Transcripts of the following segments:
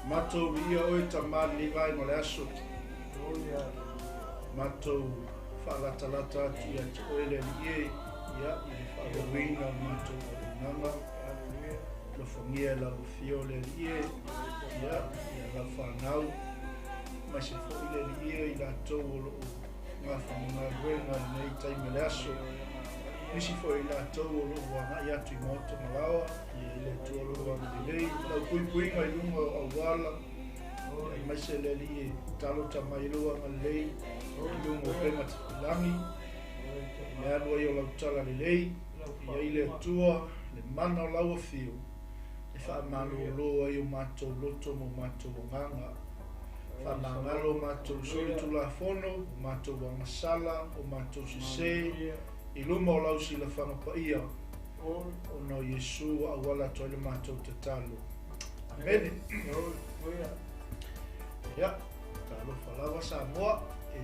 Matou viia oe Tama i lenei vaega o le aso. Matou faalatalata atu ia te oe le Alii e, ia, i le faaauauina o le matou auaunaga. Alofagia e lau afio le Alii e, ia, ia lau fanau, aemaise foi le Alii e i latou o lo o gafa ma galuega i lenei taimi o le aso. Nisi foi o i latou o lo o agai atu i maota ma laoa, ia i le Atua lou agalelei, lau puipuiga i luga o auala, aemaise le Alii e talota mai lou agalelei i luga o upega tafailagi, i le alu ai o lau talalelei, ia i le Atua le mana o lau afio, e faamalolo ai o matou loto ma o matou agaga. Faamagalo o matou solitulafono, o matou agasala, o matou sese, i luma o lau silafaga paia, ona o Iesu ua auala atu ai le matou tatalo. Amene. Ia, talofa lava Samoa, e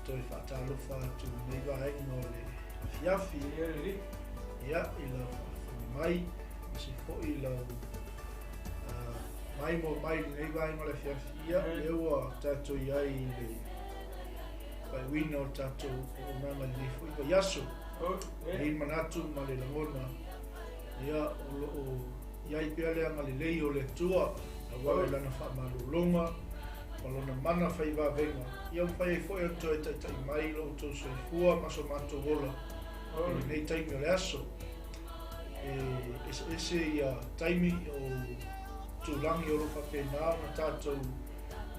toe faatalofa atu i lenei vaega o le afiafi. Ia, i lau faafofoga mai, aemaise foi i lau maimoa mai i lenei vaega o le afiafi. Ia, lea ua tatou i ai i le faaiuina o le tatou auaunaga i lenei foi vaiaso. E i ai le manatu ma le lagona, ia, o lo o i ai pea le agalelei o le Atua, auala i Lana faamalologa ma Lona mana fai vavega, ia mafai ai foi ona toe taitai mai lo outou soifua ma so matou ola i lenei taimi o le aso. E eseese ia taimi o tulagi o lo o faapena ona tatou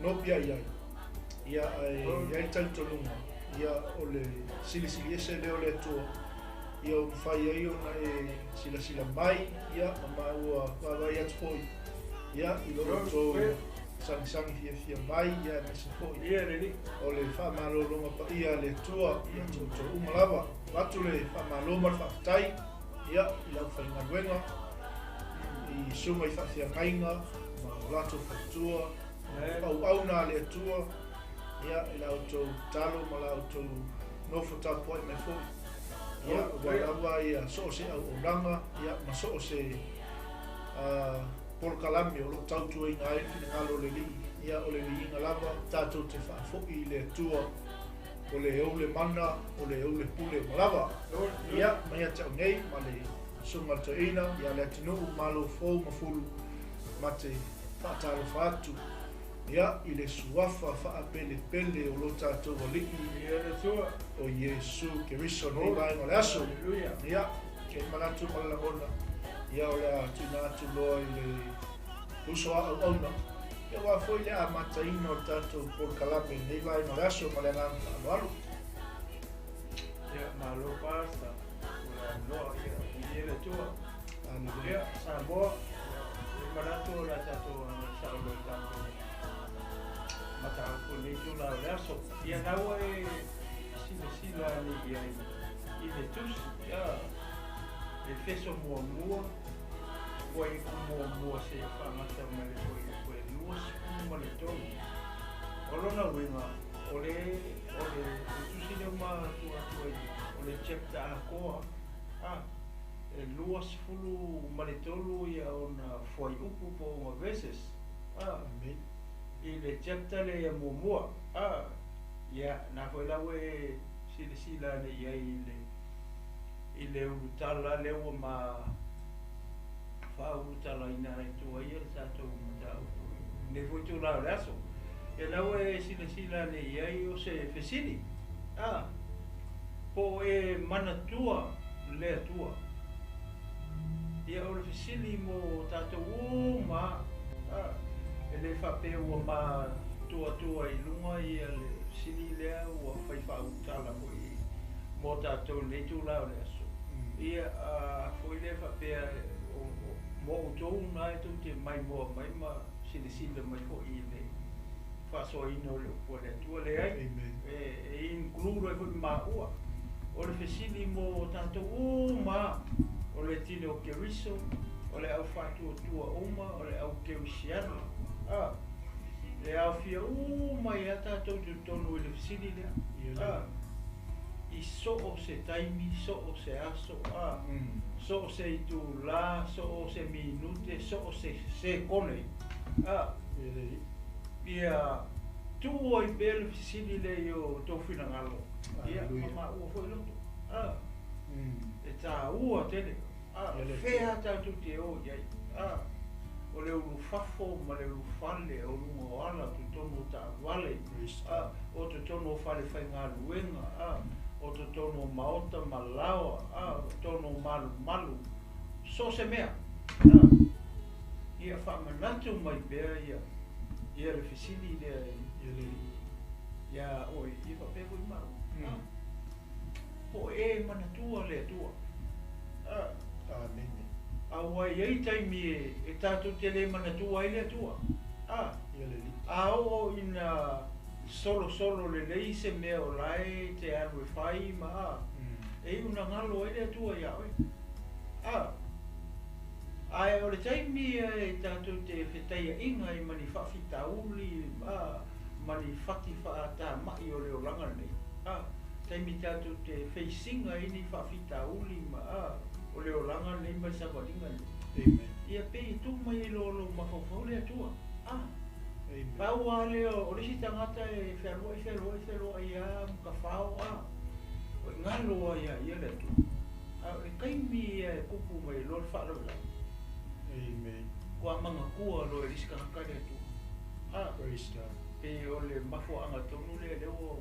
nopiai ai, ia, ae i ai le talitonuga, ia, o le silisili ese lea o le Atua, ia ua mafai ai ona e silasila mai, ia, ma maua vaavaai atu foi, ia, i lo outou sagisagi fiafia mai, ia, aemaise foi o le faamalologa paia a le Atua ia te outou uma lava. Avatu le faamalo ma le faafetai, ia, i le aufaigaluega, i susuga i faafeagaiga ma o latou faletua, auauna a le Atua, ia, i la outou tatalo ma la outou nofo tapuai mai foi, ia, aua lava ia so o se auaunaga, ia, ma so o se polokalame o lo o tautuaina ai le finagalo o le Alii, ia, o le liiga lava tatou te faafoi i le Atua, o le ou le mana, o le ou le pule uma lava. Ia, mai ia te au nei ma le susuga i le toeaina, ia le atunuu malo fou ma fulu, ma te faatalofa atu, ia, i le suafa faapelepele o lo tatou Alii, o Iesu Keriso, lenei vaega o le aso. Ia, e manatu ma le lagona, ia, o le a tuuina atu loa i le uso a auauna, ia, aua foi le amataina o le tatou polokalame i lenei vaega o le aso, ma le agaga faaaloalo. Ia, malo Pastor, o le avanoa, ia, viia le Atua. Aleluia. Ia, Samoa, e manatu o le a tatou agai sao loa i le tatou mataupu i lenei itula o le aso. Ia, na ua e silasila ane i ai i le tusi, ia, Efeso muamua, fuaiupu muamua seia faagata mai le fuaiupu e 23. O lona uiga, o le, o le, le tusi lea ua ma tuu atu ai, o le chapter atoa, a, e 23 ia ona fuaiupu po o ona verses, a, i le chapter lea muamua, a, ia, na foi la ua e silasila ane i ai i le, i le ulutala lea ua ma faaulutalaina ai tua ia le tatou mataupu i lenei foi itula o le aso. Ia la ua e silasila ane i ai o se fesili, a, po o e manatua le Atua? Ia o le fesili mo tatou uma, a, e le faapea ua matuatua i luga ia le fesili lea ua fai faaulutala foi mo tatou i lenei itula o le aso. Ia, a foi lea faapea mo outou na e tou te maimoa mai ma silasila mai foi i le faasoaina o le upu a le Atua. Leai, e include ai foi maua. O le fesili mo tatou uma, o le tino o Keriso, o le au faatuatua uma, o le au kerisiano, a, e aofia uma ai a tatou i totonu i le fesili lea. A, i so o se taimi, so o se aso, a, so o se itula, so o se minute, so o se sekone. Ia tuua ai pea le fesili lea i o outou finagalo, ia, ma maua foi loto. E taua tele. O fea tatou te o i ai? O le ulufafo ma le ulufale o luga o ala, totonu o taavale, o totonu o falefaigaluega, o totonu o maota ma laoa, o totonu o malumalu, so o se mea. Ia faamanatu mai pea ia le fesili lea ia oe, ia faapea foi maua. Po o e manatua le Atua. Amene. A ua i ai taimi e tatou te le manatua ai le Atua. A oo ina solosolo lelei se mea o la e te alu e fai ma e iu na galo ai le Atua ia oe. Ae o le taimi e tatou te fetaiaiga ai ma ni faafitauli ma ni fati faatamai o le olaga lenei. Taimi tatou te feisiga ai ni faafitauli ma o le olaga lenei ma le savaliga lenei. Amen. Ia pei e tu mai ai lo mafaufau le Atua. Amen. Pau lava lea o le isi tagata e fealuai, fealuai, fealuai lava ma tafao, o i galo lava ia ia le Atua. A o le taimi ia e tupu mai loa le faalavelave. Amen. Ua manatua loa e le isi tagata le Atua. Praise God. Pei o le mafuaaga tonu lea lea ua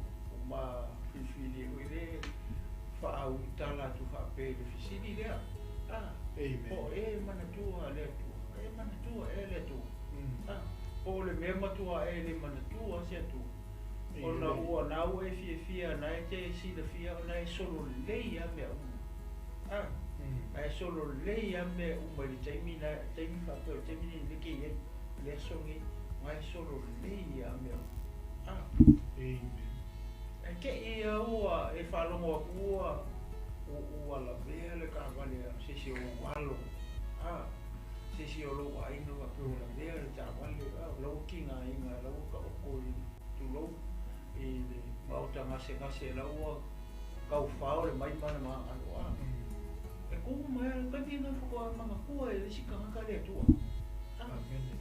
ma filifili ai foi le faaulutala atu faapea i le fesili lea. Amen. Po o e manatua le Atua. E manatua e le Atua. Po o le mea matua e le manatua se Atua. Ona ua na ua e fiafia na e te silafia ona e solo lelei lava mea uma. Ae solo lelei lava mea uma i le taimi na taimi faapea o le taimi lenei lea e te i ai. Le aso lenei, na e solo lelei lava mea uma. Amen. Ae te i a ua e faalogo atu ua ua lavea le taavale a se isi o ou alo. Se isi o lou aiga faapea ua lavea le taavale, o la ua tigaina, la ua taoto i tulou i le maota gasegase, la ua taufao le mai ma le magalo. E tu mai le taimi lena faatoa manatua e le isi tagata le Atua. Amen.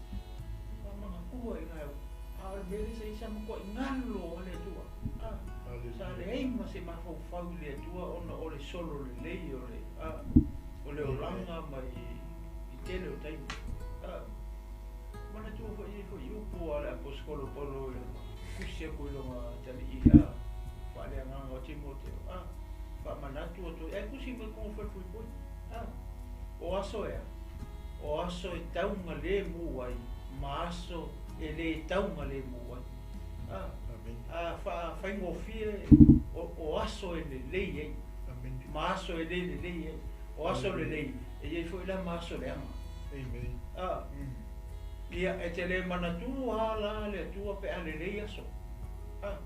Faatoa manatua i ina, a o le mea lea sa i ai sa matuai galo lava le Atua. Sa leai ma se mafaufau i le Atua ona o le solo lelei o le o le olaga ma i tele o taimi. Manatua foi i ai foi upu a le aposetolo Paulo e tusi atu i lona atalii faaleagaga o Timoteo. Faamanatu atu ai tusi mai totonu o falepuipui. O aso ea, o aso e taugalemu ai ma aso e le taugalemu ai. Amen. Faafaigofie o aso e lelei ai. Amen. Ma aso e le lelei ai. O aso lelei, e i ai foi la ma aso leaga. Amen. Ia e te le manatua la le Atua pe a lelei aso.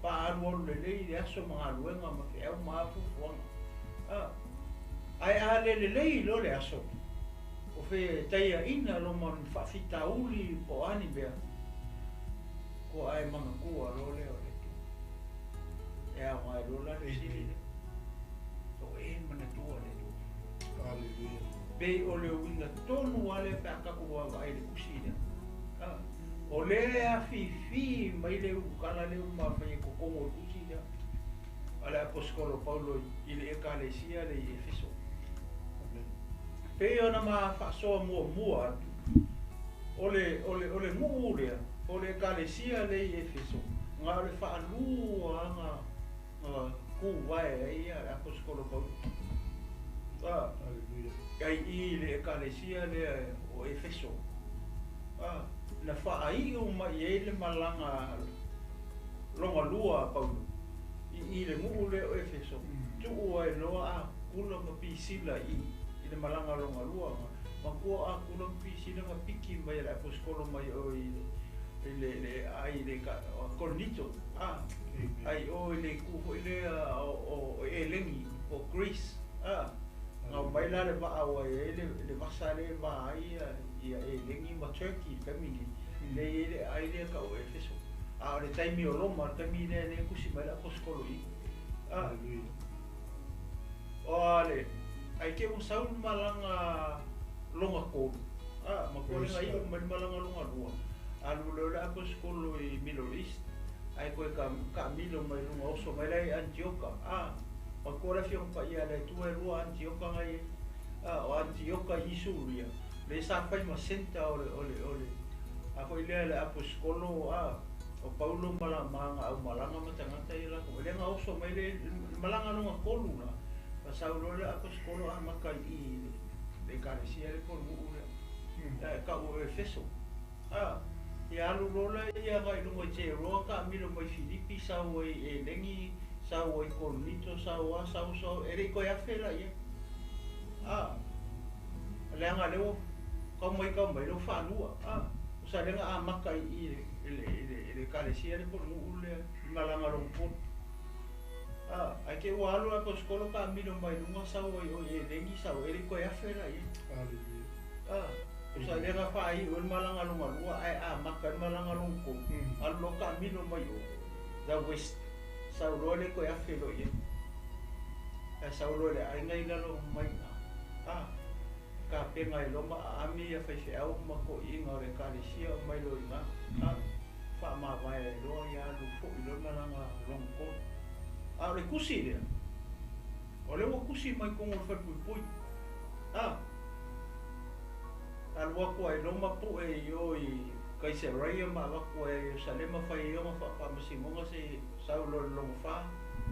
Pa alualu lelei le aso ma galuega ma feau ma afuafuaga. Ae a le lelei loa le aso, o fetaiaina lo ma ni faafitauli po o a ni mea, kua ae manatua loa lea o le Atua. E aoga ai loa la le fesili lea. O e manatua le Atua. Hallelujah. Pei o le uiga tonu lava lea pe a tatou vaavaai i le tusi lea. O lea e afifi mai le ulukala lea ua mafai e totonu o le tusi lea a le aposetolo Paulo i le Ekalesia lea i Efeso. Amen. Pei ona ma faasoa muamua atu, o le nuu lea, o le Ekalesia lea i Efeso, na o le faalua na tuvae ai le aposetolo Paulo. Hallelujah. Ai i le Ekalesia lea o Efeso. Na faaiu mai ai le malaga longa lua a Paulo i le nuu lea o Efeso. Tuu ai loa a Kula ma Pisila i le malaga longa lua. Matua a Kula ma Pisila na piki mai le aposetolo mai o i le ai le Korinito. Ai o i le ku foi lea o Eleni o Greece. Ngā mai la le vaa o ai le vasa le vaa ai ia Eleni ma Turkey taimi nei. Le i le ai le ka o Efeso. A o le taimi o Roma, le taimi lea le kusi mai le aposetolo i. Hallelujah. O le ai te ua sau le malaga longa tolu. Ma kua lenga iu mai le malaga longa lua. Alu loa le aposetolo i Middle East, ae toe taamilo mai luga oso mai la i Antioka. A, matua le Afioga Paia a le Atua e lua Antioka na i ai. A, o Antioka i Suria, lea sa fai ma centre o le, o le, o le, a foi lea le aposetolo, a, o Paulo ma la, ma ana aumalaga ma tagata ia latou. E le na oso mai le, le malaga lona tolu la, na sau loa le aposetolo amata i i i le, le ekalesia lea po o le nuu lea, e tau o Efeso. A, ia alu loa lea agai i luga i Teroa, taamilo mai Filipi, sau ai i Elegi, sau ai i Korinito, sau a, sau, sau, e le i toe afe la i ai. A, leaga lea ua tau mai tau mai, lea ua faalua. A, o sa lea na amata i i i le, i le, i le ekalesia lea po o le nuu lea i malaga lona tolu. A, ae te i ua alu le aposetolo taamilo mai luga, sau ai o i Elegi, sau, e le i toe afe la i ai. Hallelujah. A, o sa lea na faaiu ai le malaga lona lua ae amata ai le malaga lona tolu. Alu loa taamilo mai o, the west, sau loa le toe afe loa i ai. Ae sau loa i le aiga i lalo mai i ina. A, tapena ai loa ma aami ia faifeau ma toeaiina o le ekalesia o mai loa i ina. A, faamavae ai loa ia alu foi loa le malaga lona tolu. A o le tusi lea, o lea ua tusi mai totonu o le falepuipui. A, Alu atu ai Roma pue i o i Kaisaraia ma avatu ai a Ierusalema fai ai ona faafaamasinoga se i sau loa i le lona fa,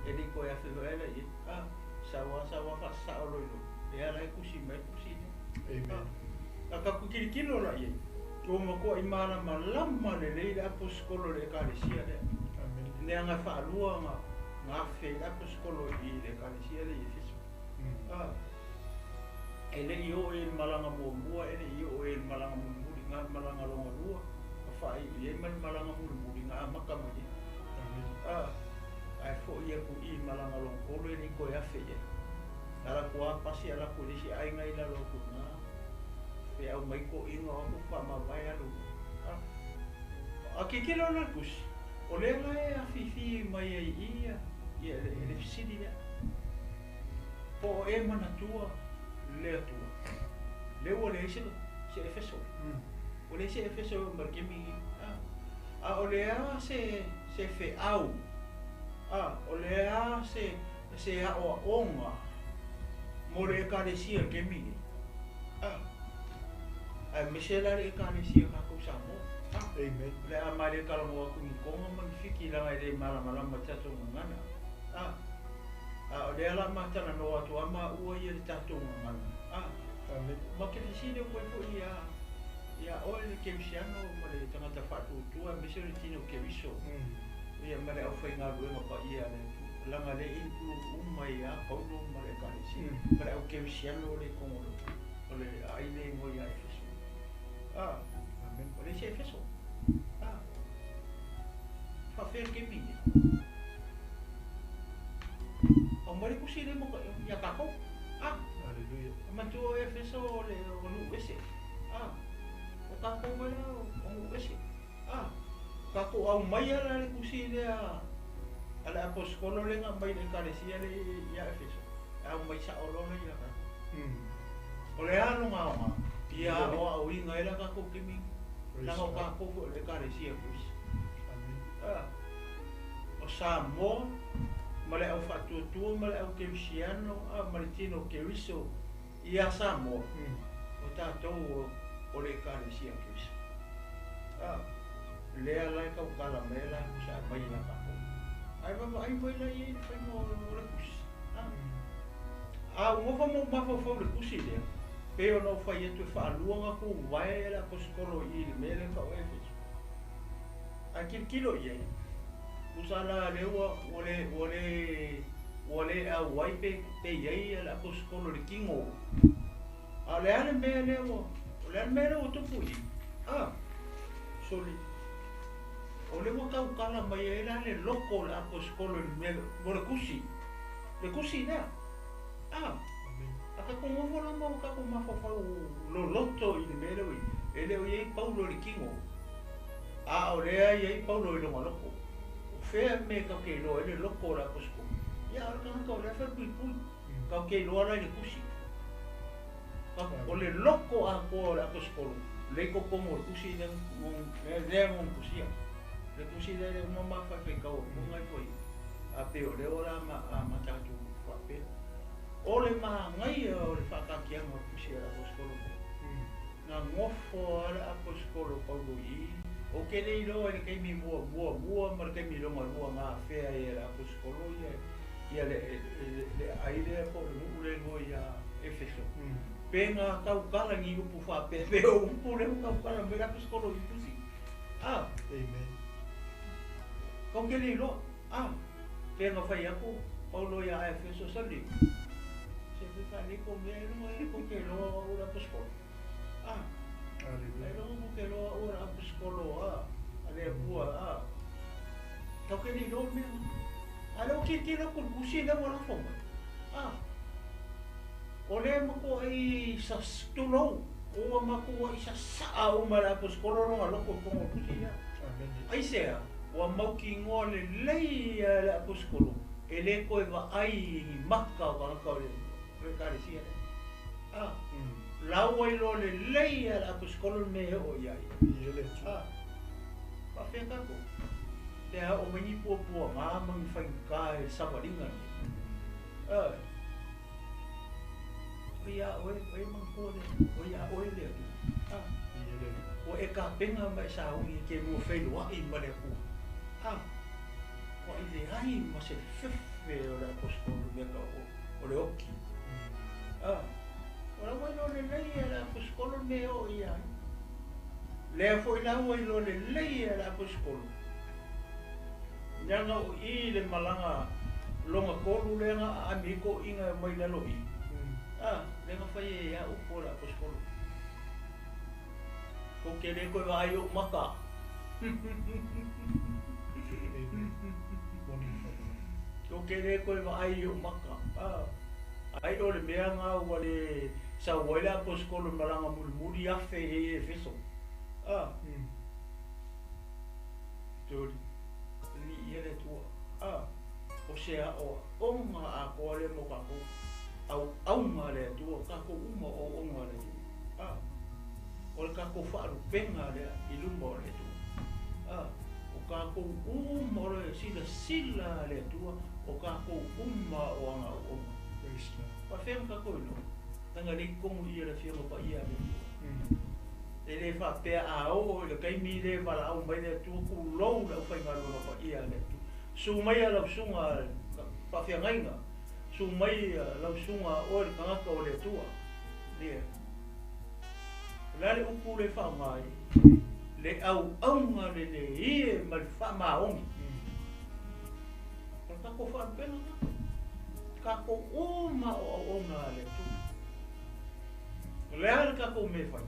e le i toe afe foi ala i ai. A, sau a sau a faasasao loa i Roma, lea la e tusi mai le tusi lea. Amen. A, a tatou tilotilo la i ai, ua matuai malamalama lelei le aposetolo i le Ekalesia lea. Amen. Leaga e faalua ona afe ai le aposetolo i le Ekalesia lea i Efeso. A, e le i oo i ai i le malaga muamua, e le i oo i ai i le malaga mulimuli, na o le malaga lona lua na faaiu i ai ma le malaga mulimuli na amata mai ai. A, ae foi atu i i le malaga lona tolu e le i toe afe i ai. Na alu atu lava pasi alu atu i le isi aiga i lalo atu i ina, feau mai toeaiina o atu faamavae alu. A, a tilotilo la le tusi, o lea la e afifi mai ai i i ia le fesili lea. Po o e manatua le Atua, lea ua leai se, se Efeso. Ua leai se Efeso e oo mai i le taimi lenei. A, a o le a se, se feau, a, o le a se, se aoaoga mo le Ekalesia i le taimi lenei. A, aemaise la le Ekalesia a tatou i Samoa. A, Amen. o le a ma le talanoa atu i ni Tonga ma ni Fiti leaga e le malamalama i tatou gagana. A, A o lea la ma talanoa atu a maua ia le tatou gagana. A, Amen. ma te fesili atu ai foi ia, ia oe le Kerisiano ma le tagata faatuatua aemaise o le tino Keriso, ia ma le aufaigaluega paia a le Atua, leaga lea e include uma ai a Paulo ma le Ekalesia, ma le au Kerisiano lea i totonu o le aai lea e igoa ia Efeso. A, Amen. o le isi Efeso. A, faafefea le taimi lenei? Aumai le tusi lea mo ia tatou. A. Hallelujah. Manatua o Efeso o le o nuu ese. A. O tatou mai la o nuu ese. A. Tatou aumaia la le tusi lea a le aposetolo lea na aumai i le ekalesia lea ia Efeso. E aumai sao loa la ia tatou. O le a lona aoga? Ia aoaoina ai la tatou taimi leaga o tatou foi o le ekalesia a Keriso. Amen. A. O Samoa ma le au faatuatua ma le au kerisiano a ma le tino Keriso ia Samoa, o tatou o le Ekalesia a Keriso. A, lea la e tautala mai ai latou sa aumai ia tatou. Ae vaavaai foi la i ai i le faiga o le tusi. A, a ou nofo ma ou mafaufau i le tusi lea, pei ona ou fai atu e faalua ona tuvae le aposetolo i i le mea lea e tau o Efeso. Ae tilotilo i ai, tusa la lea ua, ua le, ua le, ua le auai pe, pe i ai le aposetolo i le tino. A o le a le mea lea ua, o le a le mea lea ua tupu i i? A, sole, o lea ua tautala mai ai la le loto o le aposetolo i le mea, mo le tusi, le tusi lea. A, a tatou nofo la ma o tatou mafaufau loloto i le mea lea ua i ai, e le o i ai Paulo i le tino. A o lea e i ai Paulo i lona loto. O fea le mea tatou te iloa ai le loto o le aposetolo? Ia, o le tagata o lea e falepuipui. Tatou te iloa la i le tusi. O le loto atoa o le aposetolo, Le ko pongo le tusi le le ngong kusia. Le tusi le le uma ma fa fa kau mo ngai foi. A pe o le ora ma a ma ta tu fa pe. O le ma ngai o le fa ka kia mo kusia la apostolo. Na ngofo ala apostolo Paulo i. O ke le ilo le ke mi mua mua mua ma ke mi longa lua nga fea e la apostolo ia ia le le ai le po le mu le ngo ia Efeso. Penga kau kala ni upu fa pe pe o upu le kau kala me la apostolo i pusi. Ah, Amen. Kau ke le ilo. Ah, penga fai aku Paulo ia Efeso sali. Se fe fa le ko me no e ko ke lo o la apostolo. Ah, Hallelujah. ai lo ko ke lo o la apostolo a ale bua a. Kau ke le ilo me. Ale o ke ke lo ko pusi le mo la fo. Ah. O le mako ai sa stulou, o mako ai sa saa o mala apostolo lo ngalo ko pongo pusi ya. Amen. Ai sea, ua mauki ngoa le lei a le apostolo, e le koe va ai i maka o kangaka o le ekalesia le. Ah, lau ai lo le lei a le apostolo me e o iai. I ele tu. Ah, pa whea kako. Te ha o mangi pua pua ngā mangi whainga e sawaringa ni. Ah, o ia oe, oe mangkua le, o ia oe le atu. Ah, I ele. o e ka penga mai sa ungi ke mua whelo ai ma le akua. Ah, o i le ai ma se fefe o le apostolo mea ka o le oki. Ah, o la wai lo le lei e le apostolo me o ia. Lea foi la wai lo le lei e le apostolo. Nyanga o i le malanga longa kolu lenga a amiko inga mai lalo i. Ah, lenga fai e ia upo le apostolo. Ko ke le koe vai o maka. Amen. Moni whakana. Ko ke le koe vai o maka. Ah, ai o le mea ngā ua le sa wai le apostolo malanga mulimuli afe e Efeso. Ah, tōri. Li ia le tua. Ah, o se a o onga a koa le mo kako. Au aunga le tua, kako uma o onga le tua. Ah, o le kako whaarupenga le i luma o le tua. Ah, o kako uma o le sila sila le tua, o kako uma o anga o onga. Praise God. Pa whenga kako ilo. Tanga le kongu ia le whianga pa ia le tua. E le whapea a o, le kaimi le wala au mai le tua ku lou le au whainga luna pa ia le tua. Su mai a lau sunga pa whiangainga. Su mai a lau sunga o le kangaka o le tua. Le. La le upu le whaangai. Le au aunga le le ie ma le whaamaongi. O kako whaapena kako. Kako uma o au aunga le tua. Le ale kako me whai.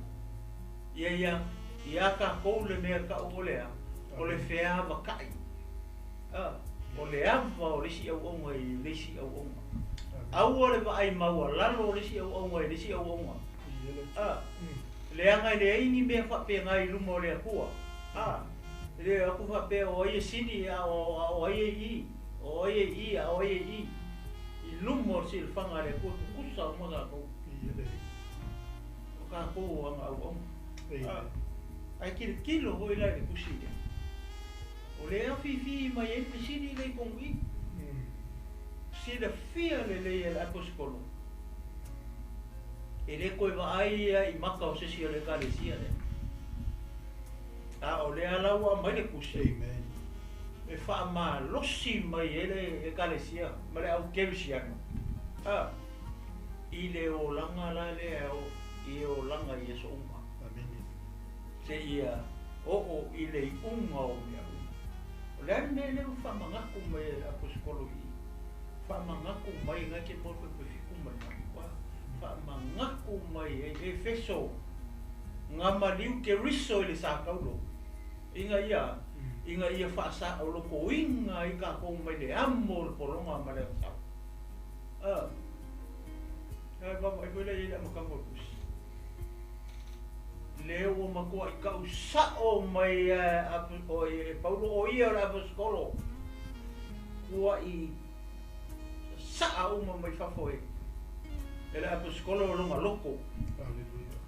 Ia ia, ia ka kou le mea ka o lea, o le whea wakai. Ah, o le awa o le si au aunga i le si au aunga. Aua le vaai maua lalo o le si au aunga i le si au aunga. I ele tu. Ah, le anga i le aini mea whapea ngai luma o le akua. Ah, le aku whapea o ai e sini a o ai e i, o ai e i, a o ai e i. I luma o si le whanga le akua kukusa o mga kou. I ele. O ka kou o anga au aunga. Amen. Ai kilo kilo hoi lai le kusi le. O le a fifi mai e le sini le kongu i. Sila fia le le le apostolo. E le koe vaai ia i maka o sesi o le kalesia le. A o le alaua mai le kusi. Amen. E wha malosi mai e le e kalesia, ma le au kerusiano. A, i le o langa la le au, i o langa i e so uma. Amen. Se ia o o i le unga o mea uma. O le ane le u whamangaku mai e le apostolo i. Whamangaku mai ngai ke mō pe fiku mai mai. Whamangaku mai e Efeso. Ngā maliu ke riso i le sākaulo. Inga ia, inga ia whaasa o loko inga i ka kou mai le amo le poronga ma le sau. Ah. Ai baba ai koe le ia makango kusi. Le ua makoa i kau sao mai o e Paulo o ia o le apostolo. Kua i saa uma mai fafo e. E le apostolo o longa loko. Hallelujah.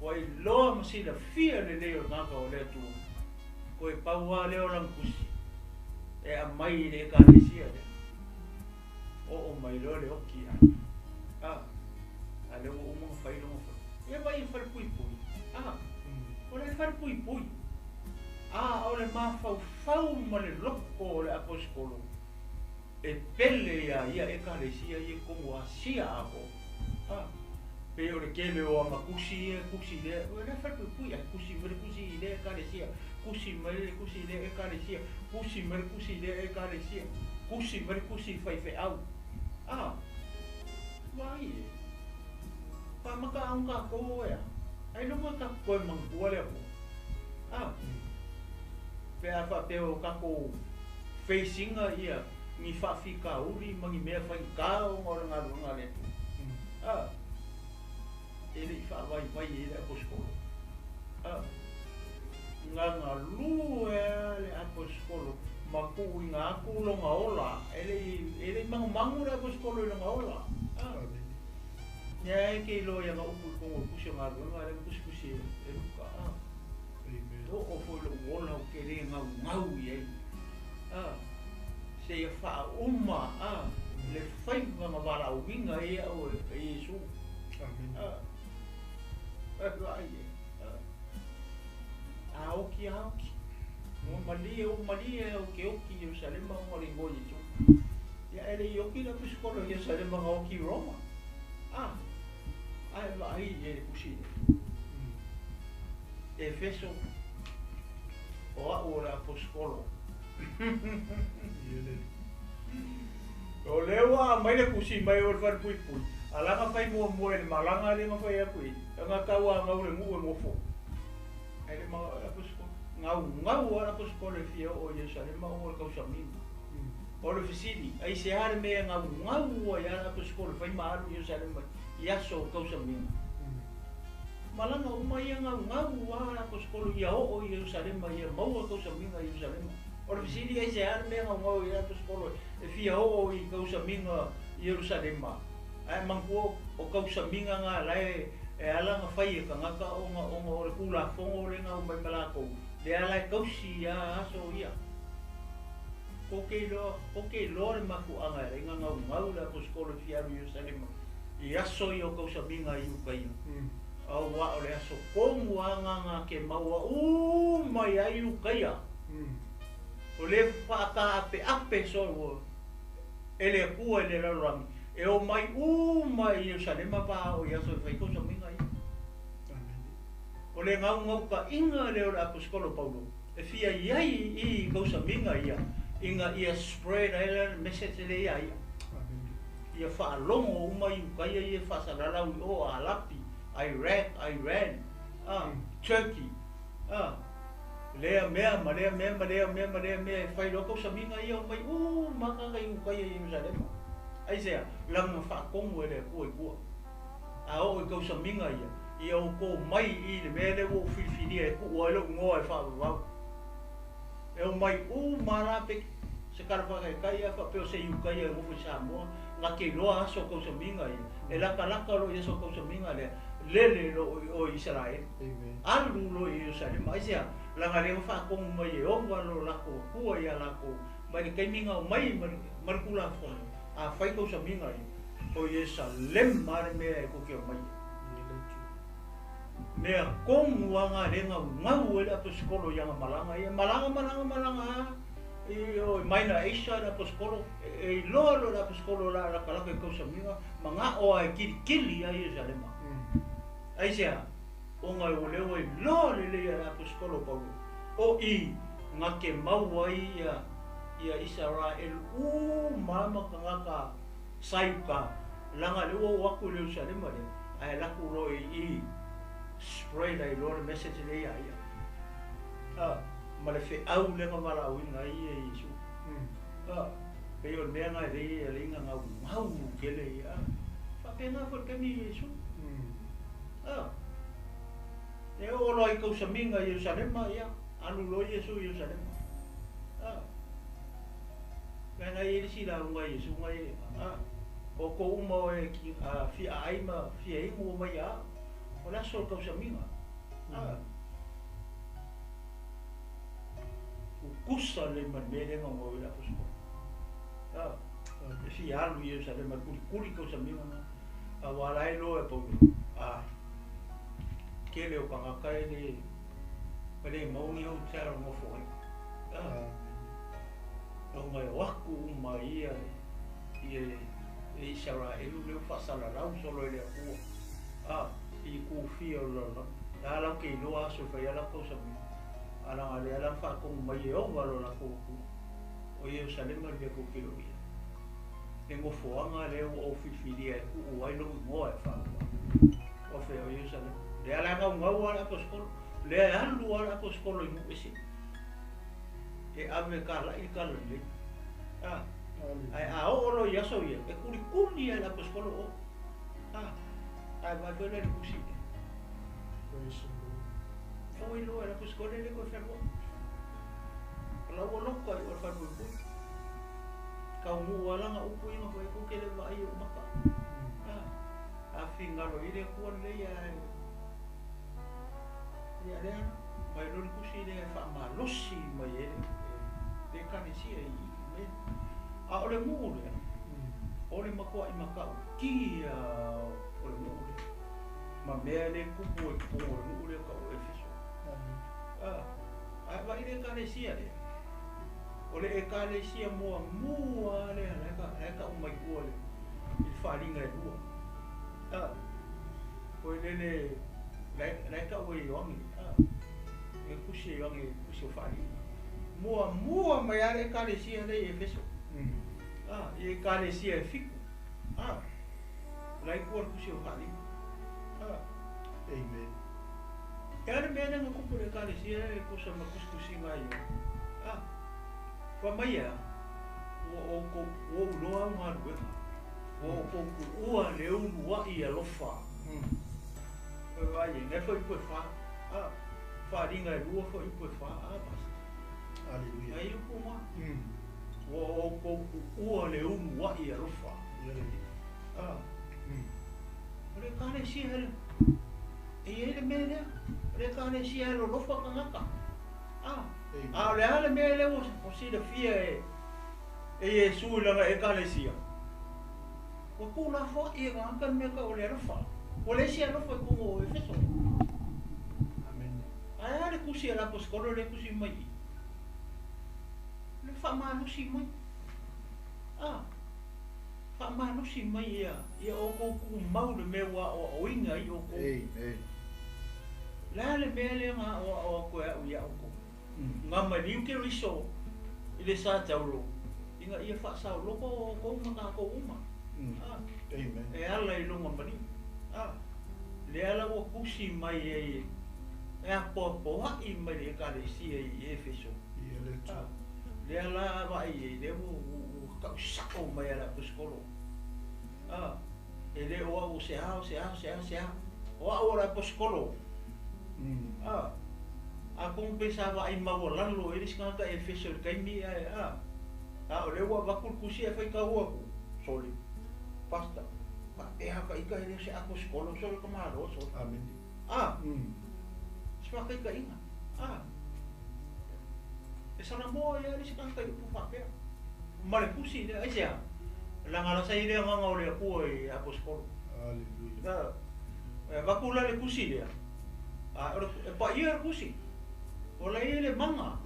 Ua iloa ma silafia lelei o le tagata o le Atua, toe pau lava lea o lana tusi e aumai i le Ekalesia lea. Oo mai loa le oki i aiga. A, a lea ua uma ona fai lona fale. Ia vaai i falepuipui. A, o le falepuipui. A o le mafaufau ma le loko o le aposetolo e pele iā ia Ekalesia ia i totonu o Asia atoa. A, pei o le tele o ana tusi ia e tusi i lea, o lea falepuipui ae tusi mai le tusi i lea Ekalesia, tusi mai le tusi i lea Ekalesia, tusi mai le tusi i lea Ekalesia, tusi mai le tusi i faifeau. A, vaai e, faamataau tatou e a, ailoga tatou toe manatua le Atua. A, pe a faapea o tatou face ina ia ni faafitauli ma ni mea faigata ona o le galuega a le Atua. A, e le i faavaivai ai le aposetolo. A, na galue lava le aposetolo ma tuuina atu lona ola, e le i, e le i magumagu le aposetolo i lona ola. A, lea e te iloa i ana upu i totonu o le tusi o galuega lea na tusitusi e Luka. A, oo foi lou ola ou te le gaugau i ai. A, seia faauma a le faiva na valaauina ai au e Iesu. A, e vaai e. A, a oki a oki. Ua malie, ua malie au ke oki i Ierusalema ona o le igoa o Iesu. Ia e le i oki le aposetolo i Ierusalema na oki i Roma. A, a e vaai i ai le tusi lea. Efeso, o au o le aposetolo. O lea ua aumai le tusi mai o le falepuipui, a la na fai muamua i le malaga lea na fai atu i ai, na tau a gau le nuu e nofo. Ai le malaga o le aposetolo. Gaugau lava le aposetolo e fia oo i Ierusalema ona o le tausamiga. O le fesili, aisea le mea e gaugau ai lava le aposetolo e fai ma alu i Ierusalema i aso o tausamiga? Malaga uma ia gaugau lava le aposetolo ia oo i Ierusalema ia maua tausamiga i Ierusalema. O le fesili, aisea le mea e gaugau ai le aposetolo e fia oo i tausamiga i Ierusalema? Ae manatua o tausamiga na la e ala ona fai e tagata ona o le Tulafono lea na aumai ma latou, lea la e tausi ia aso ia. Ko te iloa, ko te iloa le mafuaaga e ala ai ona gaugau le aposetolo e fia alu i Ierusalema i aso ia o tausamiga i uka ia. Auā o le aso tonu lava na na ke maua uma ai uka ia. O le faataapeape solo e le Atua i le lalolagi e omai uma i Ierusalema pa a oo i aso e fai tausamiga ia. O le gaugaukaiga lea o le aposetolo Paulo e fia i ai i tausamiga ia ina ia spread ai lana message lea ia ia. Ia faalogo uma i uka ia ia faasalalau i o Alapi, Iraq, Iran, Turkey, lea mea ma lea mea ma lea mea ma lea mea e fai loa tausamiga ia omai uma tagata i uka ia i Ierusalema. Aisea, laga faatonu e le Atua i tua. A oo i tausamiga ia, ia outou mai i le mea lea ua ou filifilia e tuu ai lou igoa e faavavau. E omai uma la pe se tala faataitai a faapea o se uka ia e nofo i Samoa, na te iloa aso o tausamiga ia, e latalata loa i aso o tausamiga lea, lele loa i o i Isaraelu. Alu loa i Ierusalema. Aisea, laga lea na faatonu mai e Ieova lo latou Atua ia latou mai le taimi na omai ma le Tulafono, a fai tausamiga ia, o Ierusalema le mea e tou te omai ai. Mea tonu lava na lea gaugau ai le aposetolo i ana malaga ia. Malaga, malaga, malaga lava i o i Minor Asia le aposetolo. E iloa loa le aposetolo o le a latalata i tausamiga, mana'o lava e kilikili ia Ierusalema. Aisea? Ona o lea ua iloa lelei e le aposetolo Paulo, o i na te mau ai ia ia Isaraelu uma ma tagata sa i uka, laga lea ua oo atu i Ierusalema lea, ae alu atu loa i i spread ai loa le message lea ia ia. A, ma le feau lea na valaauina ai ia Iesu. A, pei o le mea na e lei e lei na gaugau tele ia. A, faapena foi le taimi i Iesu. A, e oo loa i tausamiga i Ierusalema, ia, alu loa Iesu i Ierusalema. A, leaga e i ai le isi lauga a Iesu na e, a, outou uma o e fia aai ma fia inu omai ia au. O le aso o le tausamiga. Tutusa lelei ma le mea lea e gaugau ai le aposetolo. E fia alu i Ierusalema e kulikuli tausamiga na, aua la e iloa e Paulo, a tele o tagata e le e le maua ni hotel e nofo ai. Ona e o atu uma ia i e Isaraelu lea ua faasalalau solo e le Atua, a, i itu fia o le lalolagi. La latou te iloa aso e fai ai latou tausamiga, a leaga lea la na faatonu mai e Ieova lo latou Atua, o Ierusalema le mea tou te o i ai, le nofoaga lea ua ou filifilia e tuu ai lou igoa e faaauau. O fea o Ierusalema? Lea la e naunau lava le aposetolo, lea e alu lava le aposetolo i nuu ese, e ave e talai le talalelei. A, ae a oo loa i aso ia, e kulikuli lava e le aposetolo o. A, ae vaai foi la i le tusi lea. Praise the Lord. Ua iloa e le aposetolo e le toe fealuai. O la ua loka i o le falepuipui. Taunuu lava lana upu ia na fai atu, ou te le vaai i ou maka. A, a finagalo i ai le Atua lelei ae ia lea la, mai loa le tusi lea e faamalosi mai ai le le Ekalesia i mea. A o le nuu lea, o le matuai matautia o le nuu lea, ma mea lea e tupu ai i totonu o le nuu lea tau o Efeso. A, ae vaai le Ekalesia lea, o le Ekalesia muamua lea la e tau mai tua i le faaaliga e lua. A, foi lele la e tau e Ioane, a, e tusi e Ioane, tusi o faaaliga. Muamua mai lava le Ekalesia lea i Efeso. A, i Ekalesia e fitu. A, la e i tua le tusi o faaaliga. A. Amen. E a le mea lea na tupu i le Ekalesia e tusa ma tusitusiga a Ioane? A, fai mai e a? Ua outou, ua ou iloa au galuega. Ua outou tuua le uluai alofa. Oi vaai ai, lea foi upu e fa, a, faaaliga e lua foi upu e fa, a, Pastor. Aleluia. Ai upu ma. Ua outou tuua le uluai alofa. A. O le Ekalesia e e i ai le mea lea. O le Ekalesia e lolofa tagata. A. A o le a le mea lea ua silafia e e Iesu i lana Ekalesia? Ua tuulafoai e tagata le mea tau o le alofa. Ua leai se alofa i totonu o Efeso. Amen. Ae a le tusi a le aposetolo lea e tusi mai i i? Le faamalosi mai. A. Faamalosi mai ia, ia outou tumau le mea ua aoaoina ai outou. Amen. Le a le mea lea na aoao atu e au iā outou? Na maliu Keriso i le sa taulo, ina ia faasaoloko outou ma tatou uma. A. Amen. E ala i lona maliu. A. Lea la ua tusi mai ai e apoapoaʻi mai le Ekalesia i Efeso. Ia le Atua. A. Lea la a vaai i ai, lea ua tau sao mai e le aposetolo. A, e le o au o se a, o se a, o se a, o se a. O au o le aposetolo. A, atonu pe sa vaai maualalo ai le isi tagata Efeso i le taimi ae, a, a o lea ua avatu le tusi ae faitau atu, sole, pastor, faapea ka ita e le o se aposetolo, sole ka malo, sole. Amene. A, se faataitaiga. A, e salamoa ai lava le isi tagata i upu faapea. Ma le tusi lea, aisea? Leaga la sa i ai le agaga o le Atua i aposetolo. Aleluia. E avatu la le tusi lea, a o le, e paia le tusi. O la e i ai le maga.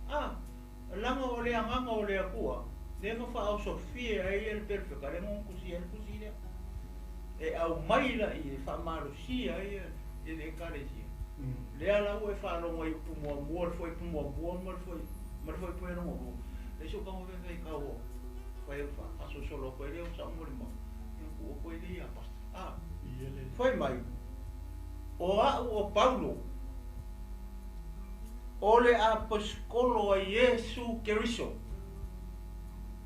A, leaga o le agaga o le Atua, lea na faaosofia ai e le perofeta, lea na tusia ai le tusi lea. E aumai la i e faamalosia ai e le Ekalesia. Lea la ua e faalogo ai upu muamua, le fuaiupu muamua ma le fuai, ma le fuaiupu e lona lua. Leai sou tago fai fai kau o fai au faasolosolo atu ai lea o sau molimau, ia ona tuu atu ai lea ia Pastor. A, fai mai, o au o Paulo, o le aposetolo a Iesu Keriso,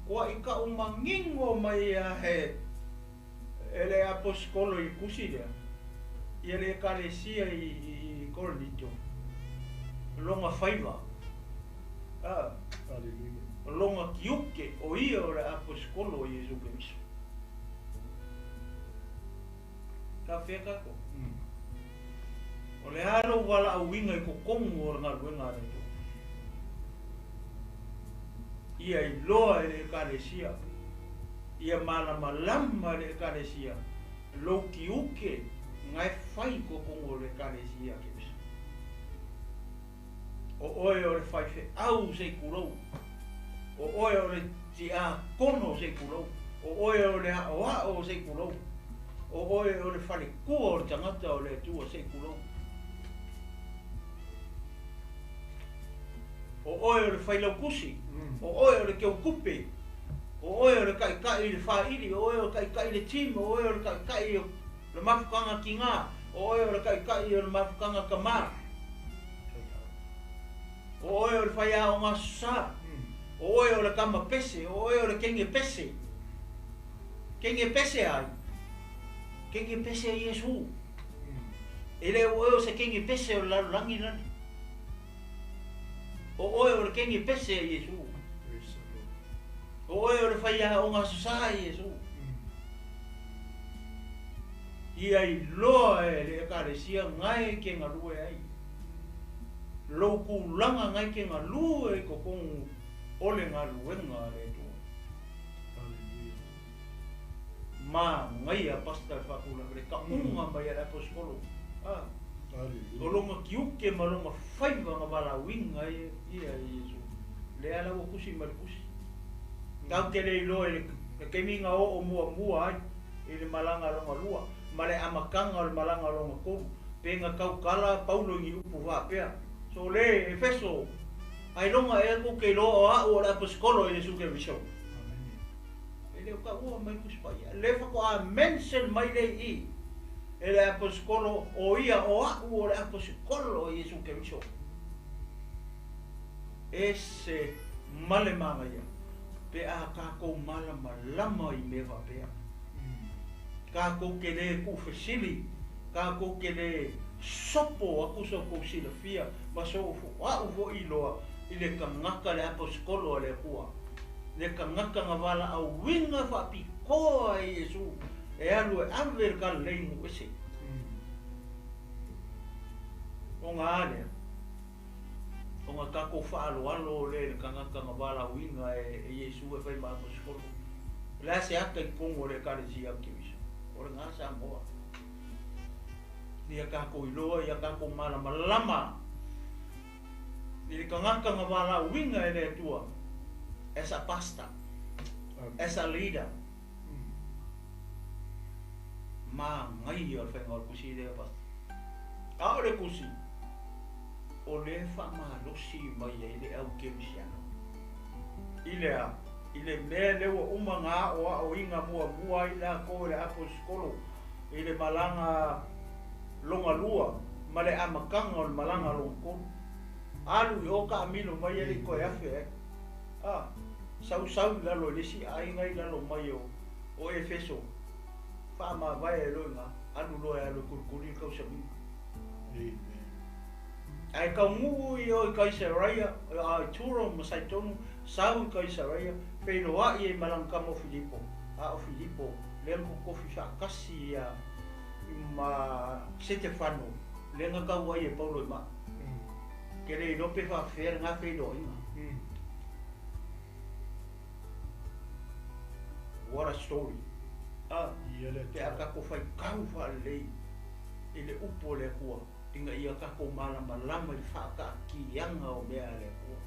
kua i kaʻu manino mai ia he E le aposetolo i tusi lea, ia le Ekalesia i Korinito, lona faiva, a, lona tiute, o ia o le aposetolo o Iesu Keriso. Ka fea tatou? O le a lou valaauina i totonu o le galuega a le Atua. Ia iloa e le Ekalesia, ia malamalama e le Ekalesia lou tiute na e fai i totonu o le Ekalesia a Keriso. O oe o le faifeau se i tulou, o oe o le tiakono se i tulou, o oe o le aoao se i tulou, o oe o le faletua o le tagata o le Atua se i tulou. O oe o le failautusi, o oe o le teutupe, o oe o le taitai i le faili, o oe o le taitai i le team, o oe o le taitai o le mafutaga tina, o oe o le taitai o le mafutaga tamā, o oe o le faiaoga aso sa, o oe o le tama pese, o oe o le teine pese. Teine pese ai? Teine pese a Iesu. E le o oe o se teine pese o le lalolagi lani. O oe o le teine pese a Iesu. O oe o le faiaoga aso sa a Iesu. Ia iloa e le Ekalesia gae ke galue ai. Lou tulaga gae ke galue i totonu o le galuega a le Atua. Manaia pastor le faatulaga le tauga mai a le aposikolo. O lona tiute ma lona faiva na valaauina ai ia e Iesu. Lea la ua tusi mai le tusi. Tatou te le iloa i le taimi na oo muamua ai i le malaga lona lua ma le amataga o le malaga lona tolu, pe na tautala Paulo i ni upu faapea, Sole, Efeso, ailoga ea tou te iloa o a'u o le aposikolo a Iesu Keriso? E le o taua mai Tusi Paia. Lea faatoa mention mai lea i i e le aposikolo o ia o a'u o le aposikolo a Iesu Keriso. Ese ma le manaia pe a tatou malamalama i mea faapea. Tatou te le tuufesili, tatou te le sopo atu so outou silafia ma so a'u foi iloa i le tagata le aposikolo a le Atua. Le tagata na valaauina faapitoa e Iesu e alu e ave le Galilei nuu ese. Ona a lea? Ona tatou faaaloalo lea i le tagata na valaauina e Iesu e fai ma aposikolo. O le a se ata i totonu o le Ekalesia o Keriso? O lena Samoa. Ia tatou iloa, ia tatou malamalama i le tagata na valaauina e le Atua as a pastor, as a leader. Manaia o le faiga o le tusi lea, pastor. A o le tusi, o lea e faamalosi mai ai le au kerisiano. I le a? I le mea lea ua uma na aoaoina muamua ai latou e le aposikolo i le malaga lona lua ma le amataga o le malaga lona tolu. Alu i o taamilo mai e le i toe afe ai. A, sausau i lalo i le isi aiga i lalo mai o o Efeso, faamavae ai loa i ina, alu loa e alu e kulikuli le tausamiga. Amen. Ae taunuu i o i Kaisaraia, a i Turo ma Saitonu, sau i Kaisaraia, feiloai ai ma lana tama o Filipo, a o Filipo lea na totofi faatasi ia ma Setefano, lea na tau ai e Paulo i maa. Ke le iloa pe faafefea lena feiloaiga. What a story. A, pe a tatou faitau faalelei i le upu a le Atua ina ia tatou malamalama i le faataatiaga o mea a le Atua.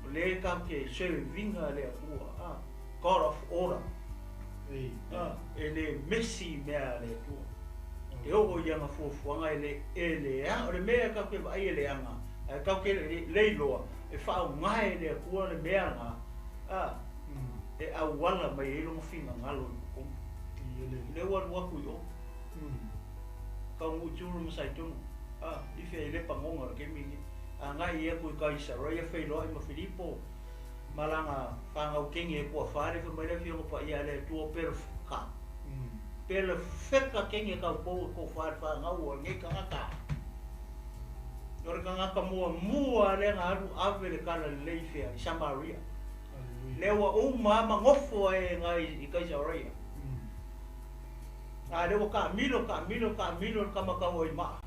O lea tatou te serve ina le Atua, a, God of order. A, e le mesi mea a le Atua. E oo i ana fuafuaga e le, e leaga, o le mea tatou te vaai e leaga, ae tatou te le iloa e faaaoga e le Atua le mea lena, a, e auala mai ai lona finagalo i totonu. Lea ua alu atu i o. Taunuu i Turo ma Saitonu, a, ife ai le pagona o le taimi lenei. Agai atu i Kaisareia, feiloai ma Filipo ma lana fanau keni e toafa le fai mai le Afioga Paia a le Atua o Pelefeka. Pelefeka keni e taupou e toafa le fanau a lenei tagata. O le tagata muamua lea na alu ave le talalelei i fea? I Samaria. Lea ua uma lava ma nofo ai i ina i Kaisareia. A lea ua taamilo, taamilo, taamilo le tama tau ai maa.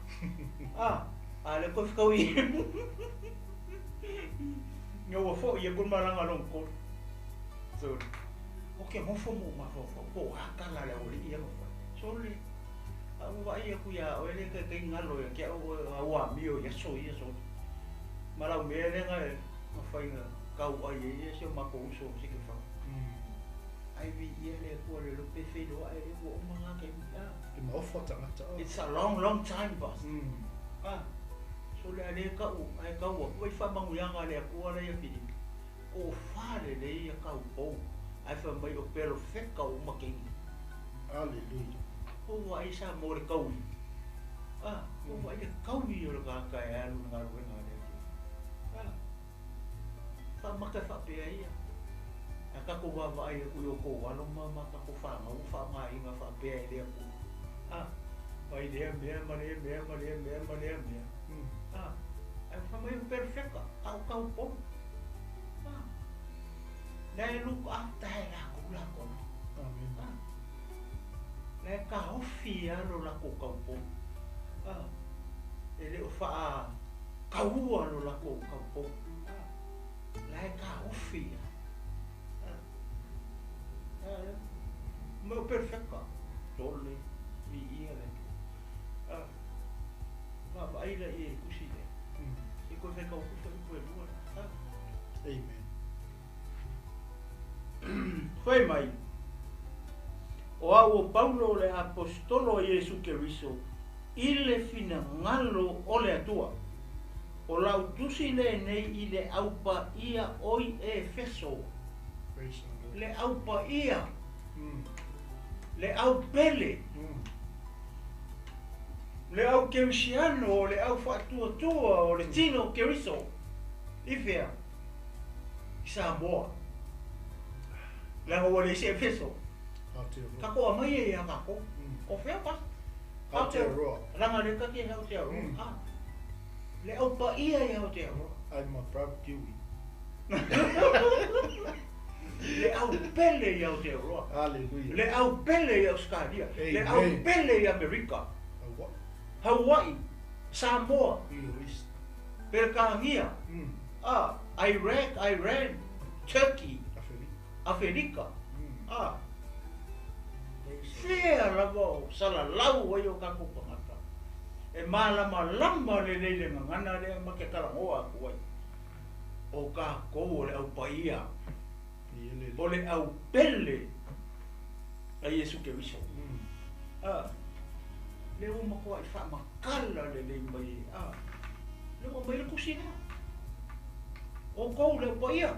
A, a le koe whakau i. Nga ua fo ia kul malanga long kol. So, o ke ngofo mo ma fo fo po a kala le oli ia mo. So le a ua ia ku ia o le ke ke ngalo ia ke o a ua mio ia so ia so. Malau me le nga ma fai nga kau ai ia se ma ko uso se ke fa. Ai vi ia le ku le lo pe fe lo ai le o manga ke a. E maofa tagata. It's a long long time boss. Ah. So le ale ka u ai ka u ko fa mangu ya le ku ala ia fili. O fa le le ia ka u po. Ai fa mai o pelo feka o makengi. Hallelujah. O wa ai sa mo le kau. Ah, o wa ai le kau i o le ka ka e alu nga lu nga le. Ah. Fa maka fa pe ia. A ka ko wa wa ai ku yo ko wa lo ma ma ka ko fa nga u fa nga inga fa pe ai le ku. Ah. Vai le me ma le me ma le me ma le me. Ah. Ai fa mai perfecta. Au kau po. Ah. Le look after la ko la ko. Amen. Ah. Le ka ofi alo la ko kau po. Ah. E le o fa kaua lo la ko kau po. Ah. Le ka ofi. Ah. Ah. Mo perfecta. Tole vi ia le. Ah. Va va ila i kusi le. I ko fe kau ku ko lua. Ah. Amen. Fai mai. O au o Paulo le apostolo Iesu Keriso, i le finagalo o le Atua. O lau tusi le nei i le aupa ia oi e Efeso. Praise the Lord. Le aupa ia, le au pele, le au kerisiano, le au faatuatua, o le tino Keriso. I fea, i Samoa. Langa ua le isi Efeso. Aotearoa. Kako a mai e ia kako. O fea pas. Aotearoa. Langa le kake e Aotearoa. Ah. Le au pa ia i Aotearoa. I'm a proud Kiwi. Le au pele i Aotearoa. Hallelujah. Le au pele i Australia. Le au Amen. pele i Amerika. Hawaii. Hawaii. Samoa. Middle East. Pelkania. Ah, Iraq, Iran, Turkey, Afrika. Afrika. Ah. Praise the Fea lava o salalau ai o kako pangata. E malama lama le leile ngangana le ma ke kalangoa aku ai. O kākou o le au paia, Lord. o le au pele a Iesu Keriso. Ah, le o makoa i whaamakala le lei mai. Ah, le o mai le kusina. O kou le au paia.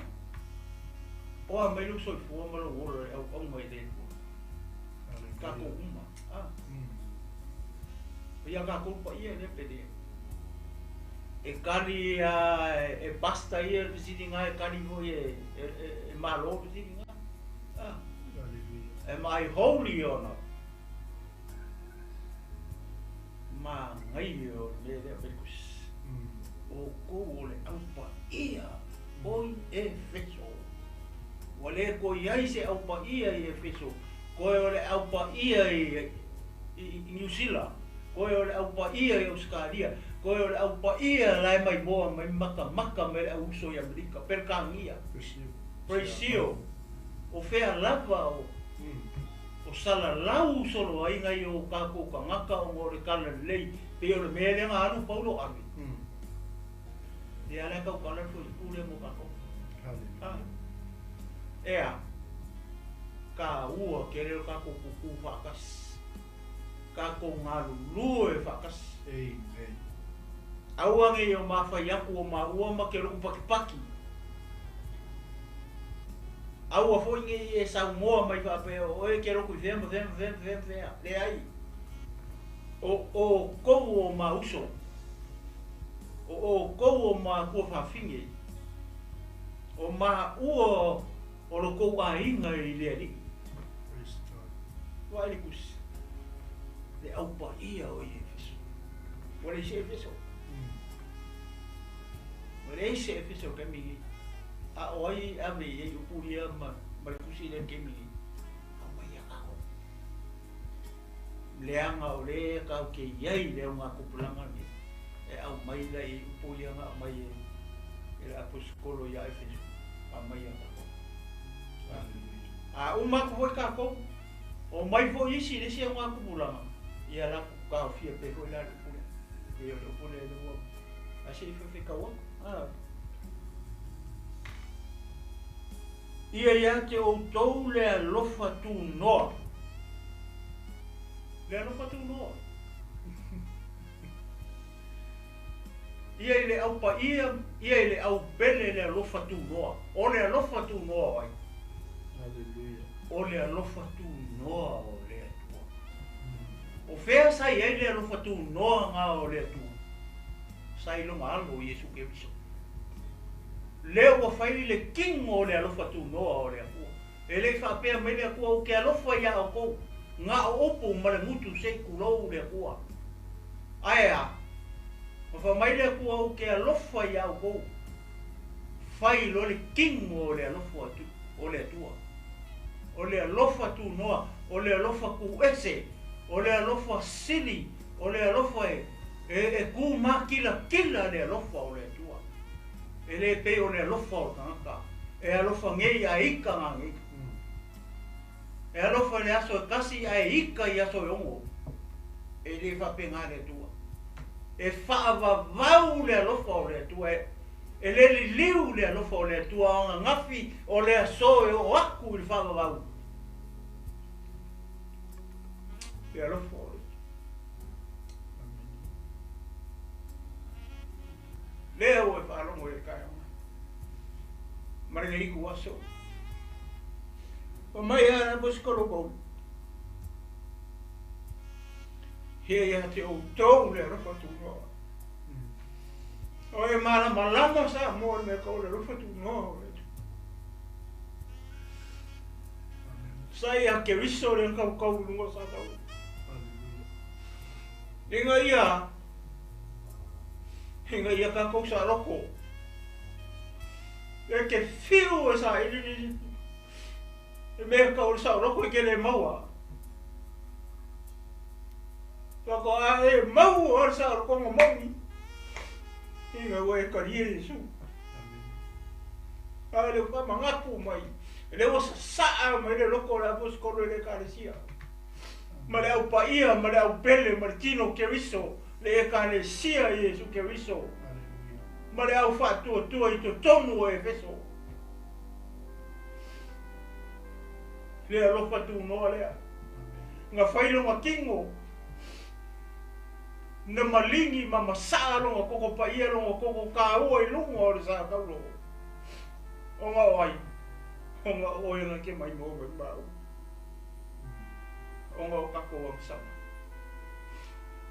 O a mai le soifua ma le ola le au au mai le Kako uma. Ah. Ia kako pa ia le pele. E kari a e pasta ia le visitinga e kari mo e e malo visitinga. Ah. Hallelujah. Am I holy or not? Ma ngai o le le pekus. O ko le aupa ia oi e feso. Wale ko iai se aupa ia i Efeso. Koe o le aupa ia i New Zealand. Koe o le aupa ia i Australia. Koe o le aupa ia lai mai moa mai maka maka mai le auso i Amerika. Perkangia. Brazil. O fea lava o o salalau solo ai ngai o kako kangaka o ngore kala lei. Pe o le mea le ngā anu paulo ave. Ia le kau kala fo i pule mo kako. Hallelujah. Ea. Ka ua ke reo kako kuku whakas. Kako ngā lulu e whakas. Amen. Aua nge o mawhai aku o mā ua ma ke roku pakipaki. Aua foi nge e sau moa mai whapea o e ke roku i whea ma whea ma whea ma whea ma whea. Le ai. O kou o mā uso. O kou o mā kua whawhinge. O mā ua o lo kou a inga i le ali. Praise God. Wa ele kusi. Le aupa ia o i Efeso. Wa le isi Efeso. Wa le isi Efeso ke mingi. A o ai ave i ei upu ia ma le kusi le ke mingi. Au mai ia kako. Leaga o lea tatou te i ai i le augatupulaga lenei, e aumai la i upu ia na aumai e le aposetolo ia Efeso, aumai ia tatou. A uma atu foi tatou, omai foi isi i le isi augatupulaga, ia latou taofia pea foi la le upu lea. E pei o le upu lea ua ae se i faifetau atu. Ia ia te outou le alofa tunoa. Le alofa tunoa. Ia i le au paia, ia i le au pele le alofa tunoa. O le alofa tunoa o ai? Hallelujah. O le alofa tunoa o le Atua. O fea sa i ai le alofa tunoa na o le Atua? Sa i lona alo Iesu Keriso. Lea ua fai le tino o le alofa tunoa o le Atua. E le i faapea mai le Atua, ou te alofa iā outou, na o upu ma le gutu se i tulou le Atua. Ae a? Na fai mai le Atua, ou te alofa iā outou, fai loa le tino o le alofa o le Atua. O le alofa tunoa, o le alofa tuese, o le alofa sili, o le alofa e tu makilatila le alofa o le Atua. E le pei o le alofa o le tagata. E alofa nei ae ika nanei. E alofa i le aso e tasi ae ika i aso e 6. E le faapena le Atua. E faavavau le alofa o le Atua. E le liliu le alofa o le Atua. O ananafi o le aso e oo atu i le faavavau. Le alofa o le Atua. Lea ua e faalogo i le taeao ma lenei itu aso. Fai mai a aposetolo Paulo, Ia ia te outou le alofa tunoa. O e malamalama Samoa i le mea tau o le alofa tunoa o le Atua. Sa ia Keriso le kaukau i luga o Sataua. Ina ia Ina ia tatou saaloko e te fiu e saili le mea tau o le saoloko e te le maua. Faatoa e maua le saolokoga moni ina ua e talia Iesu. A o lea ua faamanatu mai, o lea ua sasaa mai le loko o le aposetolo i le Ekalesia, ma le au paia, ma le au pele, ma le tino o Keriso, le Ekalesia i Iesu Keriso, ma le au faatuatua i totonu o Efeso. Le alofa tunoa lea, na fai lona tino, na maligi ma masaa lona koko paia, lona koko kāua i luga o le sa taulo. Ona o ai? Ona o oe na ke mai moa mai mau. Ona o tatou agasala.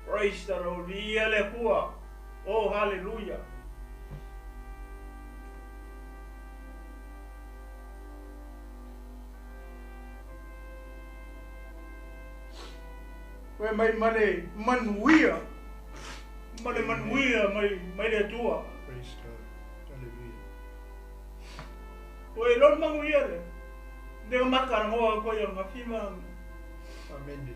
Praise the Lord. Viia le Atua. Oh, hallelujah. Fai mai ma le manuia, ma le manuia mai mai le Atua. Praise God. Hallelujah. Ua iloa le manuia lea. Lea maka ngoa ko ia ngafima. Amen.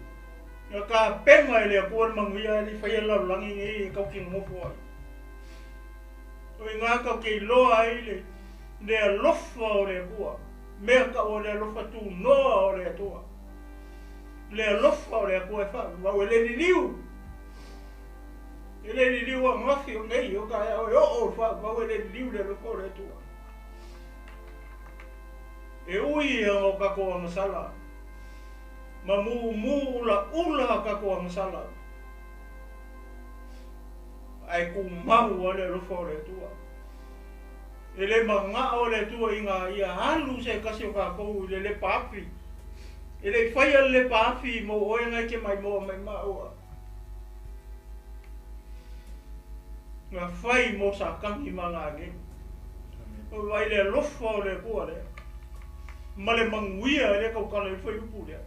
Na ka penga e le Atua le manuia e le whaia lalolagi nei e kau ki ngofo ai. O i ngā kau ke iloa ai le le alofa o le Atua. Mea ka o le alofa tunoa o le Atua. Le alofa o le Atua e whaavavau e le liliu. E le liliu a ngafi o nei o ka ea o e oo o whaavavau e le liliu le alofa o le Atua. E ui ia o tatou agasala. Ma mumu ula ula tatou agasala. Ae tumau a le alofa o le Atua. E le magaa o le Atua ina ia alu se tasi o tatou i le lepa afi. E le i faia le lepa afi mo oe ngai ke mai moa mai maua. Na fai mo Satani ma ngā agelu. O vai le alofa o le Atua lea. Ma le manuia e le kaukala i le fuaiupu lea.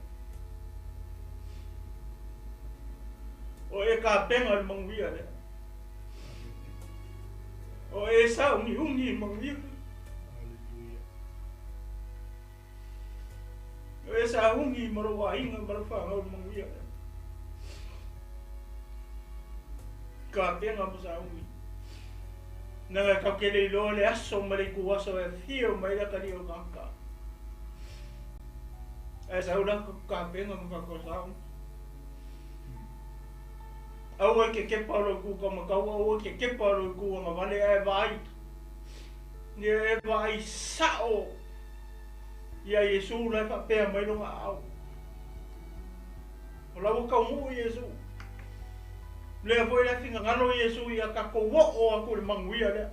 O e kapena le manuia lea. O e sauniuni i le manuia. Hallelujah. O e sauni ma lou aiga ma lau fanau i le manuia lea. Kapega ma sauni. Na ka ke le iloa le aso ma le itu aso e afio mai le atalii o le tagata. Ae sau la kapega ma kako sauni. Aua e kekepa o lou itu taumatau, aua e kekepa o lou itu agavale ae vaai. Ia e vaai sa'o ia Iesu la e faapea mai lona aao. O la ua taunuu Iesu. Lea foi la finagalo Iesu ia tatou oo atu i le manuia lea.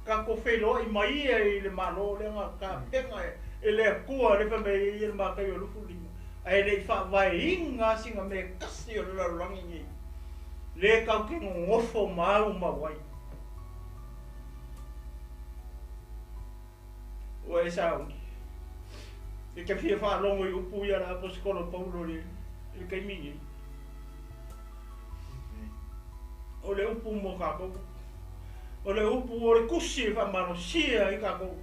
Tatou feiloai mai ia i le Malo lea na tapena e le Atua lea fai mai ai ia le Mataio 25. Ae le i faavaeina sina mea e tasi o le lalolagi nei. Le tatou te nonofo ma au mau ai. Ua e sauni. E te fia faalogo i upu ia a le aposetolo Paulo i le taimi nei. O le upu mo tatou. O le upu o le tusi e faamalosia ai tatou.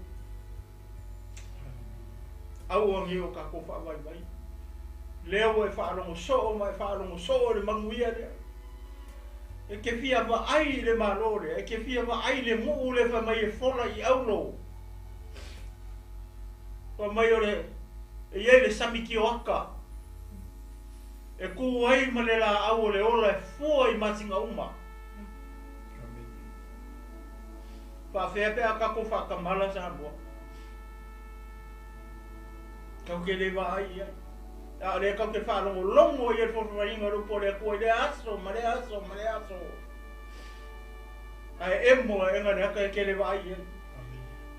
Aua nei o tatou faavaivai. Lea ua e faalogo soo ma e faalogo soo i le manuia lea. E te fia vaai i le Malo lea, e te fia vaai i le nuu lea fai mai e fola i aulo. Fai mai o le e i ai le sami tioata. E tu ai ma le laau o le ola e fua i masina uma. Faafea pe a tatou faatamala Samoa. Tatou te le vaai i ai. A o lea tatou te faalogologo i le folafolaiga o le upu a le Atua i lea aso ma lea aso ma lea aso. Ae emo aega le ata e te le vaai i ai.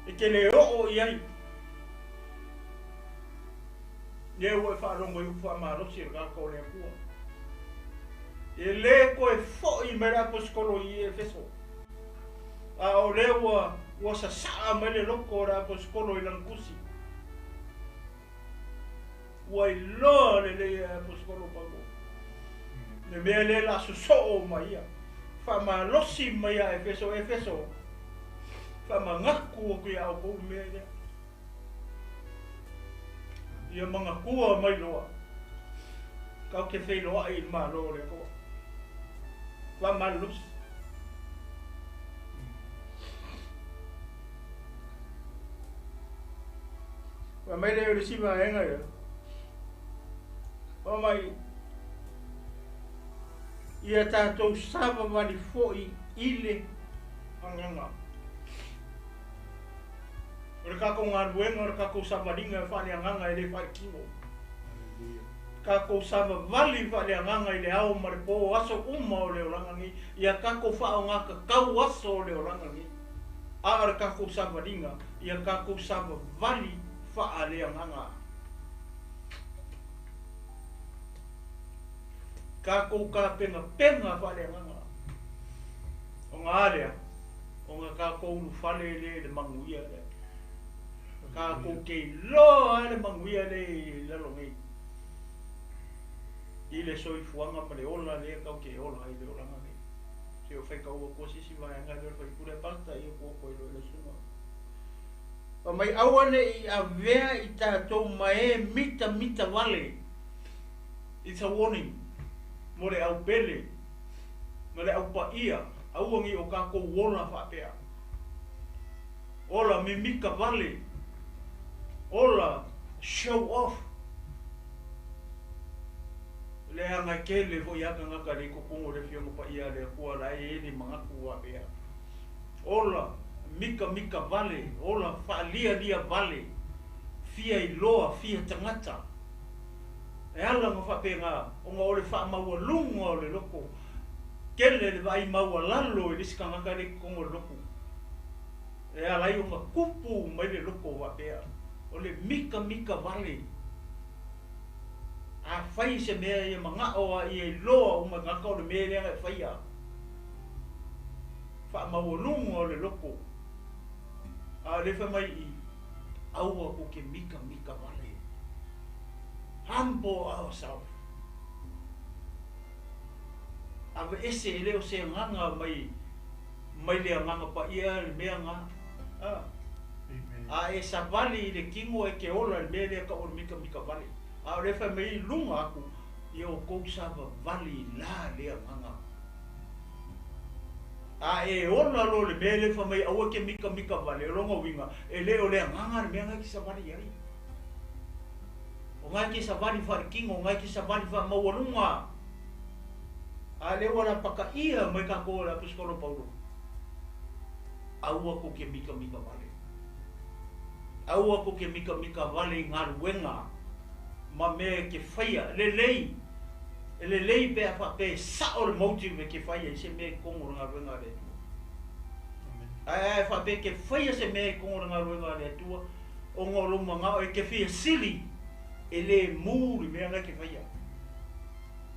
E te le oo i ai. Lea ua e faalogo i upu faamalosi o le tagata o le Atua. E le toe foi mai le aposetolo i Efeso. A o lea ua sasaa mai le loko o le aposetolo i lana tusi. Ua iloa lelei e aposetolo Paulo. Le mea lea la sosoo mai ia. Faamalosi mai ia Efeso, Efeso. Faamanatu atu ia outou mea lea. Ia manatua mai loa. Tatou te feiloai i le Malo o le Atua. Faamalosi. Fai mai lea o le isi vaega ia. Fai mai ia tatou savavali foi i le agaga. O le tatou galuega, o le tatou savaliga e faaleagaga e le faale-tino. Tatou savavali faaleagaga i le ao ma le po aso uma o le olaga nei. Ia tatou faaaogatatau aso o le olaga nei. A o le tatou savaliga, ia tatou savavali faaleagaga. Tatou tapenapena faaleagaga. O ngā lea, o ngā tatou ulufale lea i le manuia lea. Tatou te iloa le manuia lea i lalo nei. I le soifuaga ma le ola lea tatou te ola ai le olaga nei. Se o faitau atu se isi vaega lea o le faipule pasta ia tua koe loa i le susuga. Fai mai aua ne'i avea i tatou ma e mitamita vale. It's a warning mo le aupele ma le aupaia, aua nei o tatou ola faapea. Ola mimita vale, ola show off. Le aga tele foi a tagata le i totonu o le Afioga Paia a le Atua la e i ai le manatu faapea. Ola mikamika vale, ola faalialia vale, fia iloa, fia tagata. E ala ona faapena, ona o le faamaualuga o le loto. Tele le vaai maualalo i le isi tagata lea i totonu o le lotu. E ala ai ona tupu mai le loto faapea, o le mikamika vale. Afai se mea ia manao a ia iloa uma e tagata o le mea lea na e faia. Faamaualuga o le loto. A o lea fai mai i i, aua tou te mikamika vale. Humble ourselves. Aveese e le o se agaga mai mai le Agaga Paia le mea na. A. A e savali i le tino e te ola i le mea lea tau o le mikamika vale. A o lea fai mai i luga atu, ia outou savavali la le agaga. A e ola loa i le mea lea fai mai aua e te mikamika vale, o lona uiga, e le o le agaga le mea lena e te savali ai. O lena e te savali faaletino, o lena e te savali faamaualuga. A lea ua lapataia mai tatou e le Aposetolo Paulo, aua tou te mikamika vale. Aua tou te mikamika vale i galuega ma mea e te faia. Lelei, e lelei pe a faapea e sao le motive e te fai ai se mea i totonu o le galuega a le Atua. Ae a e faapea e te faia se mea i totonu o le galuega a le Atua ona o lou manao e te fia sili, e le mu le mea lena e te faia.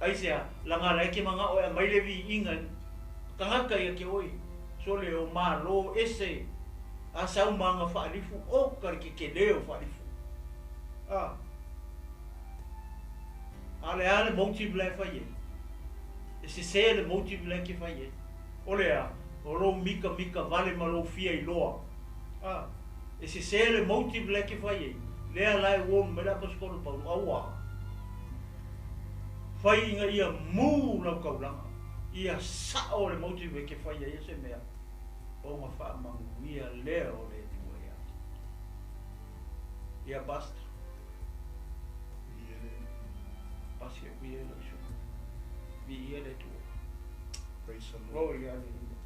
Aisea? Leaga la e te manao e aumai le viiga i tagata ia te oe, sole o Malo ese a sau ma ana faalifu, oka le tetele o faalifu. A. A o le a le motive la e fai ai? E sese le motive la e te fai ai. O le a? O lou mikamika vale ma lou fia iloa. A. E sese le motive la e te fai ai. Lea la e warn mai le Aposetolo Paulo, aua. Fai ina ia mū lau taulaga, ia sao le motive e te fai ai se mea, ona faamanuia lea o le Atua ia te. Ia basta. Pasi aku ia lau susuga. Viia le Atua. Praise the Lord. Glory, hallelujah.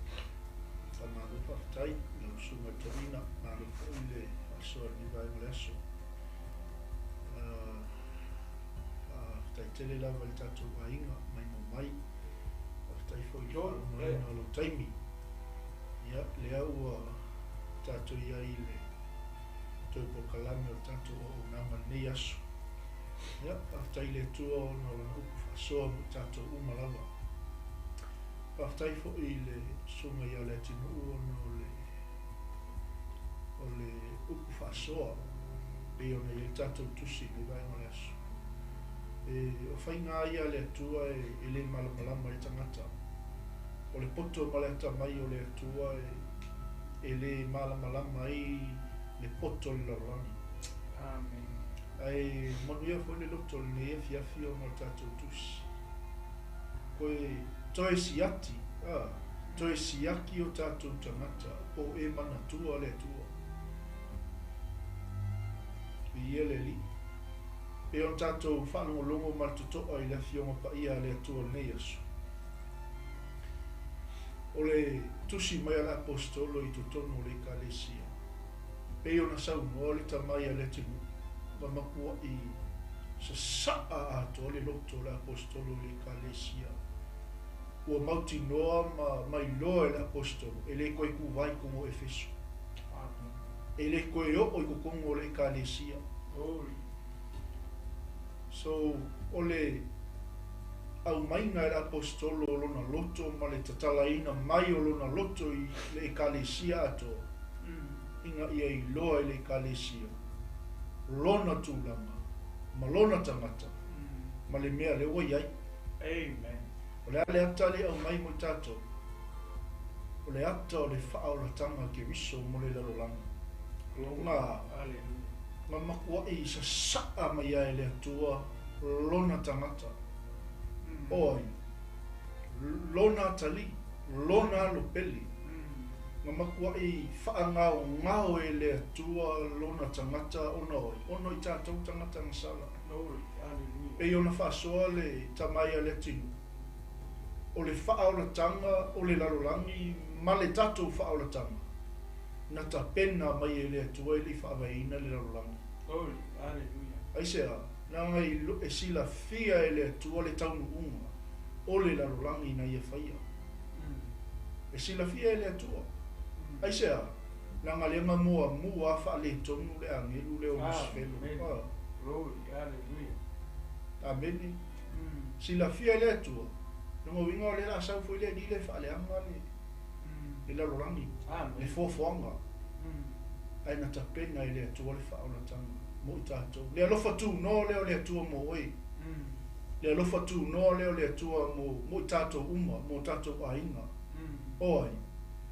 Faamalo faafetai i lau susuga i le toeaina, malo foi le faasoa i lenei vaega o le aso. Faafetai tele lava i le tatou aiga maimoa mai. Faafetai foi i le faaauauina o lou taimi. Ia, lea ua tatou i ai i le toe polokalame o le tatou auaunaga i lenei aso. Ia, faafetai i le Atua ona o Lana upu faasoa mo i tatou uma lava. Faafetai foi i le Susuga ia Leatinuu ona o le o le upu faasoa pei ona i ai le tatou tusi i lenei vaega o le aso. E, o faiga lava ia a le Atua e, e le malamalama ai tagata. O le poto ma le atamai o le Atua e, e le malamalama ai le poto o le lalolagi. Amen. Ae manuia foi le loto i lenei afiafi ona o le tatou tusi. Koe toe siaki, a, toe siaki o tatou tagata po o e manatua le Atua. Viia le Alii. Pei ona tatou faalogologo ma le totoa i le Afioga Paia a le Atua i lenei aso. O le tusi mai a le Aposetolo i totonu o le Ekalesia, pei ona saunoa le tamai a le atunuu ma makuaʻi sasaa atoa le loto o le Aposetolo i le Ekalesia. Ua mautinoa ma mailoa e le Aposetolo e le koe kuvai kogo o Efeso. E le koe oo i kokogo o le Ekalesia. So, o le aumaiga e le Aposetolo o lona loto ma le tatalaina mai o lona loto i le Ekalesia atoa, ina ia iloa e le Ekalesia lona tulaga ma lona tagata ma le mea lea ua i ai. Amen. O le a le ata lea e aumai mo i tatou? O le ata o le faaolataga Keriso mo le lalolagi. Nga, nga makuaʻi sasaa mai ai e le Atua lona tagata. O ai? Lona atalii, lona alo pele. Nga makuaʻi faagaogao e le Atua lona tagata ona o ai? Ona o i tatou tagata gasala. Pei ona faasoa le tamai a le atinuu, o le faaolataga o le lalolagi ma le tatou faaolataga, na tapena mai e le Atua e le i faavaeina le lalolagi. Aisea? Leaga e silafia e le Atua le taunuuga o le lalolagi na Ia faia. E silafia e le Atua. Aisea? Leaga lea na muamua a faaletonu le agelu lea o Lusifelo. Amene. Silafia e le Atua. Lona uiga o lea o le a sau foi le Alii lea e faaleaga le le lalolagi, le foafoaga, ae na tapena e le Atua le faaolataga mo i tatou. Le alofa tunoa lea o le Atua mo oe. Le alofa tunoa lea o le Atua mo, mo i tatou uma, mo tatou aiga. O ai?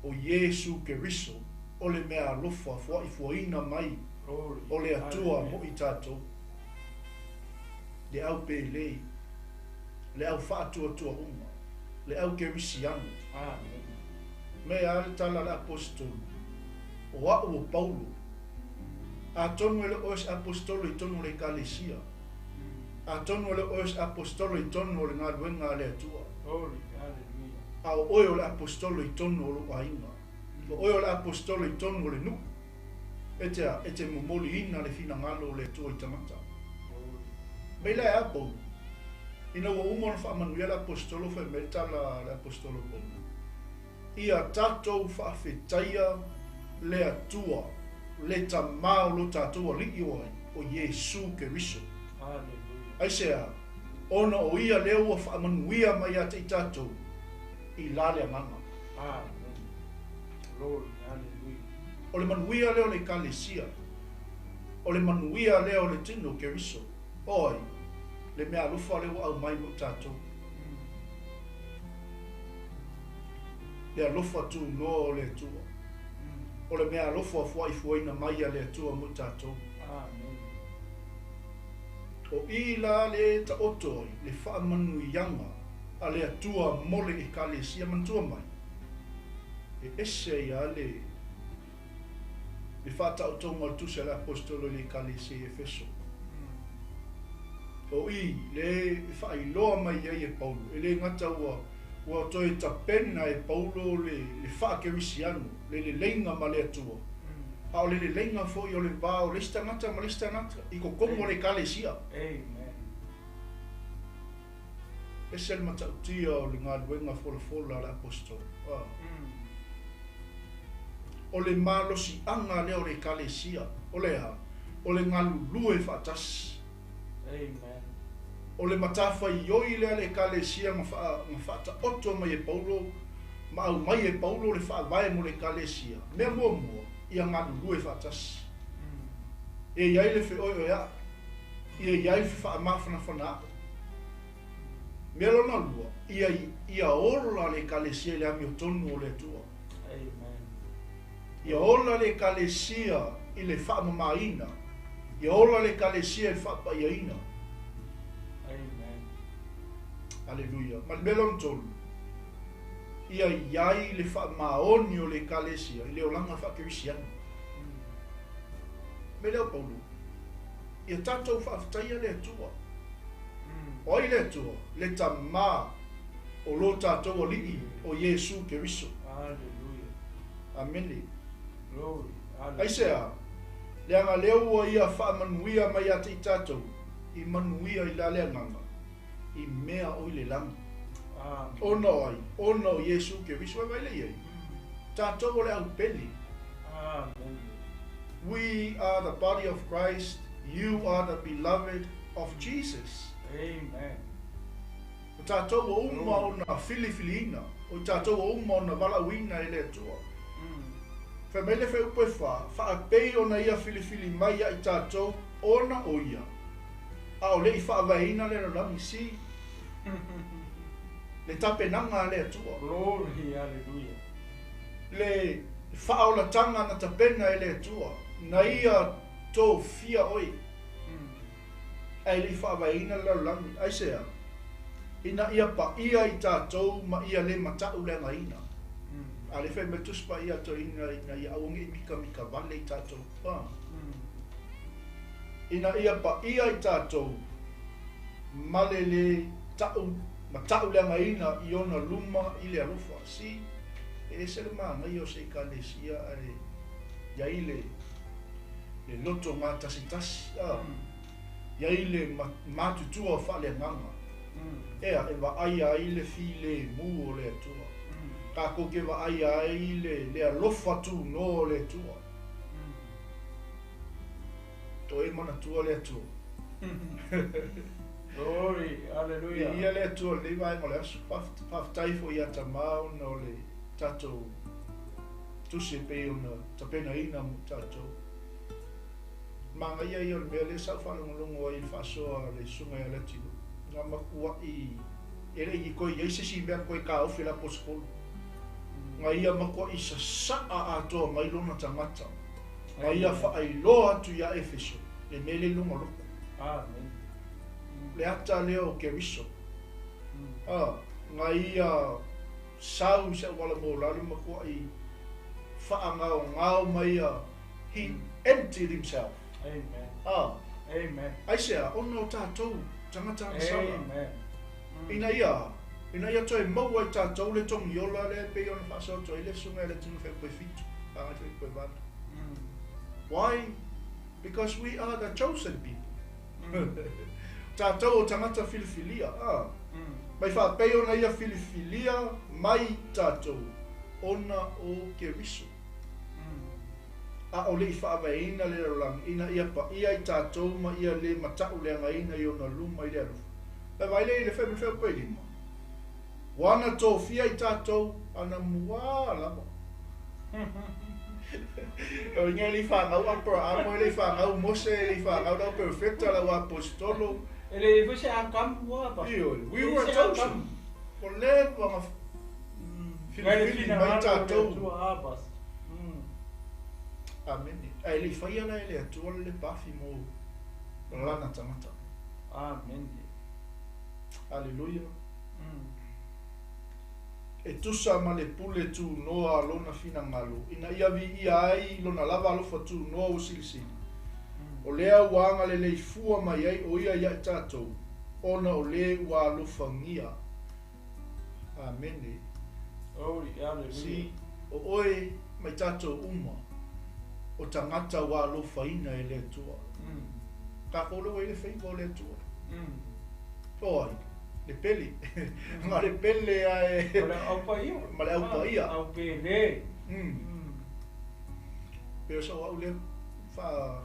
O Iesu Keriso, o le mea alofa foaifoaina mai o le Atua mo i tatou. Le au pēlē, le au faatuatua uma, le au kerisiano. Amen. Mea a le tala a le Aposetolo, O a'u o Paulo. Atonu e le o oe se Aposetolo i totonu o le Ekalesia. Atonu e le o oe se Aposetolo i totonu o le galuega a le Atua. A o oe o le Aposetolo i totonu o lou aiga. O oe o le Aposetolo i totonu o le nuu. E te a, e te momoliina le finagalo o le Atua i tagata. Mai la e a Paulo? Ina ua uma ona faamanuia le Aposetolo fai mai le tala a le Aposetolo Paulo, Ia tatou faafetaia le Atua, le Tama o lo tatou Alii o ai, o Iesu Keriso. Aisea? Ona o Ia lea ua faamanuia mai ia te i tatou i la le Agaga. O le manuia lea o le Ekalesia, o le manuia lea o le tino o Keriso. O ai? Le meaalofa lea ua aumai mo i tatou. Le alofa tunoa o le Atua. O le meaalofa fuaifuaina mai a le Atua mo i tatou. O i la le taoto ai le faamanuiaga a le Atua mo le Ekalesia. Manatua mai, e ese ai lava le le faataotoga o le Tusi a le Aposetolo i le Ekalesia i Efeso. O i, le e faailoa mai ai e Paulo, e le gata ua ua toe tapena e Paulo le le faakerisiano, le leleiga ma le Atua, a o le leleiga foi o le va o le isi tagata ma le isi tagata i totonu o le Ekalesia. Ese le matautia o le galuega folafola a le Aposetolo. O le malosiaga lea o le Ekalesia, o le a? O le galulue faatasi. O le matafaioi lea a le Ekalesia na faataoto mai e Paulo ma aumai e Paulo le faavae mo le Ekalesia, mea muamua, ia galulue faatasi. E i ai le feoeoea'i. Ia i ai le faamafanafana aʻo. Mea lona lua, ia, ia ola le Ekalesia i le amiotonu o le Atua. Ia ola le Ekalesia i le faamamaina. Ia ola le Ekalesia i le faapaiaina. Aleluia. Ma le mea lona tolu, ia i ai le faamaoni o le Ekalesia i le olaga faakerisiano. Mea lea o Paulo. Ia tatou faafetaia le Atua. O ai le Atua? Le Tama o lo tatou Alii o Iesu Keriso. Amene. Aisea? Leaga lea ua Ia faamanuia mai ia te i tatou i manuia i la le agaga, i mea o i le lagi. Ona o ai? Ona o Iesu Keriso. E vaai lea i ai? Tatou o le aupele. We are the body of Christ, you are the beloved of Jesus. Amen. O tatou ua uma ona filifiliina, o i tatou ua uma ona valaauina e le Atua. Fai mai le fuaiupu e fa, faapei ona Ia filifili mai ia i tatou ona o Ia, a o le i faavaeina le lalolagi, see? Le tapenaga a le Atua. Glory, hallelujah. Le faaolataga na tapena e le Atua, na Ia tofia oe, ae le i faavaeina le lalolagi. Aisea? Ina ia paia i tatou ma ia le matau leagaina. A le fai mai le Tusi Paia a Toeaina ina ia aua ne i mikamika vale i tatou. Ina ia paia i tatou ma le le ta'u mata'uleagaina i ona luma i le alofa. See, e ese le manaia o se Ekalesia ae i ai le le loto gatasitasi, a, i ai le matutua faaleagaga, ea, e vaaia ai le filemu o le Atua. Tatou te vaaia ai le le alofa tunoa o le Atua. Toe manatua le Atua. Glory, hallelujah. Viia le Atua i lenei vaega o le aso. Faafetai foi ia Tama ona o le tatou tusi e pei ona tapenaina mo tatou. Manaia ia o le mea lea sa ou faalogologo ai i le faasoa a le Susuga ia Leatinuu. Na matuai e le i toe i ai se isi mea na toe taofi e le Aposetolo. Na ia matuai sasaa atoa mai lona tagata. Na ia faailoa atu ia Efeso le mea lea i lona loto. Amen. Le ata lea o Keriso. A, na ia sau i se auala mōlalo, matua'i fa'agaogao ma ia. He emptied himself. Amen. Ah. Amen. Aisea? Ona o tatou tagata agasala. Amen. Ina ia toe maua i tatou le togiola lea e pei ona faasoa atu ai le susuga i le atunuu faiupu e 7 agai faiupu e 8. Why? Because we are the chosen people. Tatou o tagata filifilia. Ah. Mai faapei ona ia filifilia mai tatou ona o Keriso. A o le'i fa'avaeina le lalolagi ina ia paia i tatou ma ia lē mata'u leagaina i ona luma i le alofa. E vaai lea i le faiupu e 5. Ua na tofia i tatou anamuā lava. O iga e le'i fagau Aperahamo, e le'i fagau Mose, e le'i fagau lau perfecta lau apostolo. E le foi se akamu a pa. Ioe, we were chosen. O leva na filifili mai tatou. Amene. Ae le'i faia la e le Atua le lepa afi mo lana tagata. Amen. Aleluia. E tusa ma le pule tunoa a lona finagalo, ina ia viia ai lona lava alofa tunoa ua silisili. O lea ua agalelei fua mai ai o ia ia i tatou, ona o lē ua alofagia. Amene. Holy, hallelujah. Si, o oe mai tatou uma, o tagata ua alofaina e le Atua. Takou le ua i le feiva o le Atua. O ai, le pele. Ma le pele ae. O le aupaia. Ma le aupaia. Au pele. Pe o sa au le fa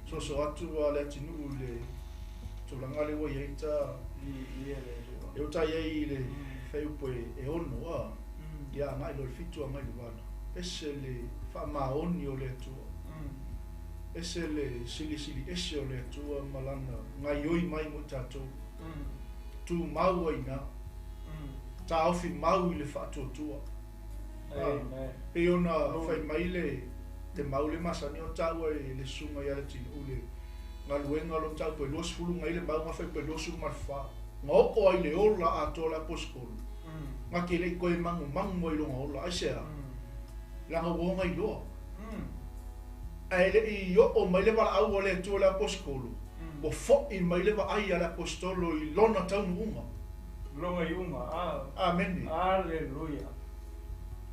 so atu a le atunuu i le tulaga le ua iai ta I i le Atua. E o ta iai i le faiupu e 6 a. Ia agai lo le 7 agai le 8. Ese le faamaoni o le Atua. Ese le silisili ese o le Atua ma lana gaioi mai mo i tatou. Tu mau ai na. Taofi mau i le faatuatua. Amen. Pe ona fai mai le te mau le masani o taua e le susuga ia le atunuu le galuega lo tau pe 20 ngai le mau nga fai pe 24. Nga oo ai le ola atoa le aposetolo. Nga ke lei koe mangu mangu ai longa ola. Aisea? Laga ua oga iloa. Ae le'i oo mai le valaau a le Atua le aposetolo. Ua fo'i mai le vaai a le aposetolo i lona taunuuga. Longa iuga. Ah. Amene. Hallelujah.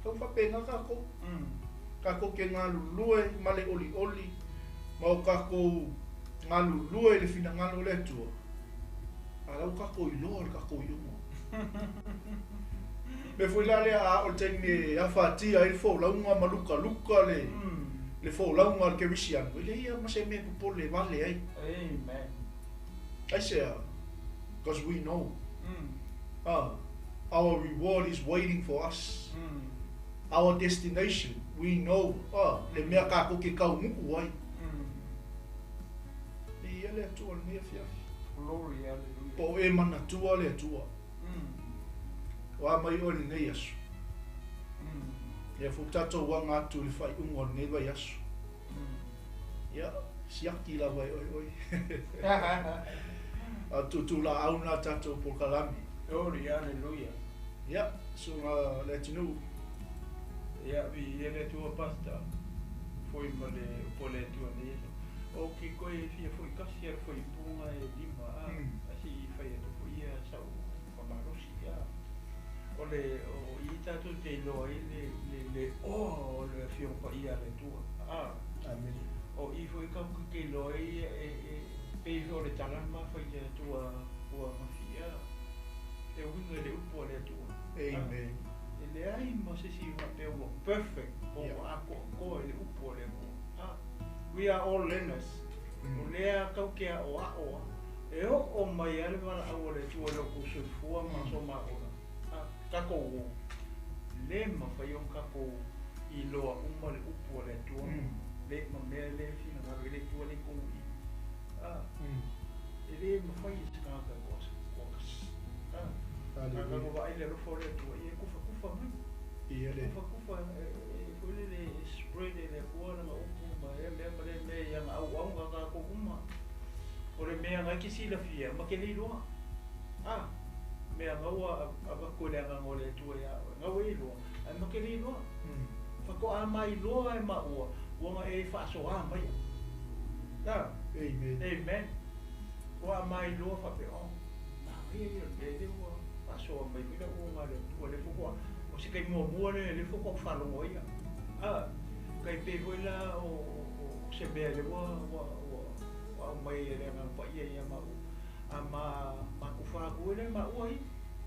Tau faapena takou. Takou ke galulue ma le olioli ma o takou galulue i le finagalo o le Atua. A lau takou iloa le takou iuga. Me foi la lea a o le taimi e afatia ai le folauga ma lukaluka le le folauga a le kerisiano. E le ia ma se mea popole vale ai. Amen. Aisea? Because we know. Our reward is waiting for us. Our destination, we know. Le mea kākou ke kaunu'u ai. Ia le Atua lenei afiafi. Glory, hallelujah. Po o e manatua le Atua. O a mai oe lenei aso. Ia fu tatou uaga atu i le faaiuga o lenei vaiaso. Ia, siaki lava e oe oe. A tutulaau na tatou polokalame. Glory, hallelujah. Ia, susuga le atunuu. Ia, vi ia le Atua pastor. Foi ma le po le Atua nei aso. O ke koe fia foi kasi a foi punga e 5 a. Asi i fai atu foi ia sau whamalosi a. O le o i tātou te iloa i le o o le afioga paia a le Atua. A. Amen. O i foi kau ke ke iloa i e pei o le talana mawhai le Atua ua mawhia. E uinga le upu a le Atua. Amen. E le ai ma se si wha pe ua perfect po ua ako akoa i le upu a le Atua. We are all learners. O lea kau ke a o a oa. E o o mai ale wala au o le Atua le o soifua ma so ma ola. Kako o le mawhai o kako i loa uma le upu a le Atua. Le ma mea le whina ngaro i le Atua le kou i. E le mawhai e se kangaka koa koa kas. Hallelujah. Kako wa ai le alofa o le Atua i e kufa kufa mai. Ia le. Kufa kufa e foi le le spread e le Atua na upu ma e mea ma le mea ia nga au au nga kako uma. O le mea ngai ki sila fia ma ke le iloa. Mea ga ua avatu e le Agaga o le Atua iā oe, ga ua e iloa, ae ma te le iloa. Faatoa mailoa e maua, ua na e faasoā maia. A? Amen. Amen. Ua mailoa faapea, oh, manaia ia o le mea lea ua faasoa mai foi le auaunaga a le Atua, lea faatoa, o se taimi muamua lea, lea faatoa ou faalogo ai au. A, tai pei foi la o, o se mea lea ua, ua, ua, ua aumai e le Agaga Paia ia maua. A ma matufa atu ai la maua ia.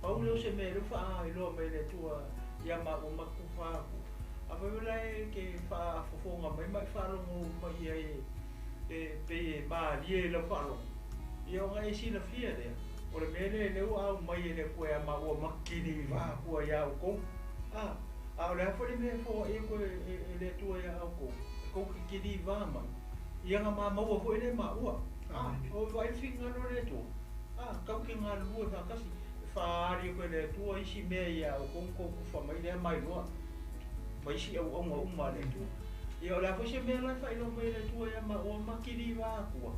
Pau lea o se mea lea ua faailoa mai e le Atua ia maua matufa atu. Afai foi la e te faafofoga mai ma e faalogo mai i ai e pei e malie i lau faalogo, ia ona e silafia lea, o le mea lea lea ua aumai e le Atua ia maua makilivā atu ai ia outou. A, a o le a foi le mea e foai atu e le Atua ia outou, e tou te kilivā mai, ia na ma maua foi lea e maua. A, o vaai le finagalo o le Atua, a, tatou te galulue faatasi, e faaali atu e le Atua isi mea ia outou na tou tufa mai lea mailoa, ma isi auauna uma a le Atua. Ia o le a foi se mea la e faailoa mai e le Atua ia maua makilivā atua.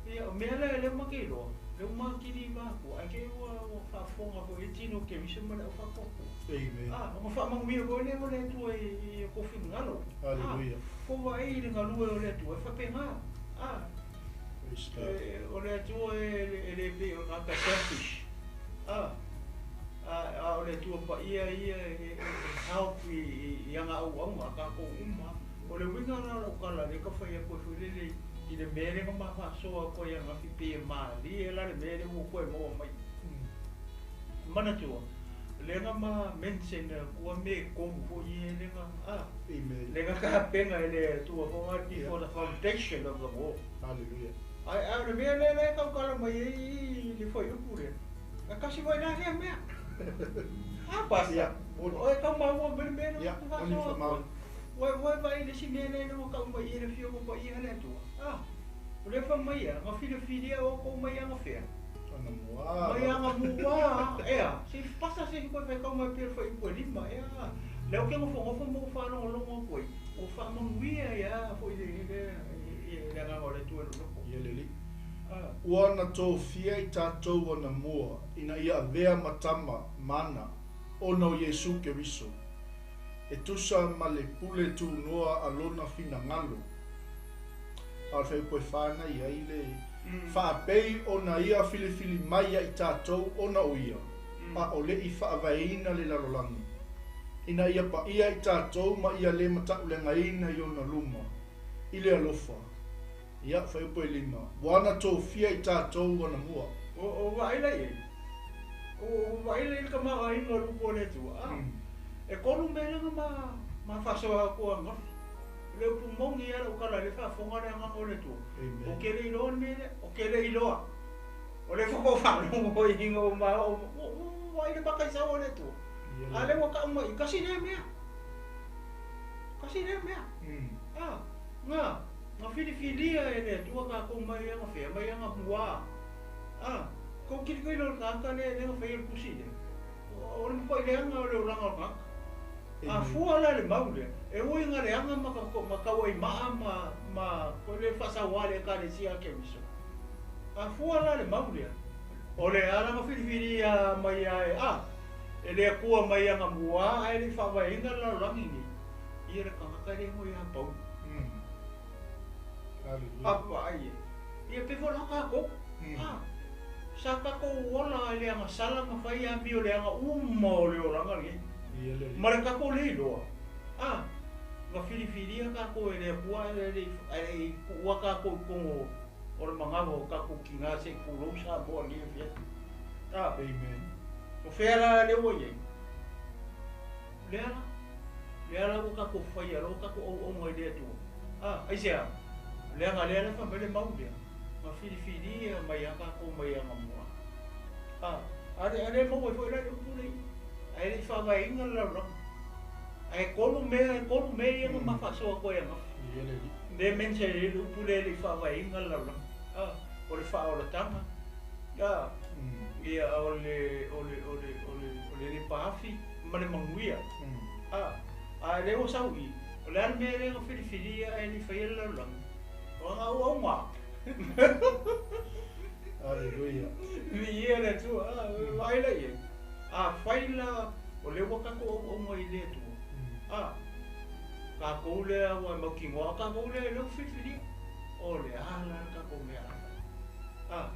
Ia o mea la lea ma te iloa, lea ua makilivā atua, ae te i ua faafofoga foi i le tino o Keriso ma le aufaatoatoa. Amen. A, ona faamanuia foi lea o le Atua i o tou finagalo. Hallelujah. A, kou vaai i le galue o le Atua, e faapena. A, Praise God. O le Atua e le pei o le tagata selfish. A, a o le Atua paia ia e help i ana auauna a tatou uma. O le uiga la o lau tala lea ka fai atu ai foi lele i le mea lea na ma faasoa atu ai ananafi pei e malie la le mea lea ua toe maua mai. Manatua, lea na ma mention atua mea e tolu foi ia lea na, a, Amen. lea na tapena e le Atua foi before the foundation of the world. Hallelujah. Ae a o le mea lea la e tautala mai ai i le fuaiupu lea, e tasi foi la lea mea. A, Pastor, Ia, o e tau maua mai le mea lea Ia, ou te moni faasoa atu ai. faamaoni. Ua e vaai i le isi mea lea ua tau mai i le afioga paia a le Atua. A, o lea fai mai ia, na filifilia outou mai agafea. Anamua. Mai agamua, ea, se pasa se koe fai kau mai pea le fuaiupu e lima, ea. Lea ou te nofonofo ma ou faalogologo atu ai, ua faamanuia ia foi le, le, le agaga o le Atua i lou loto. Ia le Alii. A. Ua na tofia i tatou anamua ina ia avea ma tama mana ona o Iesu Keriso, e tusa ma le pule tunoa a lona finagalo. A o le fuaiupu e fa na i ai le faapei ona ia filifili mai ia i tatou ona o ia, a o le i faavaeina le lalolagi, ina ia paia i tatou ma ia le matauleagaina i ona luma, i le alofa. Ia, fuaiupu e lima, ua na tofia i tatou anamua. O vaai la i ai. O vaai la i le tamaoaiga o le upu a le Atua. A, e tolu mea lea na ma faasoa atu ananafi. O le upu moni lava lau tala i le faafofoga le agaga o le Atua. Amen. Ou te le iloa le mea lea. Ou te le iloa. O lea foi ua faalogo ina ua ma oo, ua vaai le makaisau o le Atua. A lea ua tau mai i, tasi lea mea. Tasi lea mea. A, na, na filifilia e le Atua tatou mai agafea, mai agamua. A, kou tilotilo i le tagata lea lea na faia le tusi lea. O le matuai leaga o le olaga o le tagata. A fua la le mau lea, e ui ina leaga ma ma tauaimaa ma ma ko le faasauā i le Ekalesia a Keriso. A fua la le mau lea, o le ala na filifilia mai ai a e le Atua mai agamua ae le i faavaeina le lalolagi nei, ia le tagata lea mo ia Paulo. Hallelujah. A vaai e. Ia pei foi la tatou. A, sa tatou ola i le agasala ma fai amio leaga uma o le olaga lenei. Ia le Alii. Ma le tatou le iloa. A, na filifilia tatou e le Atua ae le i tuua tatou i totonu o le manava o tatou tinā se i tulou Samoa i lenei afiafi. A, Amen. o fea la lea ua i ai? Lea la. Lea la ua tatou faia loa tatou auauna i le Atua. A, aisea? Leaga lea la fai mai le mau lea, na filifilia mai lava tatou mai agamua. A, a le maua ai foi la le upu lea, ae le i faavaeina le lalolagi. Ae tolu mea, e tolu mea ia na ma faasoa atu ai ananafi. Ia le Alii. Lea mention ai le upu lea e le i faavaeina le lalolagi. A, o le faaolataga, a, ia o le, o le, o le, o le, o le lepaafi ma le manuia. A, a lea ua sau i, o le a le mea lea na filifilia ae le i faia le lalolagi? O ana auauna. Hallelujah. Viia le Atua, a, vaai la i ai. Afai la o lea ua tatou auauna i le Atua, a, tatou lea ua e mautinoa, o tatou lea lea ua filifilia. O le a la le tatou mea a fai? A,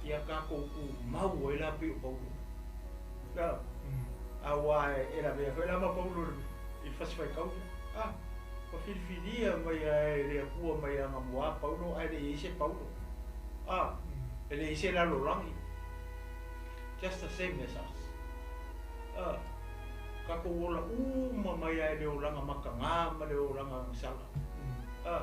ia tatou tumau ai la pei o Paulo. A, aua e lavea foi la ma Paulo i le fasi faitau lea. A, ua filifilia mai lava e le Atua mai anamua Paulo ae le i ai se Paulo. A, e leai se lalolagi. Just the same as us. A, tatou ola uma mai lava i le olaga matagā ma le olaga agasala. A,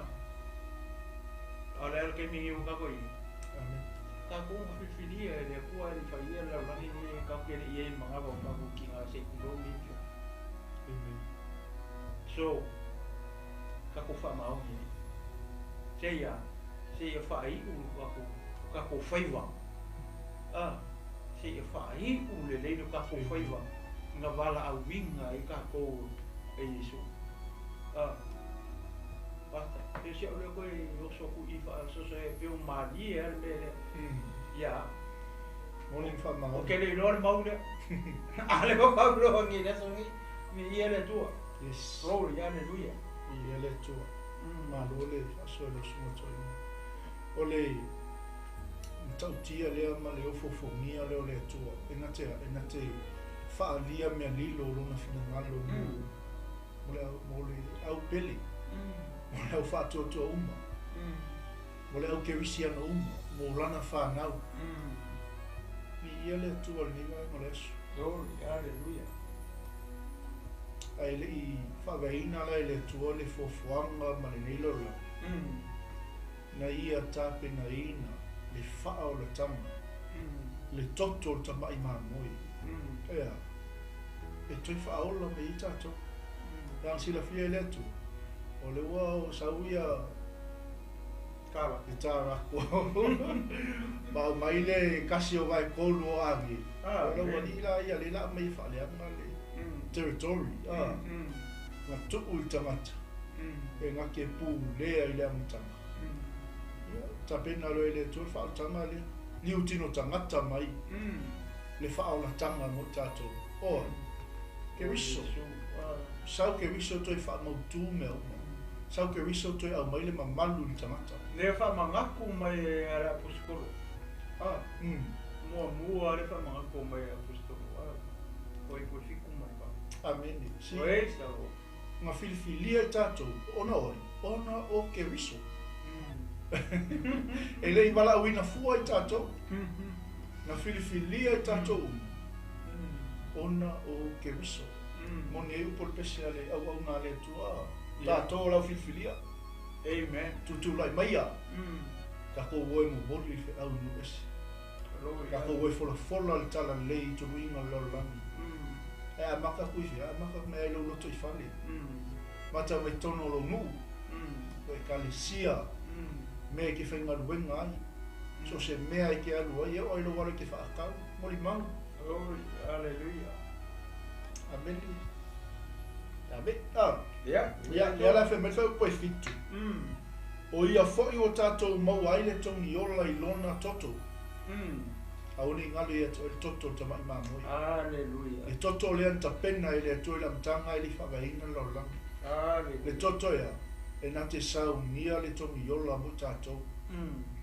a o le a le taimi nei ua tatou i ai? Amen. Tatou na filifilia e le Atua ae le i faia le lalolagi nei tatou te le i ai i le manava o tatou tiga se i tulou lenei pio. Amen. So, tatou faamaoni ai. Seia, seia faaiu lo tatou, tatou faiva. A, seia faaiu lelei lo tatou faiva na valaauina ai tatou e Iesu. A, basta. Pei o si au lea koe oso atu i faasoso e pei o malie lava le mea lea. Ia. Moni ma faamaoni. Ou te le iloa le mau lea. A o lea ua fauloa nei i le aso nei. Viia le Atua. Yes. Glory, hallelujah. Viia le Atua. Malo le faasoa i lau susuga toeaina. O le matautia lea ma le ofoofogia lea o le Atua, e na te, e na te faaalia mea lilo o Lona finagalo mo, mo le au, mo le au pele, mo le au faatuatua uma, mo le au kerisiano uma, mo Lana fanau. Viia le Atua i lenei vaega o le aso. Glory, hallelujah. Ae le i faaveaina la e le Atua le fuafuaga ma lenei lalolagi, na Ia tapenaina le faaolataga, le toto o le tamai mamoe, ea, e toe faaola mai ai tatou. Leaga silafia e le Atua, o lea ua sau ia Tala. Le tala ma aumai le kasi o vaetolu o Age. O lau alii la ia lea la aumai e faaleaga le territory a na tuu i le tagata e na te pulea i le amataga. Ia tapena loa e le Atua le faaolataga lea. Liu tino tagata mai le faaolataga mo i tatou. Oa, Keriso. Sau Keriso toe faamautu mea uma. Sau Keriso toe aumai le mamalu i le tagata. Lea faamanatu mai e le Aposetolo. A, muamua lea faamanatu mai e le Aposetolo. A, o i fitu ma le valu. Amene. Si. Praise the Lord. Na filifilia i tatou, ona o ai? Ona o Keriso. E le i valaauina fua i tatou. Na filifilia i tatou uma, ona o Keriso. Moni ai upu o le pese a le auauna a le Atua, tatou o lau filifilia. Amen. Tutulai maia, tatou o e momoli le feau i nuu ese. Tatou o e folafola le talalelei i tuluiga o le lalolagi. E amata atu i fea? E amata atu mai ai lou loto i fale. Mata mai totonu o lou nuu, o ekalesia, mea e te faigaluega ai, so o se mea e te alu ai, e oo ai lou alo i te faatau, molimau. Glory, hallelujah. Amene. Amene. Ah. Ia. Ia, lea la e fai mai le fuaiupu e 7. O ia foi ua tatou maua ai le togi ola i lona toto. Aua ne i galo ia te oe le toto o le tamai mamoe. Hallelujah. Le toto lea na tapena e le Atua i le amataga e le i faavaeina le lalolagi. Hallelujah. Le toto ea, e na te saunia le togi ola mo i tatou.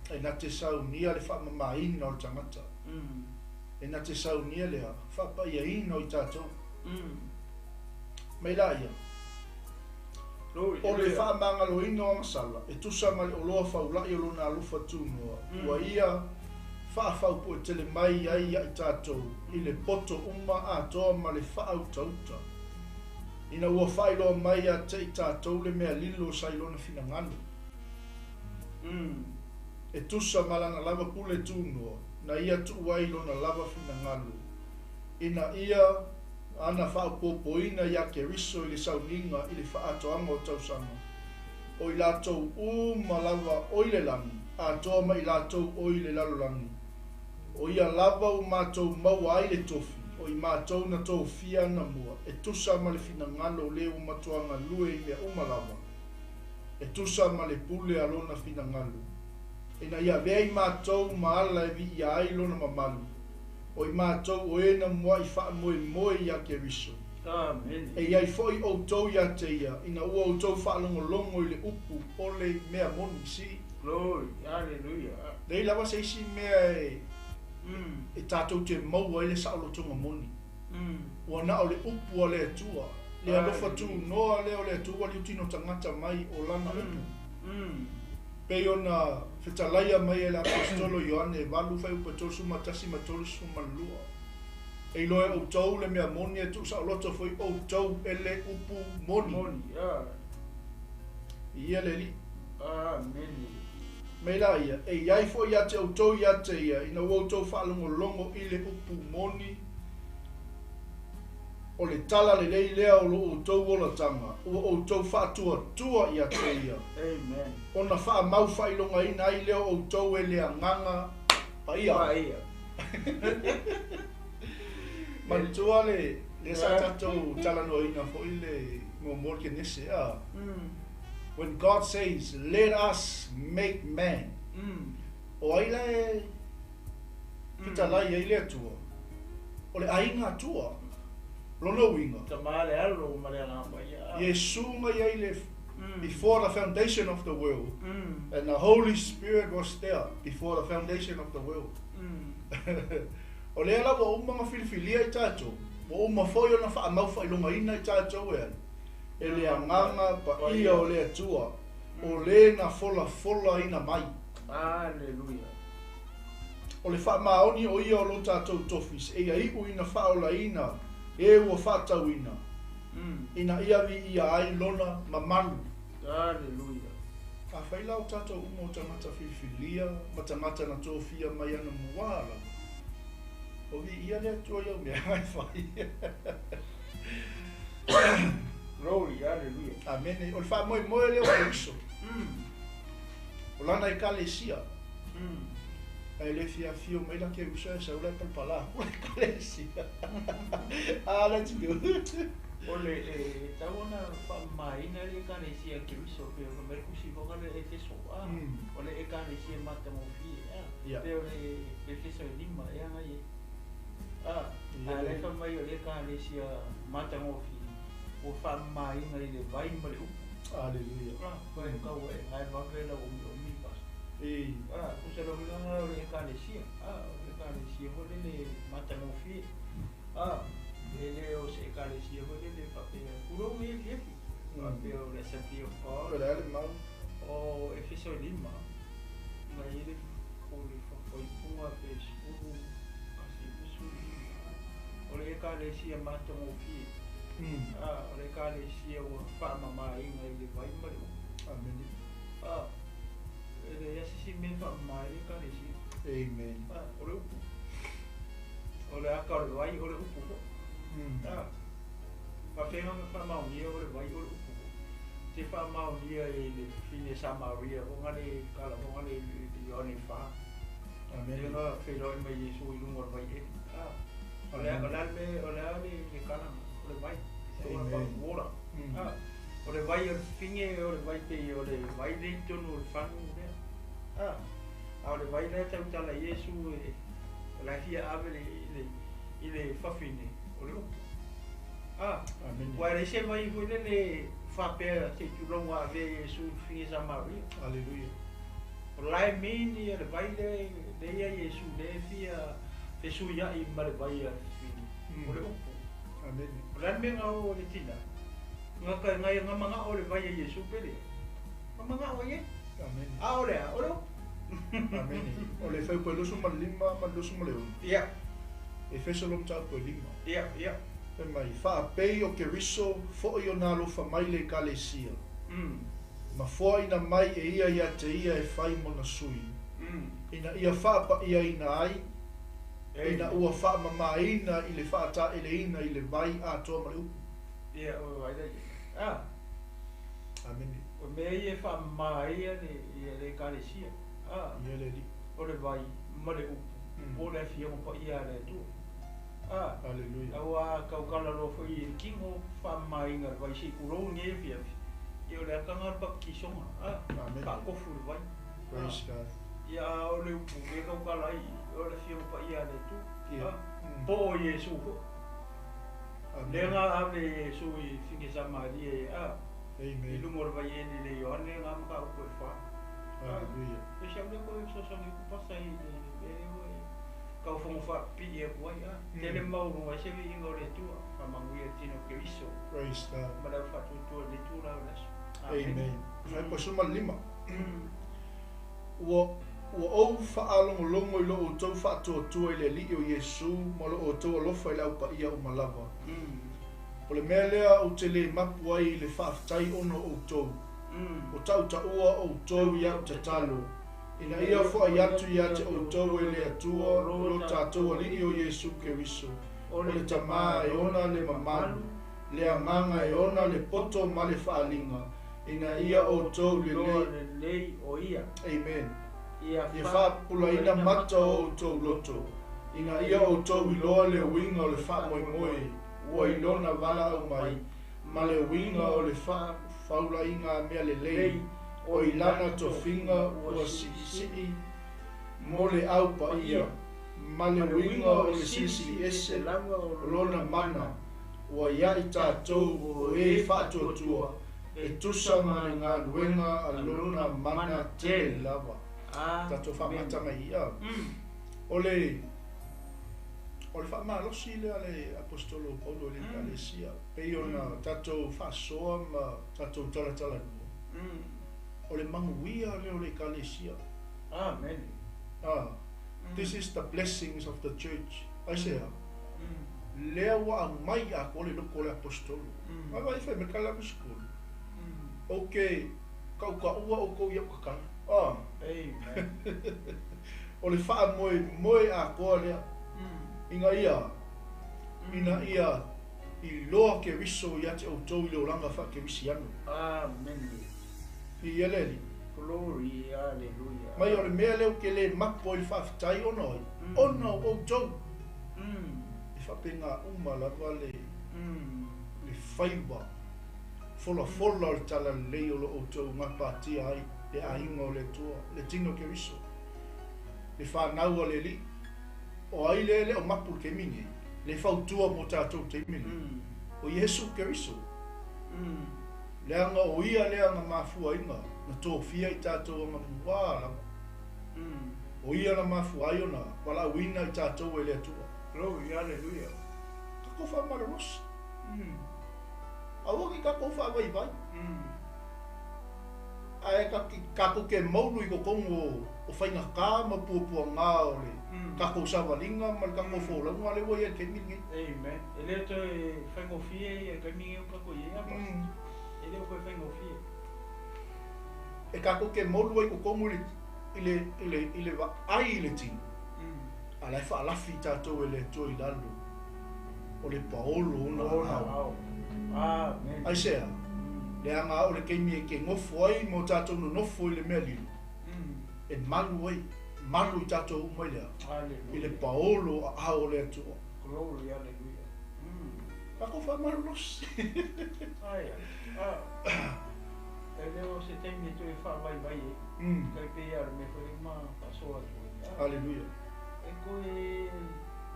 E na te saunia le faamamaina o le tagata. E na te saunia le faapaiaina o i tatou. Mai la ia. O le faamagaloina o agasala, e tusa ma le oloa faula'i o lona alofa tunoa, ua ia faafaupuetele mai ai ia i tatou i le poto uma atoa ma le faautauta, ina ua faailoa mai ia te i tatou le mea lilo sa i lona finagalo, e tusa ma lana lava pule tunoa, na ia tuu ai lona lava finagalo, ina ia ana faaopoopoina iā Keriso i le sauniga i le faaatoaga o tausaga, o i latou uma lava o i le lagi, atoa ma i latou o i le lalolagi. O ia lava ua matou maua ai le tofi, o i matou na tofia anamua, e tusa ma le finagalo o le ua matua galue i mea uma lava, e tusa ma le pule a lona finagalo, ina ia avea i matou ma ala e viia ai lona mamalu. O i mātou o e na mua i faamoemoe ia Keriso. Amene. E iai foʻi outou ia te ia, ina ua outou faalogologo i le upu o le mea moni si. Glory. Hallelujah. Leai lava se isi mea e e tatou te maua ai le saolotoga moni. Ua na o le upu a le Atua, le alofa tunoa lea o le Atua ua liutino tagata mai o lana upu. Pei ona fetalaia mai e le Aposetolo Ioane 8 fuaiupu 31 ma 32, E iloa e outou le mea moni e tuusaoloto foi outou e le upu moni. Moni, ah. Ia le Alii. Amene. Mai la ia, e i ai foi ia te outou ia te ia, ina ua outou faalogologo i le upu moni, o le tala lelei lea o lo outou olataga, ua outou faatuatua ia te ia. Amen. Ona faamau faailogaina ai lea o outou e le Agaga Paia. Paia. Manatua le lea sa tatou talanoaina foi le muamua o le Kenese, a. When God says, let us make man. O ai la e fetalai ai le Atua? O le aiga Atua. Lona uiga. Tama le Alo ma le Agaga Paia. Iesu mai ai le before the foundation of the world. And the Holy Spirit was there before the foundation of the world. O lea la ua uma ona filifilia i tatou, ua uma foi ona faamau faailogaina i tatou e ai, e le Agaga Paia o le Atua, o le na folafolaina mai. Aleluia. O le faamaoni o ia o lo tatou tofi, seia iu ina faaolaina e ua faatauina, ina ia viia ai lona mamalu. Aleluia. Afai la o tatou uma o tagata filifilia ma tagata na tofia mai anamua lava, o viia le Atua i au mea e fai. Glory, hallelujah. Amene. O le faamoemoe lea o Keriso. O lana ekalesia. Ae le fia afio mai la Keriso ae sau la e palapala aku le ekalesia. Ah, let's go. O le e tatau ona faamamaina le ekalesia Keriso pei ona fai mai le tusi foi lea Efeso a. O le ekalesia matagofie a. Pei o le Efeso e 5 ea na i ai. A, a o lea e fai mai o le ekalesia matagofie ua faamamaina i le vai ma le upu. Aleluia. A, ua e tau e gae vave lau omiomi pastor. E. A, tusa le uiga lena o le ekalesia. A, o le ekalesia foi lele matagofie. A, e le o se ekalesia foi lele faapea tulou nei afiafi. Faapea o le Assembly of God. O le a le mau? O Efeso e 5, na i ai le o le faafaipuga pe 10 kasi 15. O le ekalesia matagofie. A, o le ekalesia ua faamamaina i le vai ma le upu. Amene. A, e leai lava se isi mea e faamama ai le ekalesia. Amen. A, o le upu. O le aka o le vai o le upu foi. A, faafeaga ma faamaonia o le vai o le upu foi. Te faamaonia i le fafine Samaria foi le tala foi lea i Ioane 4. Amene. Lea na feiloai mai Iesu i luga o le vai eli. A, o le a o le a le mea o le a le le kalaga o le vai. It's all about water. A, o le vai o le fafine o le vai pei o le vai lea i totonu o le fagu lea. A, a o le vai lea e tautala i Iesu e o la e fia ave le i le i le fafine o le upu. A, Amene. ua e leai se vai foi lele faapea se i tulou na avea Iesu i le fafine Samaria. Aleluia. O la e mean ia le vai lea lea ia Iesu lea e fia fesuiai ma le vai a le fafine. O le upu. Amene. O le a le mea na o le tina? Nga ka ngai nga mangao le vai a Iesu pe lea. Nga mangao ai e. Amene. A o le a, o le upu. Amene. O le fuaiupu e 25 ma le 26. Ia. Efeso lo mataupu e 5. Ia, ia. Fai mai, faapei o Keriso foʻi ona alofa mai le ekalesia. Ma foaina mai e ia ia te ia e fai mona sui. Ina ia faapaiaina ai, ina ua faamamaina i le faataeleina i le vai atoa ma le upu. Ia, o vai lea. A. Amene. O mea ia e faamama ai ia le, ia le ekalesia. A. Ia le Alii. O le vai ma le upu. Po o le afioga paia a le Atua. A. Aleluia. Aua tautala loa foi i le kino faamamaina le vai se i tulou lenei afiafi. Ia o le akaga o le baptisoga. A. Amene. Faakofu i le vai. Praise God. Ia o le upu le tautala ai o le Afioga Paia a le Atua. Ia. Po o Iesu foi. Amen. Lea na ave Iesu i Figesamaria a Amen. i luga o le vaieli le Ioane na mataupu e fa. Hallelujah. E sau lea koe fesoasoani atu pasa i le mea lea ua e taufono faapipii atu ai a. Tele maualuga ai se viiga o le Atua, faamanuia i le tino o Keriso Praise God. ma le au faatuatua i le itula o le aso. Amen. Fuaiupu 15. Ua ua ou faalogologo i lo outou faatuatua i le Alii o Iesu ma lo outou alofa i le au paia uma lava. O le mea lea ou te le mapu ai i le faafetai ona o outou. O tautaua outou i au tatalo, ina ia foai atu ia te outou e le Atua lo tatou Alii o Iesu Keriso, o le Tama e ona le mamalu, le Agaga e ona le poto ma le faaaliga, ina ia outou Iloa lelei. lelei o ia. Amen. Ia Ia faapupulaina mata o outou loto, ina ia outou iloa le uiga o le faamoemoe ua i lona valaau mai, ma le uiga o le faafaulaiga mea lelei, o i lana tofiga ua siisii mo le au paia, ma le uiga o le silisili ese o lona mana, ua ia i tatou o e faatuatua, e tusa ma le galuega a lona mana tele lava. Tatou faamataga i ia. O le faamalosi lea le apostolo o Paulo i le Ekalesia, pei ona tatou faasoa ma tatou talatalalua. O le manuia lea o le Ekalesia. Amen. This is the blessings of the church. Aisea, lea ua aumai atoa le loko o le apostolo. Vai vai fai me kala school. Okay, kaukaua outou i au kakala. Amen. O le faamoemoe atoa lea. Ina ia, ina ia iloa Keriso ia te outou i le olaga faakerisiano. Amen. I ia le Alii. Glory, hallelujah. Mai o le mea lea ou te le mapo i le faafetai ona o ai, ona o outou. E faapena uma lava le le faiva folafola o le talalelei o lo outou gapatia ai le aiga o le Atua, le tino o Keriso, le fanau a le Alii. O ai lea e le o mapu i le taimi nei, le fautua mo tatou i le taimi nei, o Iesu Keriso. Leaga o ia lea na mafuaiga, na tofia i tatou agamuā lava. O ia na mafua ai ona valaauina i tatou e le Atua. Glory, hallelujah. Tatou faamalolosi. Aua ke tatou faavaivai. Ae tatou ke maulu i totonu o faigata ma puapuaga o le tatou savaliga ma le tatou folauga lea ua ia i le taimi lenei. Amen. E le toe faigofie ia le taimi lenei o tatou i ai, a E le o toe faigofie. E tatou ke maulu ai totonu i le vaai i le tino. A la e faalafi i tatou e le Atua i lalo o le paolo ona aao. Amen. Aisea, leaga o le taimi e ke gofo ai ma o tatou nonofo i le mea lilo, e malu ai, malu i tatou uma i lea, Hallelujah. i le paolo aao o le Atua. Glory, hallelujah. Tatou faamalolosi. Ai, e le o se taimi e toe faavaivai ai. Tai pei a le mea foi lea ma faasoa atu ai. Hallelujah. E koe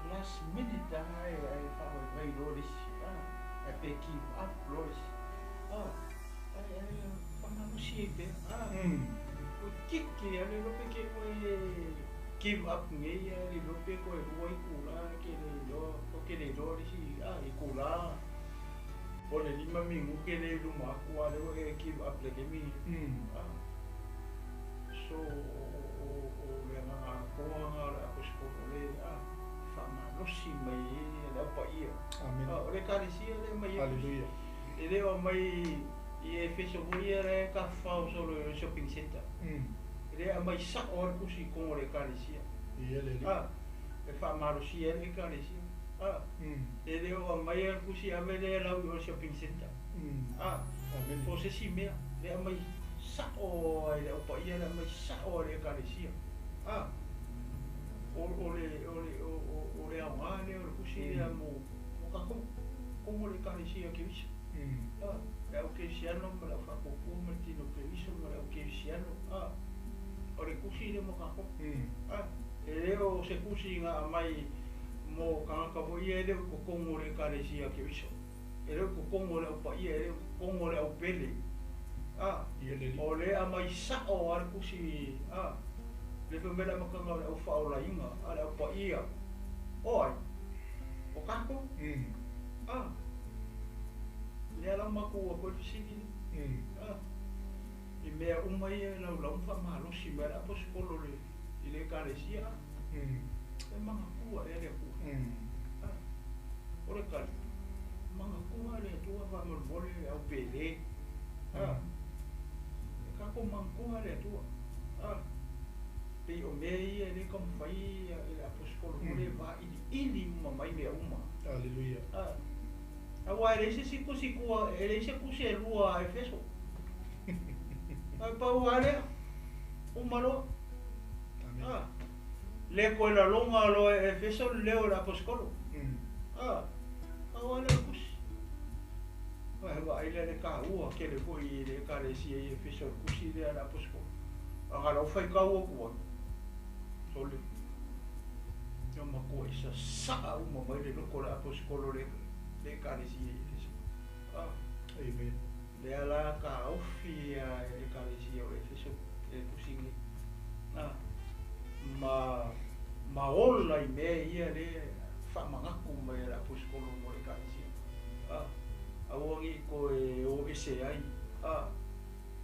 last minute a e faavaivai loa le isi. Ai pe give up loa le isi. Ai faamalosi ai pea. O kiki a le iloa pe ke koe give up nei a le iloa pe koe rua i kula ke le iloa o ke le iloa le isi i kula. O le 5 minuke le i luma aku a le ua e give up le taimi. So o le agaga atoa na o le apostolo le faamalosi mai ai le au paia. Amen. O le Ekalesia le mai ai. Hallelujah. E le o mai i Efeso foi ia le tafafao solo i le shopping center. E le aumai sao le pusi i kogo o le Ekalesia. Ia le Alii. E faamalosia ai le Ekalesia. E le o aumai le pusi ave lea lau i o le shopping center. Amen. O se isi mea, le aumai sao ai le au paia, le aumai sao ai le Ekalesia. O le o le aoga lea o le pusi lea mo tatou, kogo o le Ekalesia Keriso. Le au kerisiano ma le au faatuatua ma le tino Keriso ma le au kerisiano. O le pusi lea mo tatou. o se tusi na aumai mo tagata foi ia e le o i totonu o le Ekalesia a Keriso, e le o i totonu o le Au Paia, e le o i totonu o le aupele, a, o lea e aumai sa'o lava le tusi, a, lea fai mai le amataga o le au faaolaina a le Au Paia, o ai? O tatou, a, lea la ua matou atu ai le fesili lea, a, i mea uma ia e laulau ma faamalosi mai ai le Aposetolo i le Ekalesia, a. E manatua ea le Atua? A, o le tali, manatua le Atua faamolemole le au pele. A, e tatou manatua le Atua. A, pei o mea ia e le taumafai e le Aposetolo foi lea e vailiili uma mai mea uma. Aleluia. A, aua e leai se isi tusi tua, e leai se tusi e lua a Efeso. Ae pau lava lea, uma loa. A, le toe lalona loa e Efeso le leo o le Aposetolo. A, pau lava lea o le tusi. Ae vaai lea i le taua tele foi i le Ekalesia i Efeso o le tusi lea a le Aposetolo. A na o lau faitau atu ai, sole, ia matuai sasaa uma mai le loto o le Aposetolo i le Ekalesia i Efeso. A, Amen. Lea la taofi a e le Ekalesia o Efeso le tusi nei. A, ma, ma ola i mea ia lea faamanatu mai e le Aposetolo mo le Ekalesia. A, aua ne i toe o ese ai, a,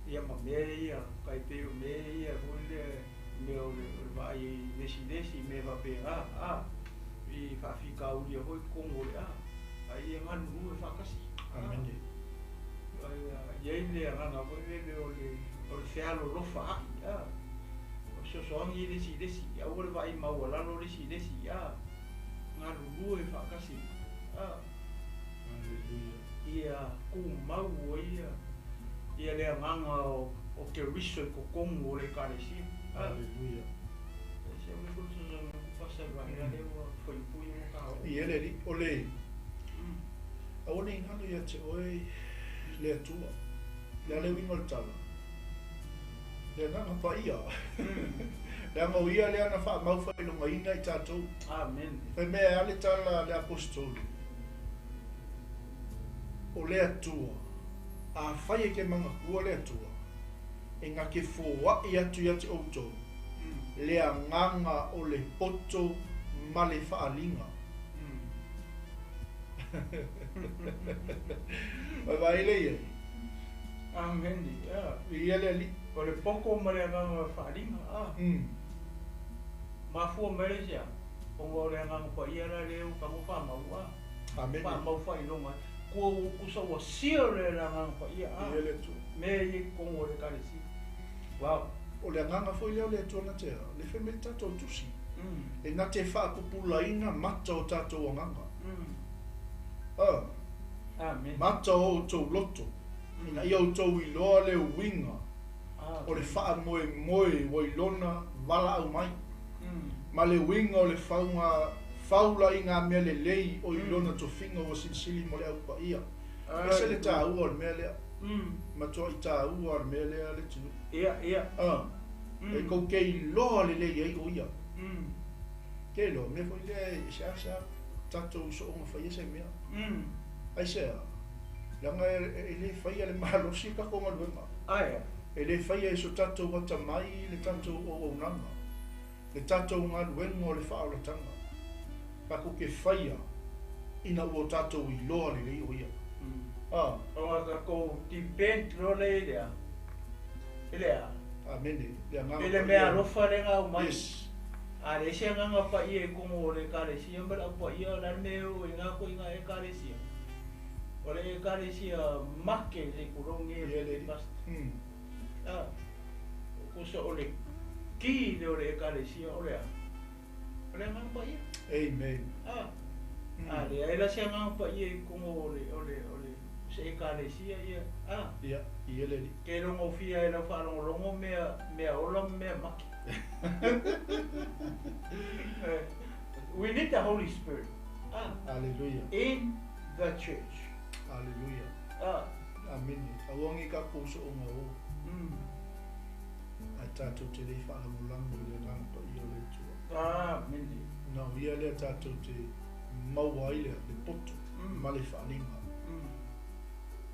ia ma mea ia, tai pei o mea ia foi lea, mea o le, o le vaai i lesilesi, mea faapena, a, i faafitauli foi totonu o le a, a ia galulue faatasi. Amene. A, ia i ai le agaga foi lele o le, o le fealolofaai, a, o fesoasoani le isi i le isi, aua le vaai maualalo le isi i le isi, a, galulue faatasi, a. Aleluia. Ia tumau ai ia le agaga o Keriso i totonu o le Ekalesia. Aleluia. Ia le Alii, o le aua ne i galo ia te oe le Atua, le a le uiga o le tala, le Agaga Paia, leaga o Ia lea na faamau faailogaina i tatou. Amen. Fai mea e a le tala a le Aposetolo, o le Atua, afai e te manatua le Atua, e na te foai atu ia te outou le agaga o le poto ma le faaaliga. Vaevae lea i ai. Amene. Viia le Alii. O le poto ma le agaga o le faaaliga, a. Mafua mai le aisea? Ona o le Agaga Paia la lea ua tago faamau, a. Amene. Faamau faailoga ai. Kua ua kusa ua seal le Agaga Paia, a. Viia le Atua. Mea ia i totonu o le Ekalesia. Wow. O le agaga foi lea o le Atua na te a, le fai mai le tatou tusi, e na te faapupulaina mata o tatou agaga. A. Amene. Mata o outou loto, ina ia outou iloa le uiga o le faamoemoe ua i lona valaau mai, ma le uiga o le fauga faula i ngā mea lelei o i lona tofiga ua silisili mo le Au Paia. Ese le taua o le mea lea. Matuai taua le mea lea le atunuu. Ia, ia. A, e kou ke iloa lelei ai o ia. Ke iloa, mea foi lea e seasea tatou sooga faia se mea. Aisea, leaga e le faia le malosi le tatou galuega. Aia. E le faia e so tatou atamai le tatou auaunaga, le tatou galuega o le faaolataga. Tatou te faia ina ua tatou iloa lelei o ia. A. Ona tatou depend loa lea i le a? I le a? Amene. Le agaga I le paia. mea alofa lea na aumai. Yes. A leai se agaga paia i totonu o le Ekalesia ma le Au Paia, o le a le mea e oo ai na ituaiga Ekalesia? O le Ekalesia make se i tulou nei o le Ia le Pentecost. A, tusa o le ki lea o le Ekalesia o le a? O le Agaga Paia. Amen. A, a leai la se Agaga Paia i totonu o le, o le, o le, se Ekalesia ia, a. Ia, ia le Alii. Ke logofia e lau faalogologo mea, mea ola ma mea make. We need the Holy Spirit. A. Aleluia. In the church. Aleluia. A. Amene. Aua ne i tatou sooga o. Ae tatou te le faalagolago i le Agaga Paia o le Atua. Amene. tatou te maua ai le poto ma le faaaliga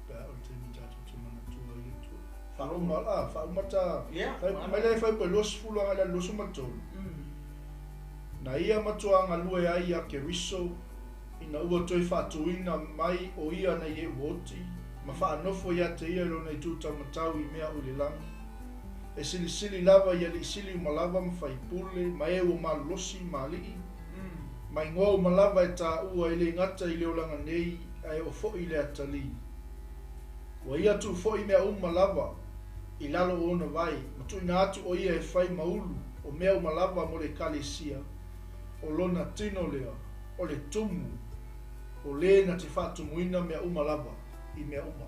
pe a o le taimi tatou te manatua ai le Atua. Faauma a faauma ta mai le fuaiupu e 20 agai i le 23. Na ia matuā galue ai iā Keriso ina ua toe faatuina mai o ia nai e ua oti, ma faanofo ia te ia i lona itu taumatau i mea o i le lagi, e silisili lava i alii sili uma lava ma faipule, ma e ua malolosi, ma alii, ma igoa uma lava e taua e le gata i le olaga nei, ae oo foi i le atalii. Ua ia tuu foi mea uma lava i lalo o ona vae, ma tuuina atu o ia e fai ma ulu o mea uma lava mo le Ekalesia, o lona tino lea, o le tumu, o le na te faatumuina mea uma lava i mea uma.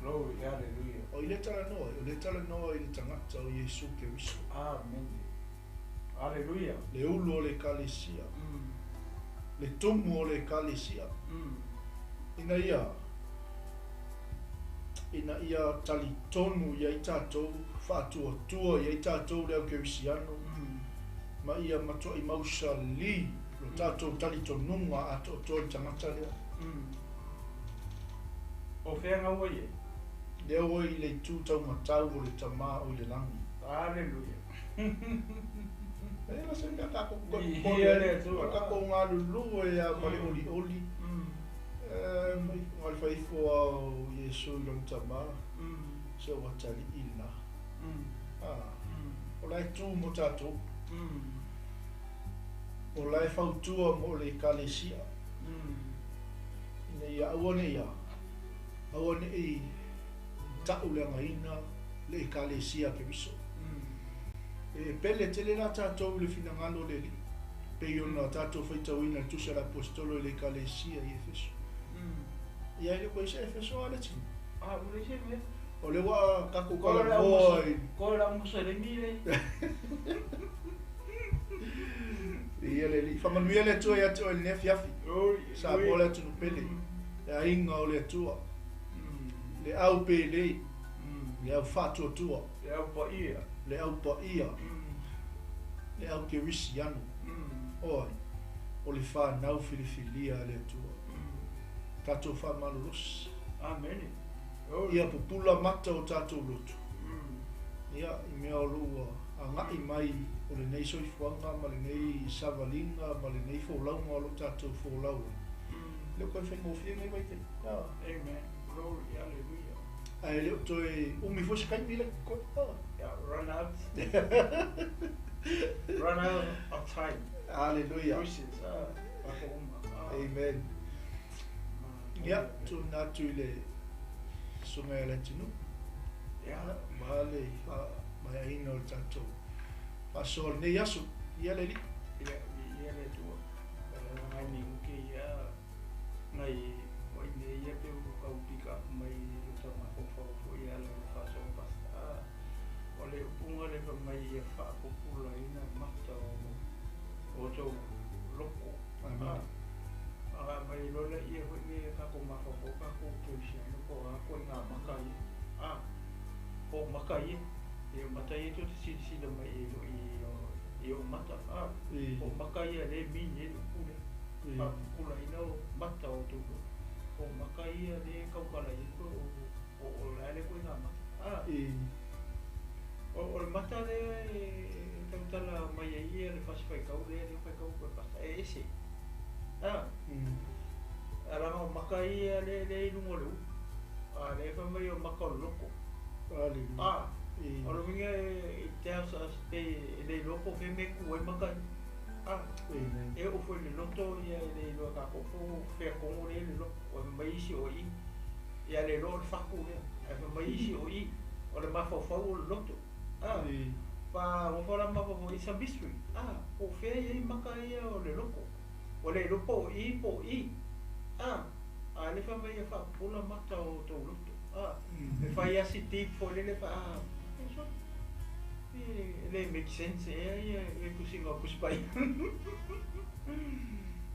Glory, hallelujah. O i le talanoa, o le talanoa i le tagata o Iesu Keriso. Amen. Hallelujah. Le ulu o le Ekalesia. Le tumu o le Ekalesia. Ina ia ina ia talitonu i ai tatou, faatuatua i ai tatou le au kerisiano, ma ia matuai mausali lo tatou talitonuga atoatoa i le tagata lea. O fea gaua i ai? Lea ua i le itu taumatau o le Tama o i le lagi. Hallelujah. E le o se mea tatou toe popole ai, o tatou galulue lava ma le olioli. E mai le faifo lava o Iesu i lona Tama, se o atalii lena. O la e tu mo tatou. O la e fautua mo le Ekalesia, ina ia aua ne i a, aua ne i ta'uleagaina le Ekalesia a Keriso. E pele tele la tatou i le finagalo o le Alii, pei ona tatou faitauina i le Tusi a le Aposetolo i le Ekalesia i Efeso. Ia e le o koe se Efeso a le tino. A, ua leai se mea. O lea ua tatou talanoa i. Koe o le au Muselemi le. Ia le Alii. Faamanuia le Atua ia te oe i lenei afiafi. Samoa le atunuu pele. Le aiga o le Atua. Le au pele. Le au faatuatua. Le au paia. Le au paia. Le au kerisiano. Oi, o le fanau filifilia a le Atua. Tatou faamalolosi. Amene. Ia pupula mata o tatou loto. Ia, i mea o lo ua agai mai o lenei soifuaga ma lenei savaliga ma lenei folauga o lo o tatou folau ai. E le o toe faigofie lenei vaitaimi. Amen. Glory, hallelujah. Ae le o toe umi foi se taimi lea koe. Yeah, run out. Run out of time. Hallelujah. Choices, Amen. Ia, tuuina atu i le Susuga ia Leatinuu. Ia. Ma le faamaeaina o le tatou faasoa o lenei aso. Ia le Alii. Ia, viia le Atua. Nai minuti ia, nai wahine ia pe ua tau pick up mai i lo tau mafaufau foi e ala i le faasoa pastor. O le upuga lea fai mai ia faapupulaina mata o outou loko. Amen. A mai loa laia foi nei e tatou mafaufau tatou kerisiano po o a koiga maka ia. A, po o maka ia. E o mata ia tou te silasila mai ai foi i ou mata. A, po o maka ia lea e mean ai le upu lea. Faapupulaina o mata o outou loko. Po o maka ia lea e tautala i ai po o le a lea koiga mata. A, o le mata lea e tautala mai ai ia le fasi faitau lea e faitau koe pasta e ese. A, leaga o maka ia lea i luga o le ulu. A lea fai mai o maka o le loko. Hallelujah. A, o le uiga it tells us pe e le iloa po o fea mea e ku ai maka ia. A, e oo foi i le loto ia e le iloa e tatou po o fea tonu lea e le loto. Ua fai mai isi o i, ia le iloa o le fatu lea. Ae fai mai isi o i, o le mafaufau o le loto. A, pa nofo la mafaufau it's a mystery. A, po o fea e i ai maka ia o le loto. Ua le iloa po o i po o i. A, a lea fai mai ia faapupula mata o tou loto. A, e fai lava si deep foi lele fa a, e le make sense ea ia le tusiga o Tusi Paia.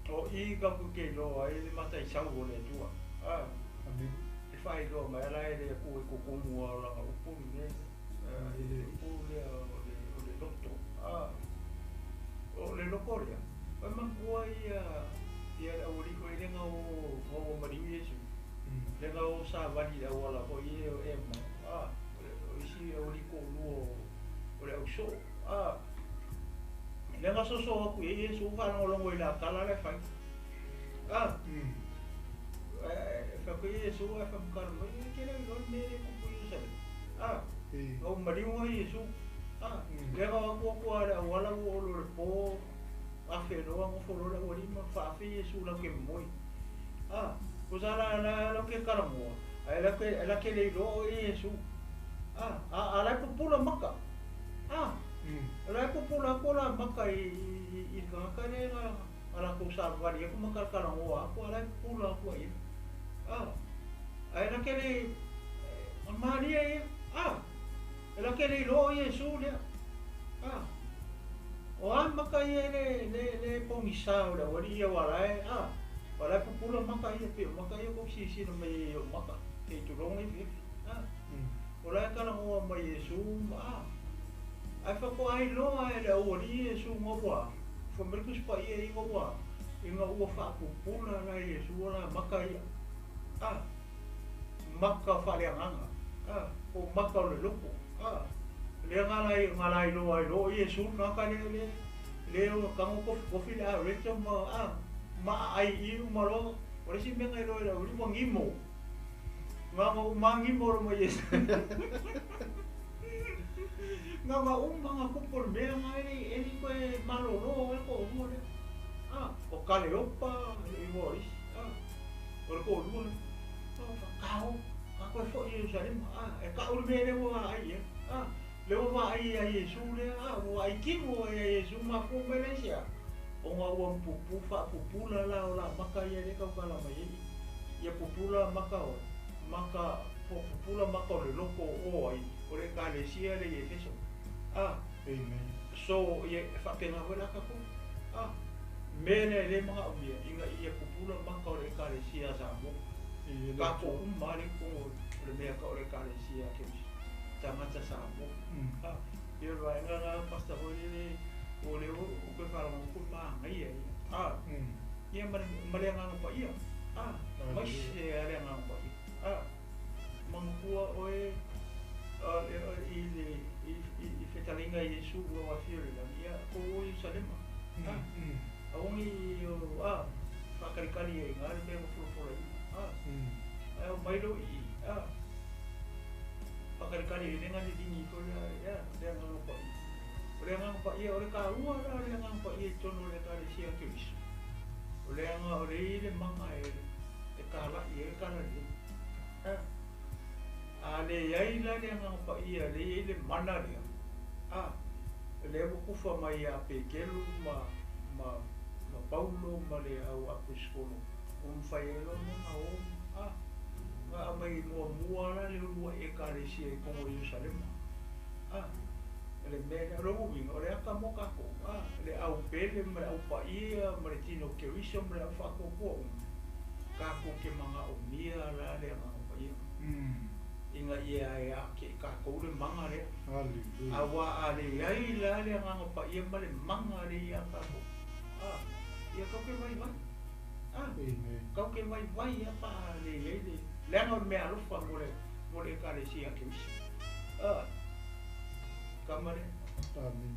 O i tatou te iloa ai le mataisau o le Atua. A, Amen. e faailoa mai lava la e le Atua i totonu lava o lana upu lenei, le upu lea o le loto. A, o le loto lea, Oi manatua ia ia le aualii foi lea na o maliu Iesu. Lea na o savali i le auala foi e o Ema. O isi aualii toalua o le ausoo. Lea na soso atu i ai Iesu faalogologo i le atala la e fai. E fai atu ai Iesu ae faamatala mai, e te le iloa le mea lea e tupu i Ierusalema. Na ou maliu ai Iesu. Lea na o atu atu lava i le auala ua olo i le po, afe loa nofo loa le aualii ma faafe Iesu latou te momoe. Tusa la la latou te talanoa, ae latou te le iloa o Iesu. A la e pupula maka. O la e pupula atu la maka i le tagata lea na latou savali atu ma talatalanoa atu, a la e pupula atu ai. Ae latou te le malie ia. E latou te le iloa o Iesu lea. O a maka ia le pogisa o le aualii ia aua la e pupula maka ia, pei o maka ia kou silasila mai ai i ou maka, se i tulou gaifi. O la e talanoa mai Iesu ma ae faatoa iloa e le aualii Iesu ina ua fai mai le Tusi Paia ina ua ina ua faapupula la Iesu la maka ia. Maka faaleagaga. Po o maka o le loto. Lea na la iloa ai loa o Iesu lena ka le le o tago kofikofi le areta ma ma aai i uma loa. O le isi mea na iloa e le aualii ua gimo. Na ona uma lava gimo loa ma Iesu. Na ona uma na tupu o le mea na e le i toe malolo ai le toalua lea. O Kaleopa le igoa o isi. O le toalua lea. Kao, ka toe foi i Ierusalema. E tau le mea lea ua vaai i ai. Lea ua vaai ia Iesu lea, ua vaai kino ai ia Iesu mafua mai la i se a? Ona ua pupu faapupula la o la maka ia lea e tautala mai ai. Ia pupula maka o maka po pupula maka o le loko o ai o le Ekalesia lea i Efeso. Amen. So ia e faapena foi la tatou. Mea lea e le manaomia ina ia pupula maka o le Ekalesia a Samoa. Tatou uma lava lea i totonu o le mea tau o le Ekalesia a Keriso, tagata Samoa. Ia o le vaega lena Pastor foi lele o lea ua ou toe faalogo atu i manaia ia. Ia ma le Agaga Paia. Aemaise lava le Agaga Paia. Manatua oe i le i fetalaiga a Iesu ua o afio i le lagi, ia tou o i Ierusalema. Aua ne i faatalitali ai i ina le mea na folafolaina. Ae omai loa i i, faatalitali ai le liligi ifo lea, le Agaga Paia. O le Agaga Paia, o le taua la o le Agaga Paia i totonu o le Ekalesia a Keriso, o le aga o le i le maga e talai ai le talalelei. A leai la le Agaga Paia, lea e i ai le mana lea, lea ua tufa mai ia Petelu ma Paulo ma le au aposetolo, ua mafai ai loa ona o, na aumai muamua la le uluai Ekalesia i totonu o Ierusalema. Le mea lea, o lona uiga, o le ata mo tatou, le au pele ma le au paia ma le tino Keriso ma le au faatuatua uma, tatou te manaomia la le Agaga Paia ina ia e ake i tatou le maga lea. Aua a leai la le Agaga Paia ma le maga lea ia tatou, ia tatou te vaivai. Tatou te vaivai lava pe a leai le leaga o le meaalofa mo le Ekalesia a Keriso. Tama lea. Amen.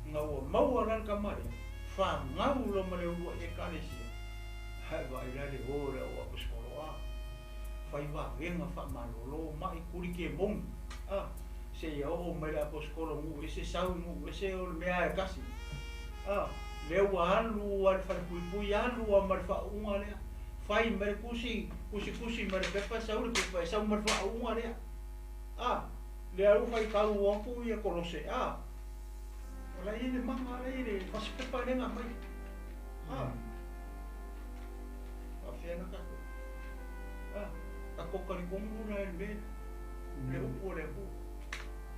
Na ua maua la le tama lea, fanau loa ma le uluai Ekalesia, hae vaai la le o le au aposetolo a fai vavega faamalolo mai kuli ke moni a seia oo mai le aposetolo nuu ese sau nuu ese o le mea e tasi a lea ua alu lava i le falepuipui alu lava ma le faauuga lea fai mai le tusi tusitusi mai le pepa sau le pepa e sau ma le faauuga lea a lea ua faitau atu ia Kolose a o la e i ai le maga la e i ai le fasipepa lea na aumai a faafefea la tatou a tatou talitonu la i le mea lea le upu a le Atua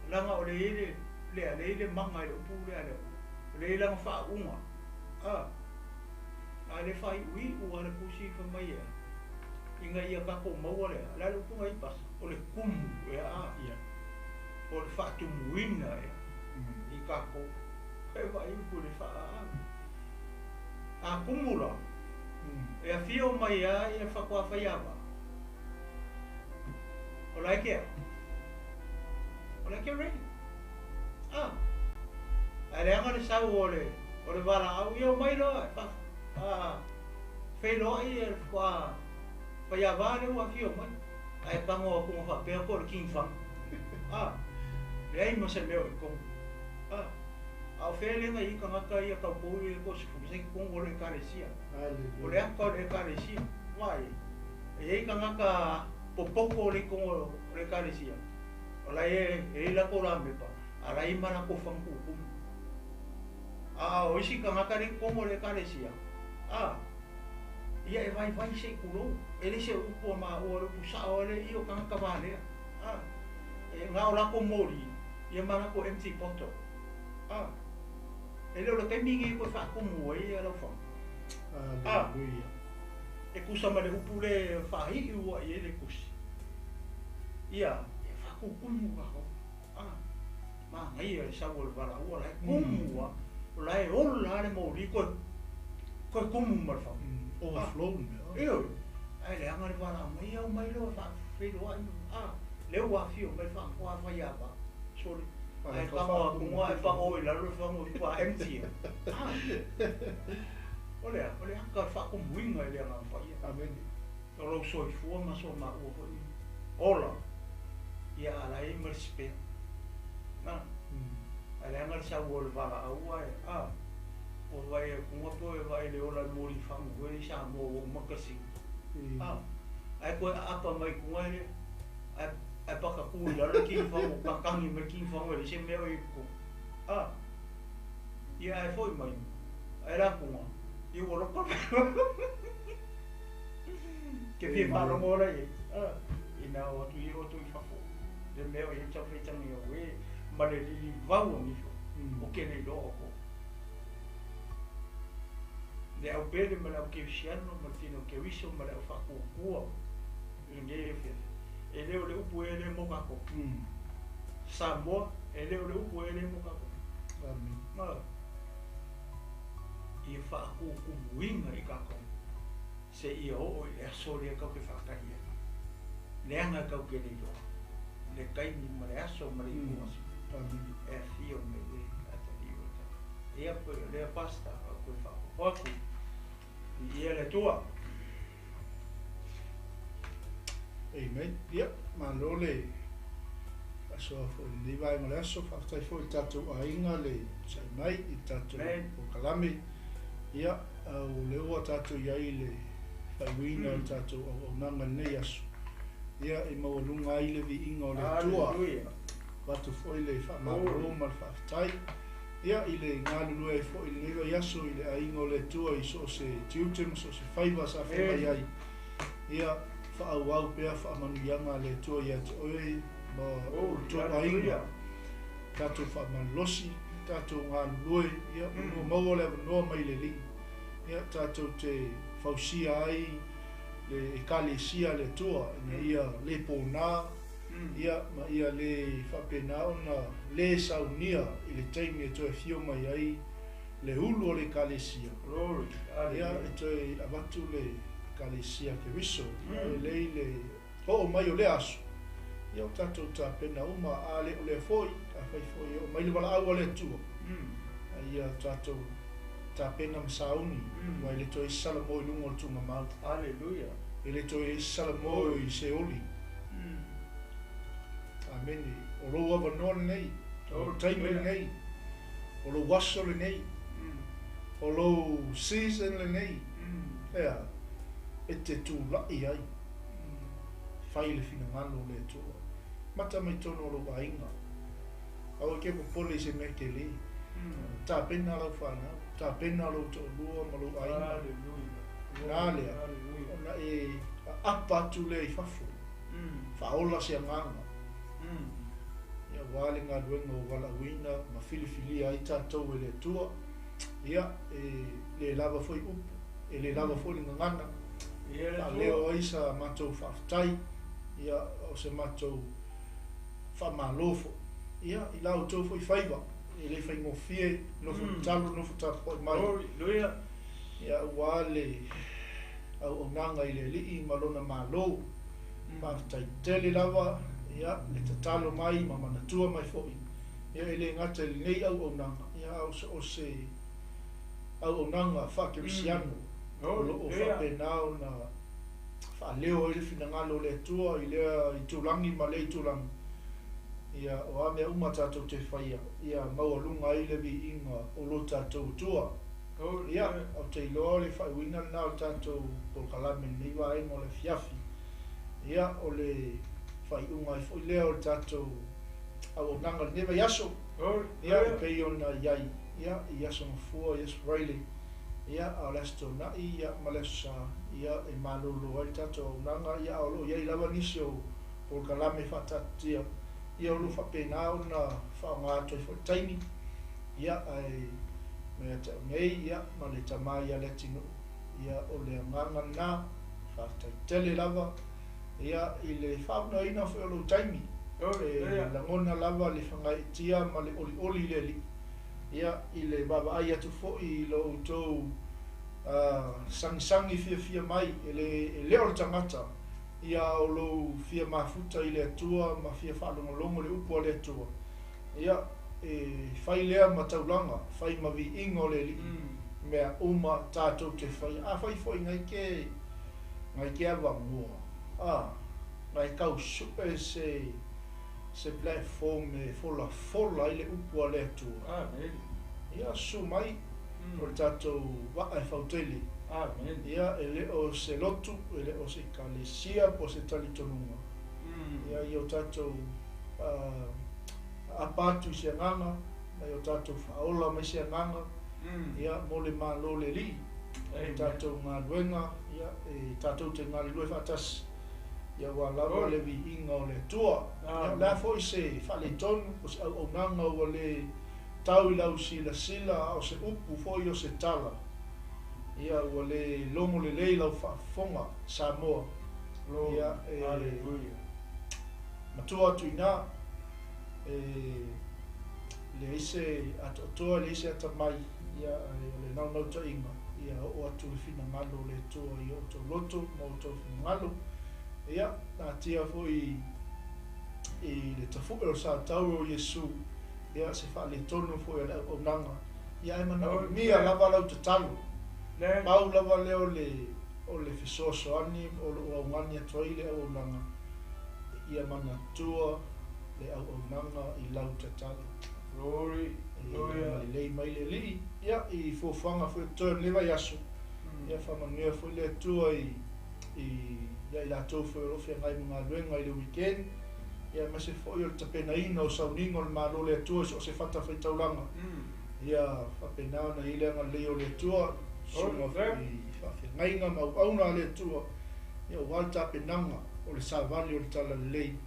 leaga o lea e i ai le lea lea e i ai le maga i le upu lea a le Atua o lea e i ai lana faauuga a a le faaiuiu lava le tusi fai mai e a ina ia tatou maua le a, o le a le upu na i pasa? O le tumu ea a? Ia. O le faatumuina ea i tatou. E vaai upu i le faa a? kumu la, e afio mai ai e faatoa faiava. O la e kea. O la e kea ready. Ah. Ae leaga le sau o le o le valaau ia omai loa e fa a feiloai e le faatoa faiava lea ua afio mai. Ae pago atu ma faapea po o le King Fang. Ah. Leai ma se mea o i totonu. Ah. A o fea lea na i ai tagata ia taupou ia e toasefulu sa i totonu o le Ekalesia. O le ata o le Ekalesia. Vaai, e i ai tagata popoto o le i totonu o le Ekalesia, o la e i ai latou lamepa, a la e i ai ma latou fagu tumutumu. A o isi tagata lea i totonu o le Ekalesia, a, ia e vaivai se i tulou, e le se upu a maua, o le upu sao lava lea, ia o tagata valea. A, e na o latou moli, ia ma latou empty bottle. A, e le o le taimi lenei e toe faatumu ai lau faga. A, e tusa ma le upu lea e faaiu ai i ai le tusi. Ia, e faatutumu tatou. A, manaia le sau o le valaua la e tumu lava, o la e ola lava le moli toe, toe tumu ma le faga. Overflow le mea. Ioe, ae leaga le valaau mai, ia omai loa faafeiloai. A, lea ua afio mai le faatoa faiava. Sole, ae tago atu ae pago i lalo le fagu e matua empty lava. Ah! O le a? O le ata o le faatumuina i le Agaga Paia. Amene. O lou soifua ma so maua foi ola ia ala ai ma le spare. Na. Ae leaga le sau o le valaau ae, ah, ua vaai atu nga po e vaai i le ola i le moli fagu foi i Samoa ua uma kasino. Ah! Ae toe aapa mai i tuga e le, ae Ae pakakū i lalo le kini fagu, kakagi mai le kini fagu e leai se mea o i ai i totonu. A, ia ae foi mai, ae la kuga, ia ua loka le Ke fia faalogo la i ai, a, ina o atu ia outou i fafo, le mea o i ai le taufaitaga ia uē ma le lilivau anifo, o ke le iloa outou. Le au pele ma le au kerisiano ma le tino keriso ma le au faatuatua i lenei afiafi. E le o le upu e le mo kakou. Samoa, e le o le upu e le mo kakou. Amen. Ma ia faakukumuina i kakou se ia oo i le aso lea kau ke faatali ai. Leaga kau ke le iloa le taimi ma le aso ma le iuga o Amen. E afio mai le atalii o le tatou. Ia pei o lea Pastor au koe faaopoopo atu. Viia le Atua. Amen. Ia, malo le asoa foi i lenei vaega o le aso. Faafetai foi i le tatou aiga le sai mai i le tatou polokalame. Ia, o lea ua tatou i ai i le faaiuina o le tatou auaunaga i lenei aso. Ia, e maualuga ai le viiga o le Atua. Avatu foi le faamalo ma le faafetai. Ia, i le galulue ai foi i lenei vaiaso i le aiga o le Atua i so o se tiute ma so o se faiva sa feagai ai. Ia, faaauau pea faamanuiaga a le Atua ia te oe ma outou aiga. Tatou faamalolosi, tatou galulue, ia, manu maua le avanoa mai le Alii. Ia, tatou te fausia ai le Ekalesia a le Atua ina ia le pōnā, ia, ma ia le faapena ona le saunia i le taimi e toe afio mai ai le ulu o le Ekalesia. Ia, e toe avatu le Ekalesia a Keriso, ia, e lelei le oo mai o lea aso, ia o tatou tapena uma, a le o lea foi, afai foi e oo mai le valaau a le Atua, a ia tatou tapena ma sauni, aua e le toe salamo i luga o le tuugamau. E le toe salamo i Seoli. Amene. O lou avanoa lenei, o lou taimi lenei, o lou aso lenei, o lou season lenei, ea, e te tulai ai, fai le finagalo o le Atua. Mata mai tonu o lou aiga. Aua e ke popole i se mea tele. Tapena lau fanau, tapena lou toalua ma lou aiga. Na lea, ona e aapa atu lea i fafo, faaola se agaga. Ia, aua le galuega ua valaauina ma filifilia ai tatou e le Atua. Ia, e le lava foi upu, e le lava foi le gagana, faaleo ai sa matou faafetai, ia, o se matou faamalo foi, ia, i la outou foi faiva, e le faigofie, nofo tatalo, nofo tapuai mai. Ia aua le auaunaga i le Alii ma Lona Malo. Faafetai tele lava ia le tatalo mai ma manatua mai foi ia e le gata i lenei auaunaga ia a o so o se auaunaga faakerisiano o lo o faapena ona faaleo ai le finagalo o le Atua i lea itulagi ma lea itulagi. Ia o a mea uma tatou te faia ia maualuga ai le viiga o lo tatou Atua. Ia, ou te iloa o le faaiuina lena o le tatou polokalame i lenei vaega o le afiafi. Ia, o le faaiuga ai foi lea o le tatou auaunaga i lenei vaiaso. Ia, e pei ona i ai, ia, i Aso Gafua, i Aso Faraile, ia, a o le Aso Toonai, ia, ma le Aso Sa, ia, e malolo ai le tatou auaunaga, ia, a o lo o i ai lava nisi o polokalame faataatitia, ia, o lo o faapena ona faaaoga atu ai foi le taimi. Ia, ae ma ia te au nei, ia, ma le tama ia Leatinuu, ia, o le agaga lena, faafetai tele lava, ia, i le faaavanoaina foi o lou taimi, e lagona lava le fagaeetia ma le olioli i le Alii, ia, i le vaavaai atu foi i lo outou sagisagi fiafia mai, e le, e le o le tagata, ia, a o lou fia mafuta i le Atua ma fia faalogologo i le upu a le Atua. Ia, e fai lea ma taulaga, fai ma viiga o le Alii, mea uma tatou te faia. Afai foi ngai ke, ngai ke avanoa, a, ngai kau su'e se, se platform e folafola ai le upu a le Atua. Amen. Ia, susu mai, o le tatou vaa e fautele. Amen. Ia, e le o se lotu, e le o se ekalesia po o se talitonuga. Ia, i o tatou, aapa atu i se agaga, ma i o tatou faaola mai se agaga, ia, mo le Malo o le Alii. O tatou galuega, ia, e tatou te galulue faatasi, ia aua lava le viiga o le Atua. Ia, o le a foi se faaletonu, o se auaunaga ua le tau i lau silasila, a o se upu foi o se tala, ia, ua le logo lelei lau faafofoga, Samoa. Ia, e matua atu i ina, e leai se atoatoa, e leai se atamai, ia, ae o le naunautaiga, ia oo atu le finagalo o le Atua i o outou loto ma outou finagalo. Ia, natia foi i le tafu'e o Sataua o Iesu, ia, se faaletonu foi o le auaunaga, ia, ae manaomia lava lau tatalo. Pau lava lea o le o le fesoasoani o lo o augani atu ai le auaunaga, ia manatua le auaunaga i lau tatalo. Glory. E agalelei mai le Alii, ia, i fuafuaga foi o totoe o lenei vaiaso, ia faamanuia foi le Atua i ia i latou foi o lo o feagai ma galuega i le weekend, ia aemaise foi o le tapenaina o sauniga o le Malo o le Atua i so o se fatafaitaulaga. Ia faapena ona i ai le agalelei o le Atua, susuga foi i faafeagaiga ma auauna a le Atua, ia aua le tapenaga o le savali o le talalelei,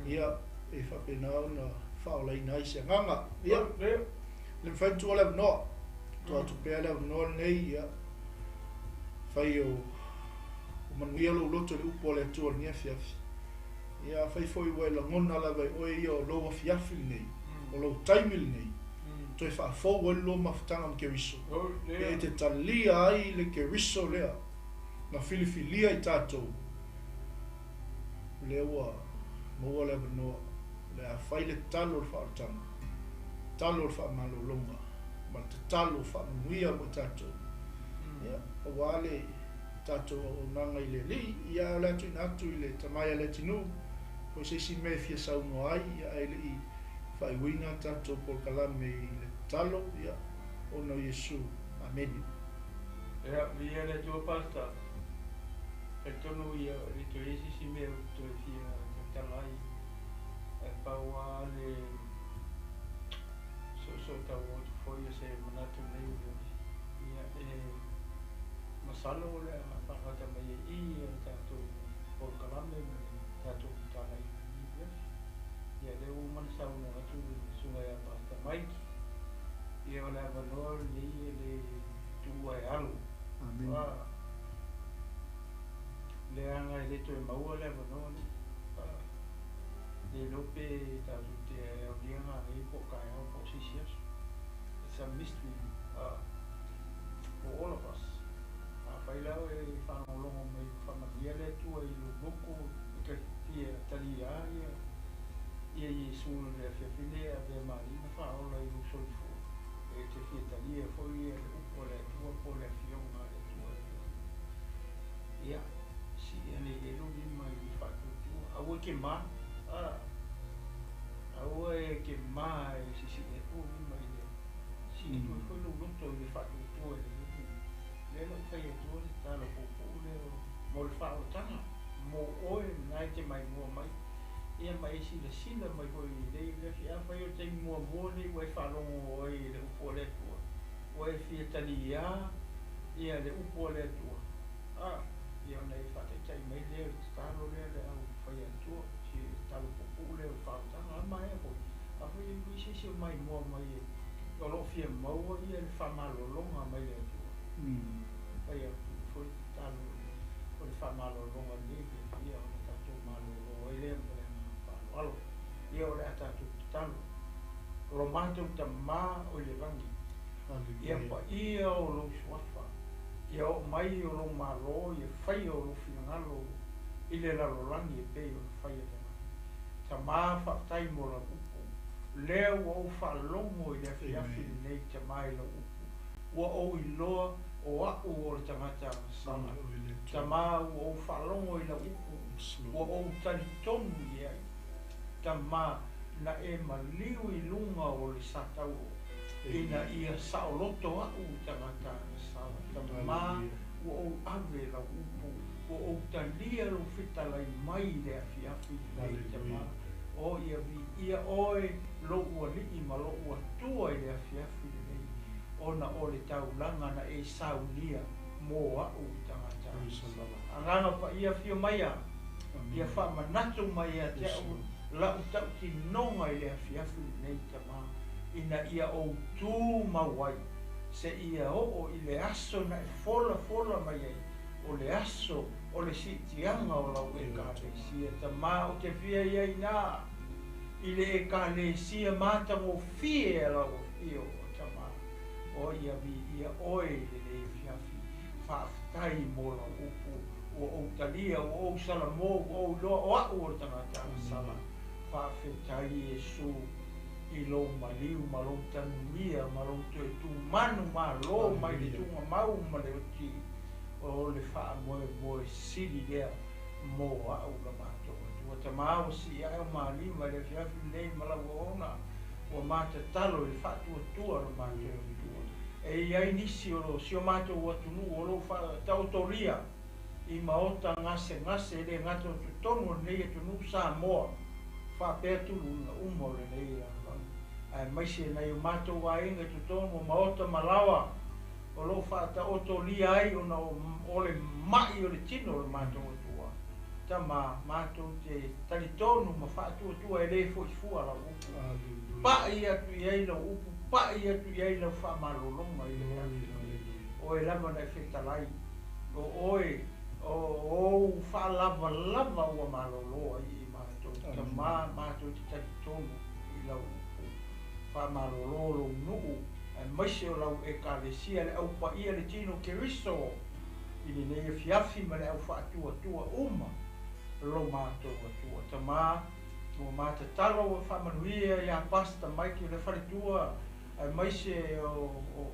ia e faapena ona faaolaina ai se agaga. Ia, le mafai ona tuua le avanoa, tuu atu pea le avanoa lenei, ia fai o manuia lou loto i le upu a le Atua i lenei afiafi. Ia afai foi ua e lagona lava e oe ia o lou afiafi lenei, o lou taimi lenei, toe faafou ai le lua mafutaga ma Keriso, e te talia ai le Keriso lea na filifilia i tatou, lea ua maua le avanoa, o le a fai le tatalo o le faaolataga, tatalo o le faamalologa, ma le tatalo faamanuia mo i tatou. Ia, aua le tatou auaunaga i le Alii, ia ae o le a tuuina atu i le tama ia Leatinuu, po o se isi mea e fia saunoa ai, ia ae le i faaiuina le tatou polokalame i le tatalo, ia, ona o Iesu. Amene. Ia, viia le Atua Pastor. Talitonu ia e le toe i ai se isi mea ou te toe fia tautala ai, ae pau lava le soosootauo atu foi o se manatu nei, ia e masalo o le a faagata mai ai i i le tatou polokalame ma le tatou talaiga i lenei afiafi. Ia lea ua uma ona saunoa atu le susuga ia Pastor Mike, ia o le avanoa lenei e le tuua e alu. Amen. Leaga e le toe maua le avanoa lea. Le iloa pe tatou te aolia nanei po o taeao po o se isi aso. It's a mystery for all of us. faalogologo mai ua faamanuia le Atua i lou loto e te fia talia ia ia Iesu i le afiafi lenei e avea ma Alii ma Faaola i lou soifua. E te fia talia foi le upu a le Atua po o le Afioga a le Atua i le Ia, sii ane i ai lou lima i le faatuatua. Aua e te ma, a, aua e te ma e sisii atu lou lima i le, sii atu ai foi lou loto i le faatuatua i le Alii. Lea la ua fai atua le tatalo puupuu lea mo le faaolataga mo oe lena e te maimoa mai, ia ma e silasila mai foi i lenei afiafi. Afai o le taimi muamua lenei ua e faalogo ai i le upu a le Atua, ua e fia taliā ia le upu a le Atua, a, ia ona e faataitai mai lea o le tatalo lea le au fai atua, si tatalo puupuu lea o le faaolataga. A maea foi, afai e i ai se isi o maimoa mai o lo o fia maua ia le faamalologa mai le Atua, fai atu foi le tatalo o le faamalologa lenei fiafia ona tatou malolo ai lea ma le agaga faaaloalo. Ia o le a tatou tatalo. O lo matou Tamā o i le lagi, ia paia o lou suafa, ia oo mai o lou Malo, ia faia o lou finagalo i le lalolagi e pei ona faia i le lagi. Tamā, faafetai mo lau upu. Lea ua ou faalogo i le afiafi lenei, Tamā, i lau upu. Ua ou iloa o a'u o le tagata agasala. Tamā, ua ou faalogo i lau upu, ua ou talitonu i ai. Tamā, na e maliu i luga o le satauro, ina ia saoloto a'u i tagata agasala. Tamā, ua ou ave lau upu, ua ou talia lou fetalai mai i le afiafi lenei, Tamā. O ia viia oe lo'u Alii ma lo'u Atua i le afiafi lenei, ona o le taulaga na e saunia mo a'u i tagata agasala. Agaga Paia, afio maia, ia faamanatu mai ia te a'u la'u tautinoga i le afiafi lenei, Tamā, ina ia ou tumau ai, seia oo i le aso na e folafola mai ai, o le aso o le siitiaga o lau Ekalesia. Tamā, ou te fia i ai iina i le Ekalesia matagofie a lau afio, o Tamā. O ia viia oe i lenei afiafi. Faafetai mo lau upu, ua ou talia, ua ou salamo, ua ou iloa o a'u o le tagata agasala. Faafetai Iesu i lou maliu ma lou tanuia ma lou toe tumanu malo mai le tuugamau ma le oti o le faamoemoe sili lea mo a'u la matou Atua. Tamā, ua sii ae o ma lima i le afiafi lenei ma lau auauna, ua matatalo i le faatuatua o le matou Atua. E i ai nisi o lo si o matou atunuu o lo o faataotolia i maota gasegase e le gata o totonu o lenei atunuu Samoa faapea tuluiga uma o lenei lalolagi, aemaise nai o matou aiga i totonu o maota ma laoa o lo o faataotolia ai ona o le ma'i o le tino o le matou Atua. Tamā, matou te talitonu ma faatuatua e le fo'i fua lau upu. Pa'i atu i ai lau upu, pa'i atu i ai lau faamalologa i le afiafi nei. Oe lava na e fetalai, o oe o ou faalavalava ua malolo ai i matou. Tamā, matou te talitonu i lau upu. Faamalolo lou nuu, aemaise o lau Ekalesia, le Au Paia, le Tino Keriso, i lenei afiafi ma le au faatuatua uma lo matou Atua. Tamā, ua matatalo ua faamanuia ia Pastor Mike o le faletua, aemaise o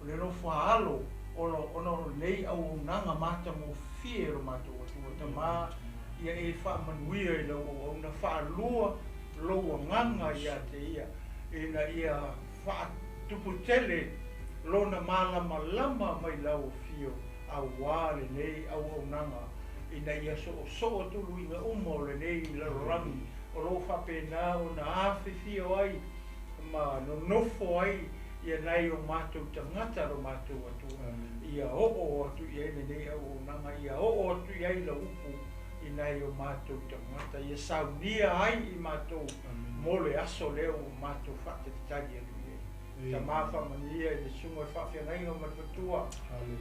le nofo a alo ona o lenei auaunaga matagofie lo matou Atua. Tamā, ia e faamanuia i lau auauna, faalua lou agaga ia te ia, ina ia faatuputele lona malamalama mai lau afio auā lenei auaunaga, ina ia soosoo tuluiga uma o lenei lalolagi o loo faapena ona afifio ai ma nonofo ai ia nai o matou tagata lo matou Atua. Ia oo atu i ai lenei auaunaga, ia oo atu i ai lau upu i nai o matou tagata, ia saunia ai i matou mo le aso lea ua matou faatalitali atu i ai. Tamā, faamanuia i le susuga i faafeagaiga ma le faletua,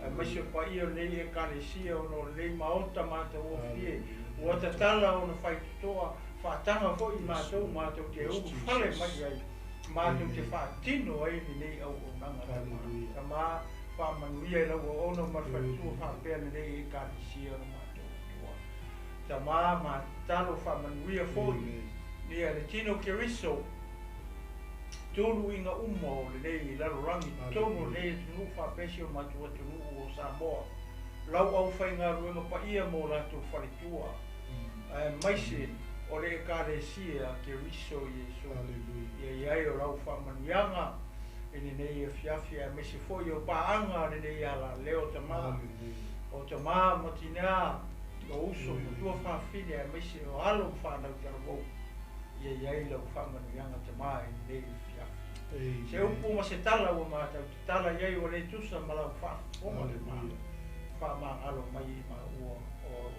aemaise o paia o lenei Ekalesia ona o lenei maota matagofie ua tatala ona faitotoa faataga foi i matou, matou te ulufale mai ai, matou te faatino ai lenei auaunaga. Tamā, Faamanuia i lau auauna ma le faletua faapea lenei Ekalesia o le matou Atua. Tama ma tatalo faamanuia foi ia le tino Keriso, tuluiga uma o lenei lalolagi totonu o lenei atunuu faapea si o matou atunuu o Samoa, lau aufaigaluega paia ma o latou faletua, aemaise o le Ekalesia Keriso Iesu. Ia i ai o lau faamanuiaga i lenei afiafi, aemaise foi o paaga a lenei alaleo tama, o tama ma tinā, o uso ma tuafafine, aemaise o alo ma fanau talavou. Ia i ai lau faamanuiaga tama i lenei afiafi. Se upu ma se tala ua matou tatala i ai ua le tusa ma lau faafofoga tama, faamagalo mai i maua o auau.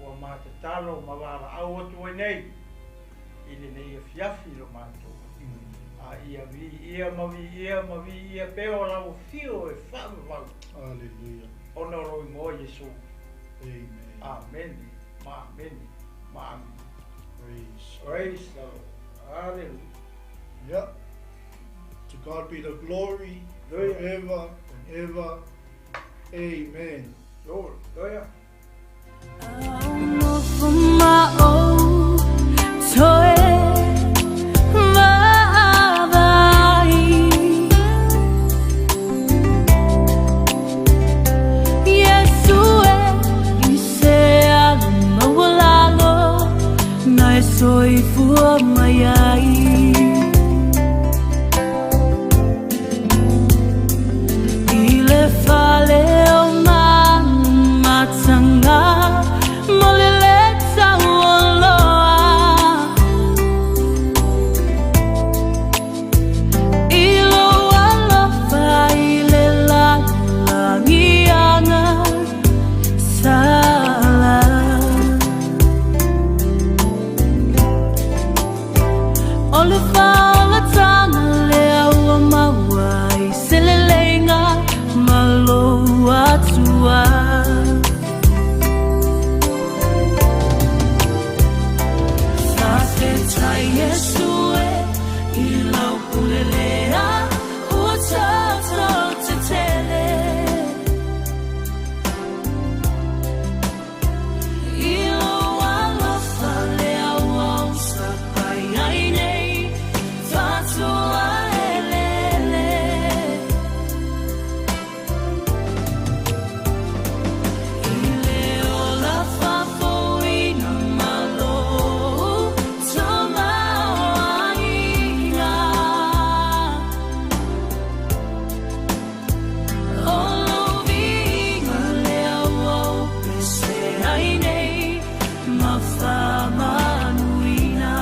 Ua matatalo ma valaau atu ai nei i lenei afiafi i lo matou Atua. A ia viia ma viia ma viia pea o lau afio e faavavau. Hallelujah. Ona o lou igoa Iesu. Amen. Amene ma amene ma amene. Praise. Praise the Lord. Hallelujah. Yeah. To God be the glory forever and ever. Amen. Lord. Hallelujah. Soifua mai ai I le fale o mamatanga mo le le taualoa I lou alofa i le lalolagi agasala. O le faolataga lea ua maua i se leleiga ma lou Atua. Faafetai Iesu e i lau pule lea ua tatou tetele. I lou alofa lea ua osapai ai nei fatua elele. I le ola faafofoina ma lou tamaoaiga. O lou viiga lea ua ou pese ai nei ma faamanuina.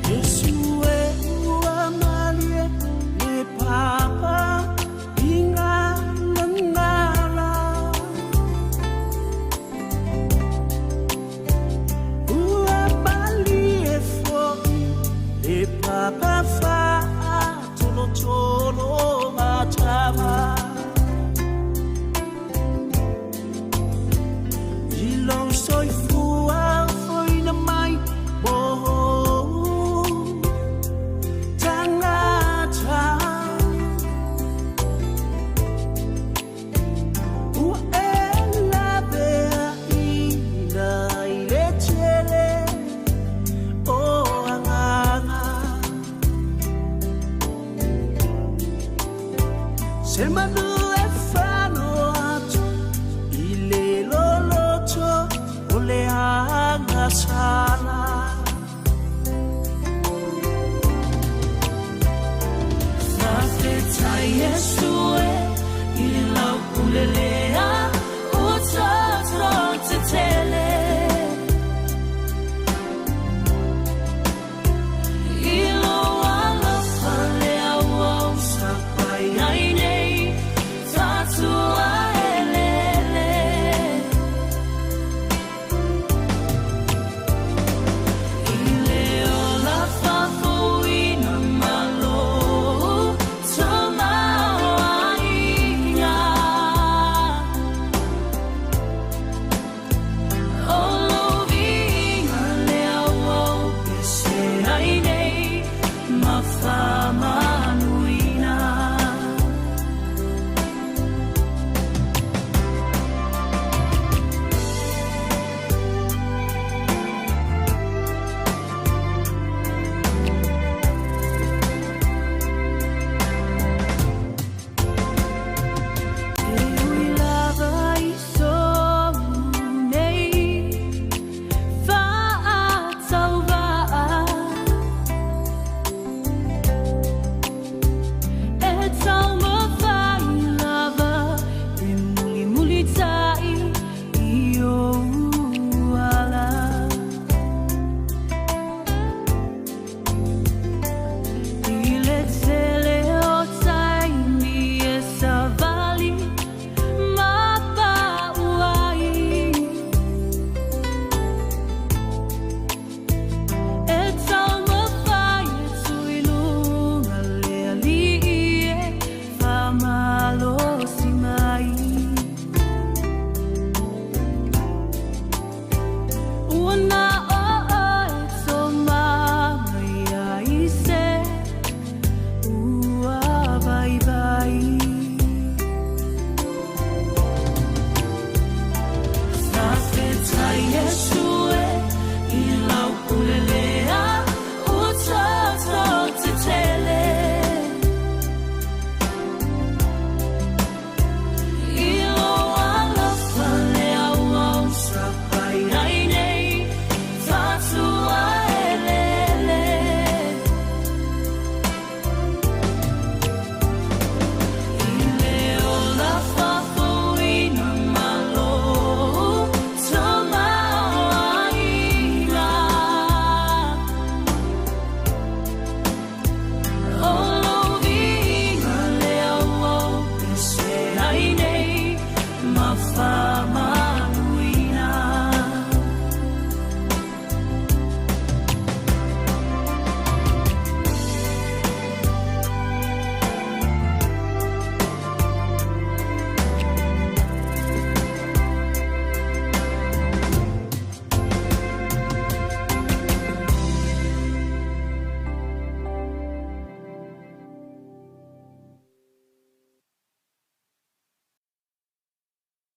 Iesu e ua malie le papa ingalangala. Ua malie foi le papa faatolotolo matama. I lou soifua foina mai mo tagata. Ua e laveaina i le tele o agaga. Se manu e fano atu i le loloto o le agasala. Faafetai Iesu e i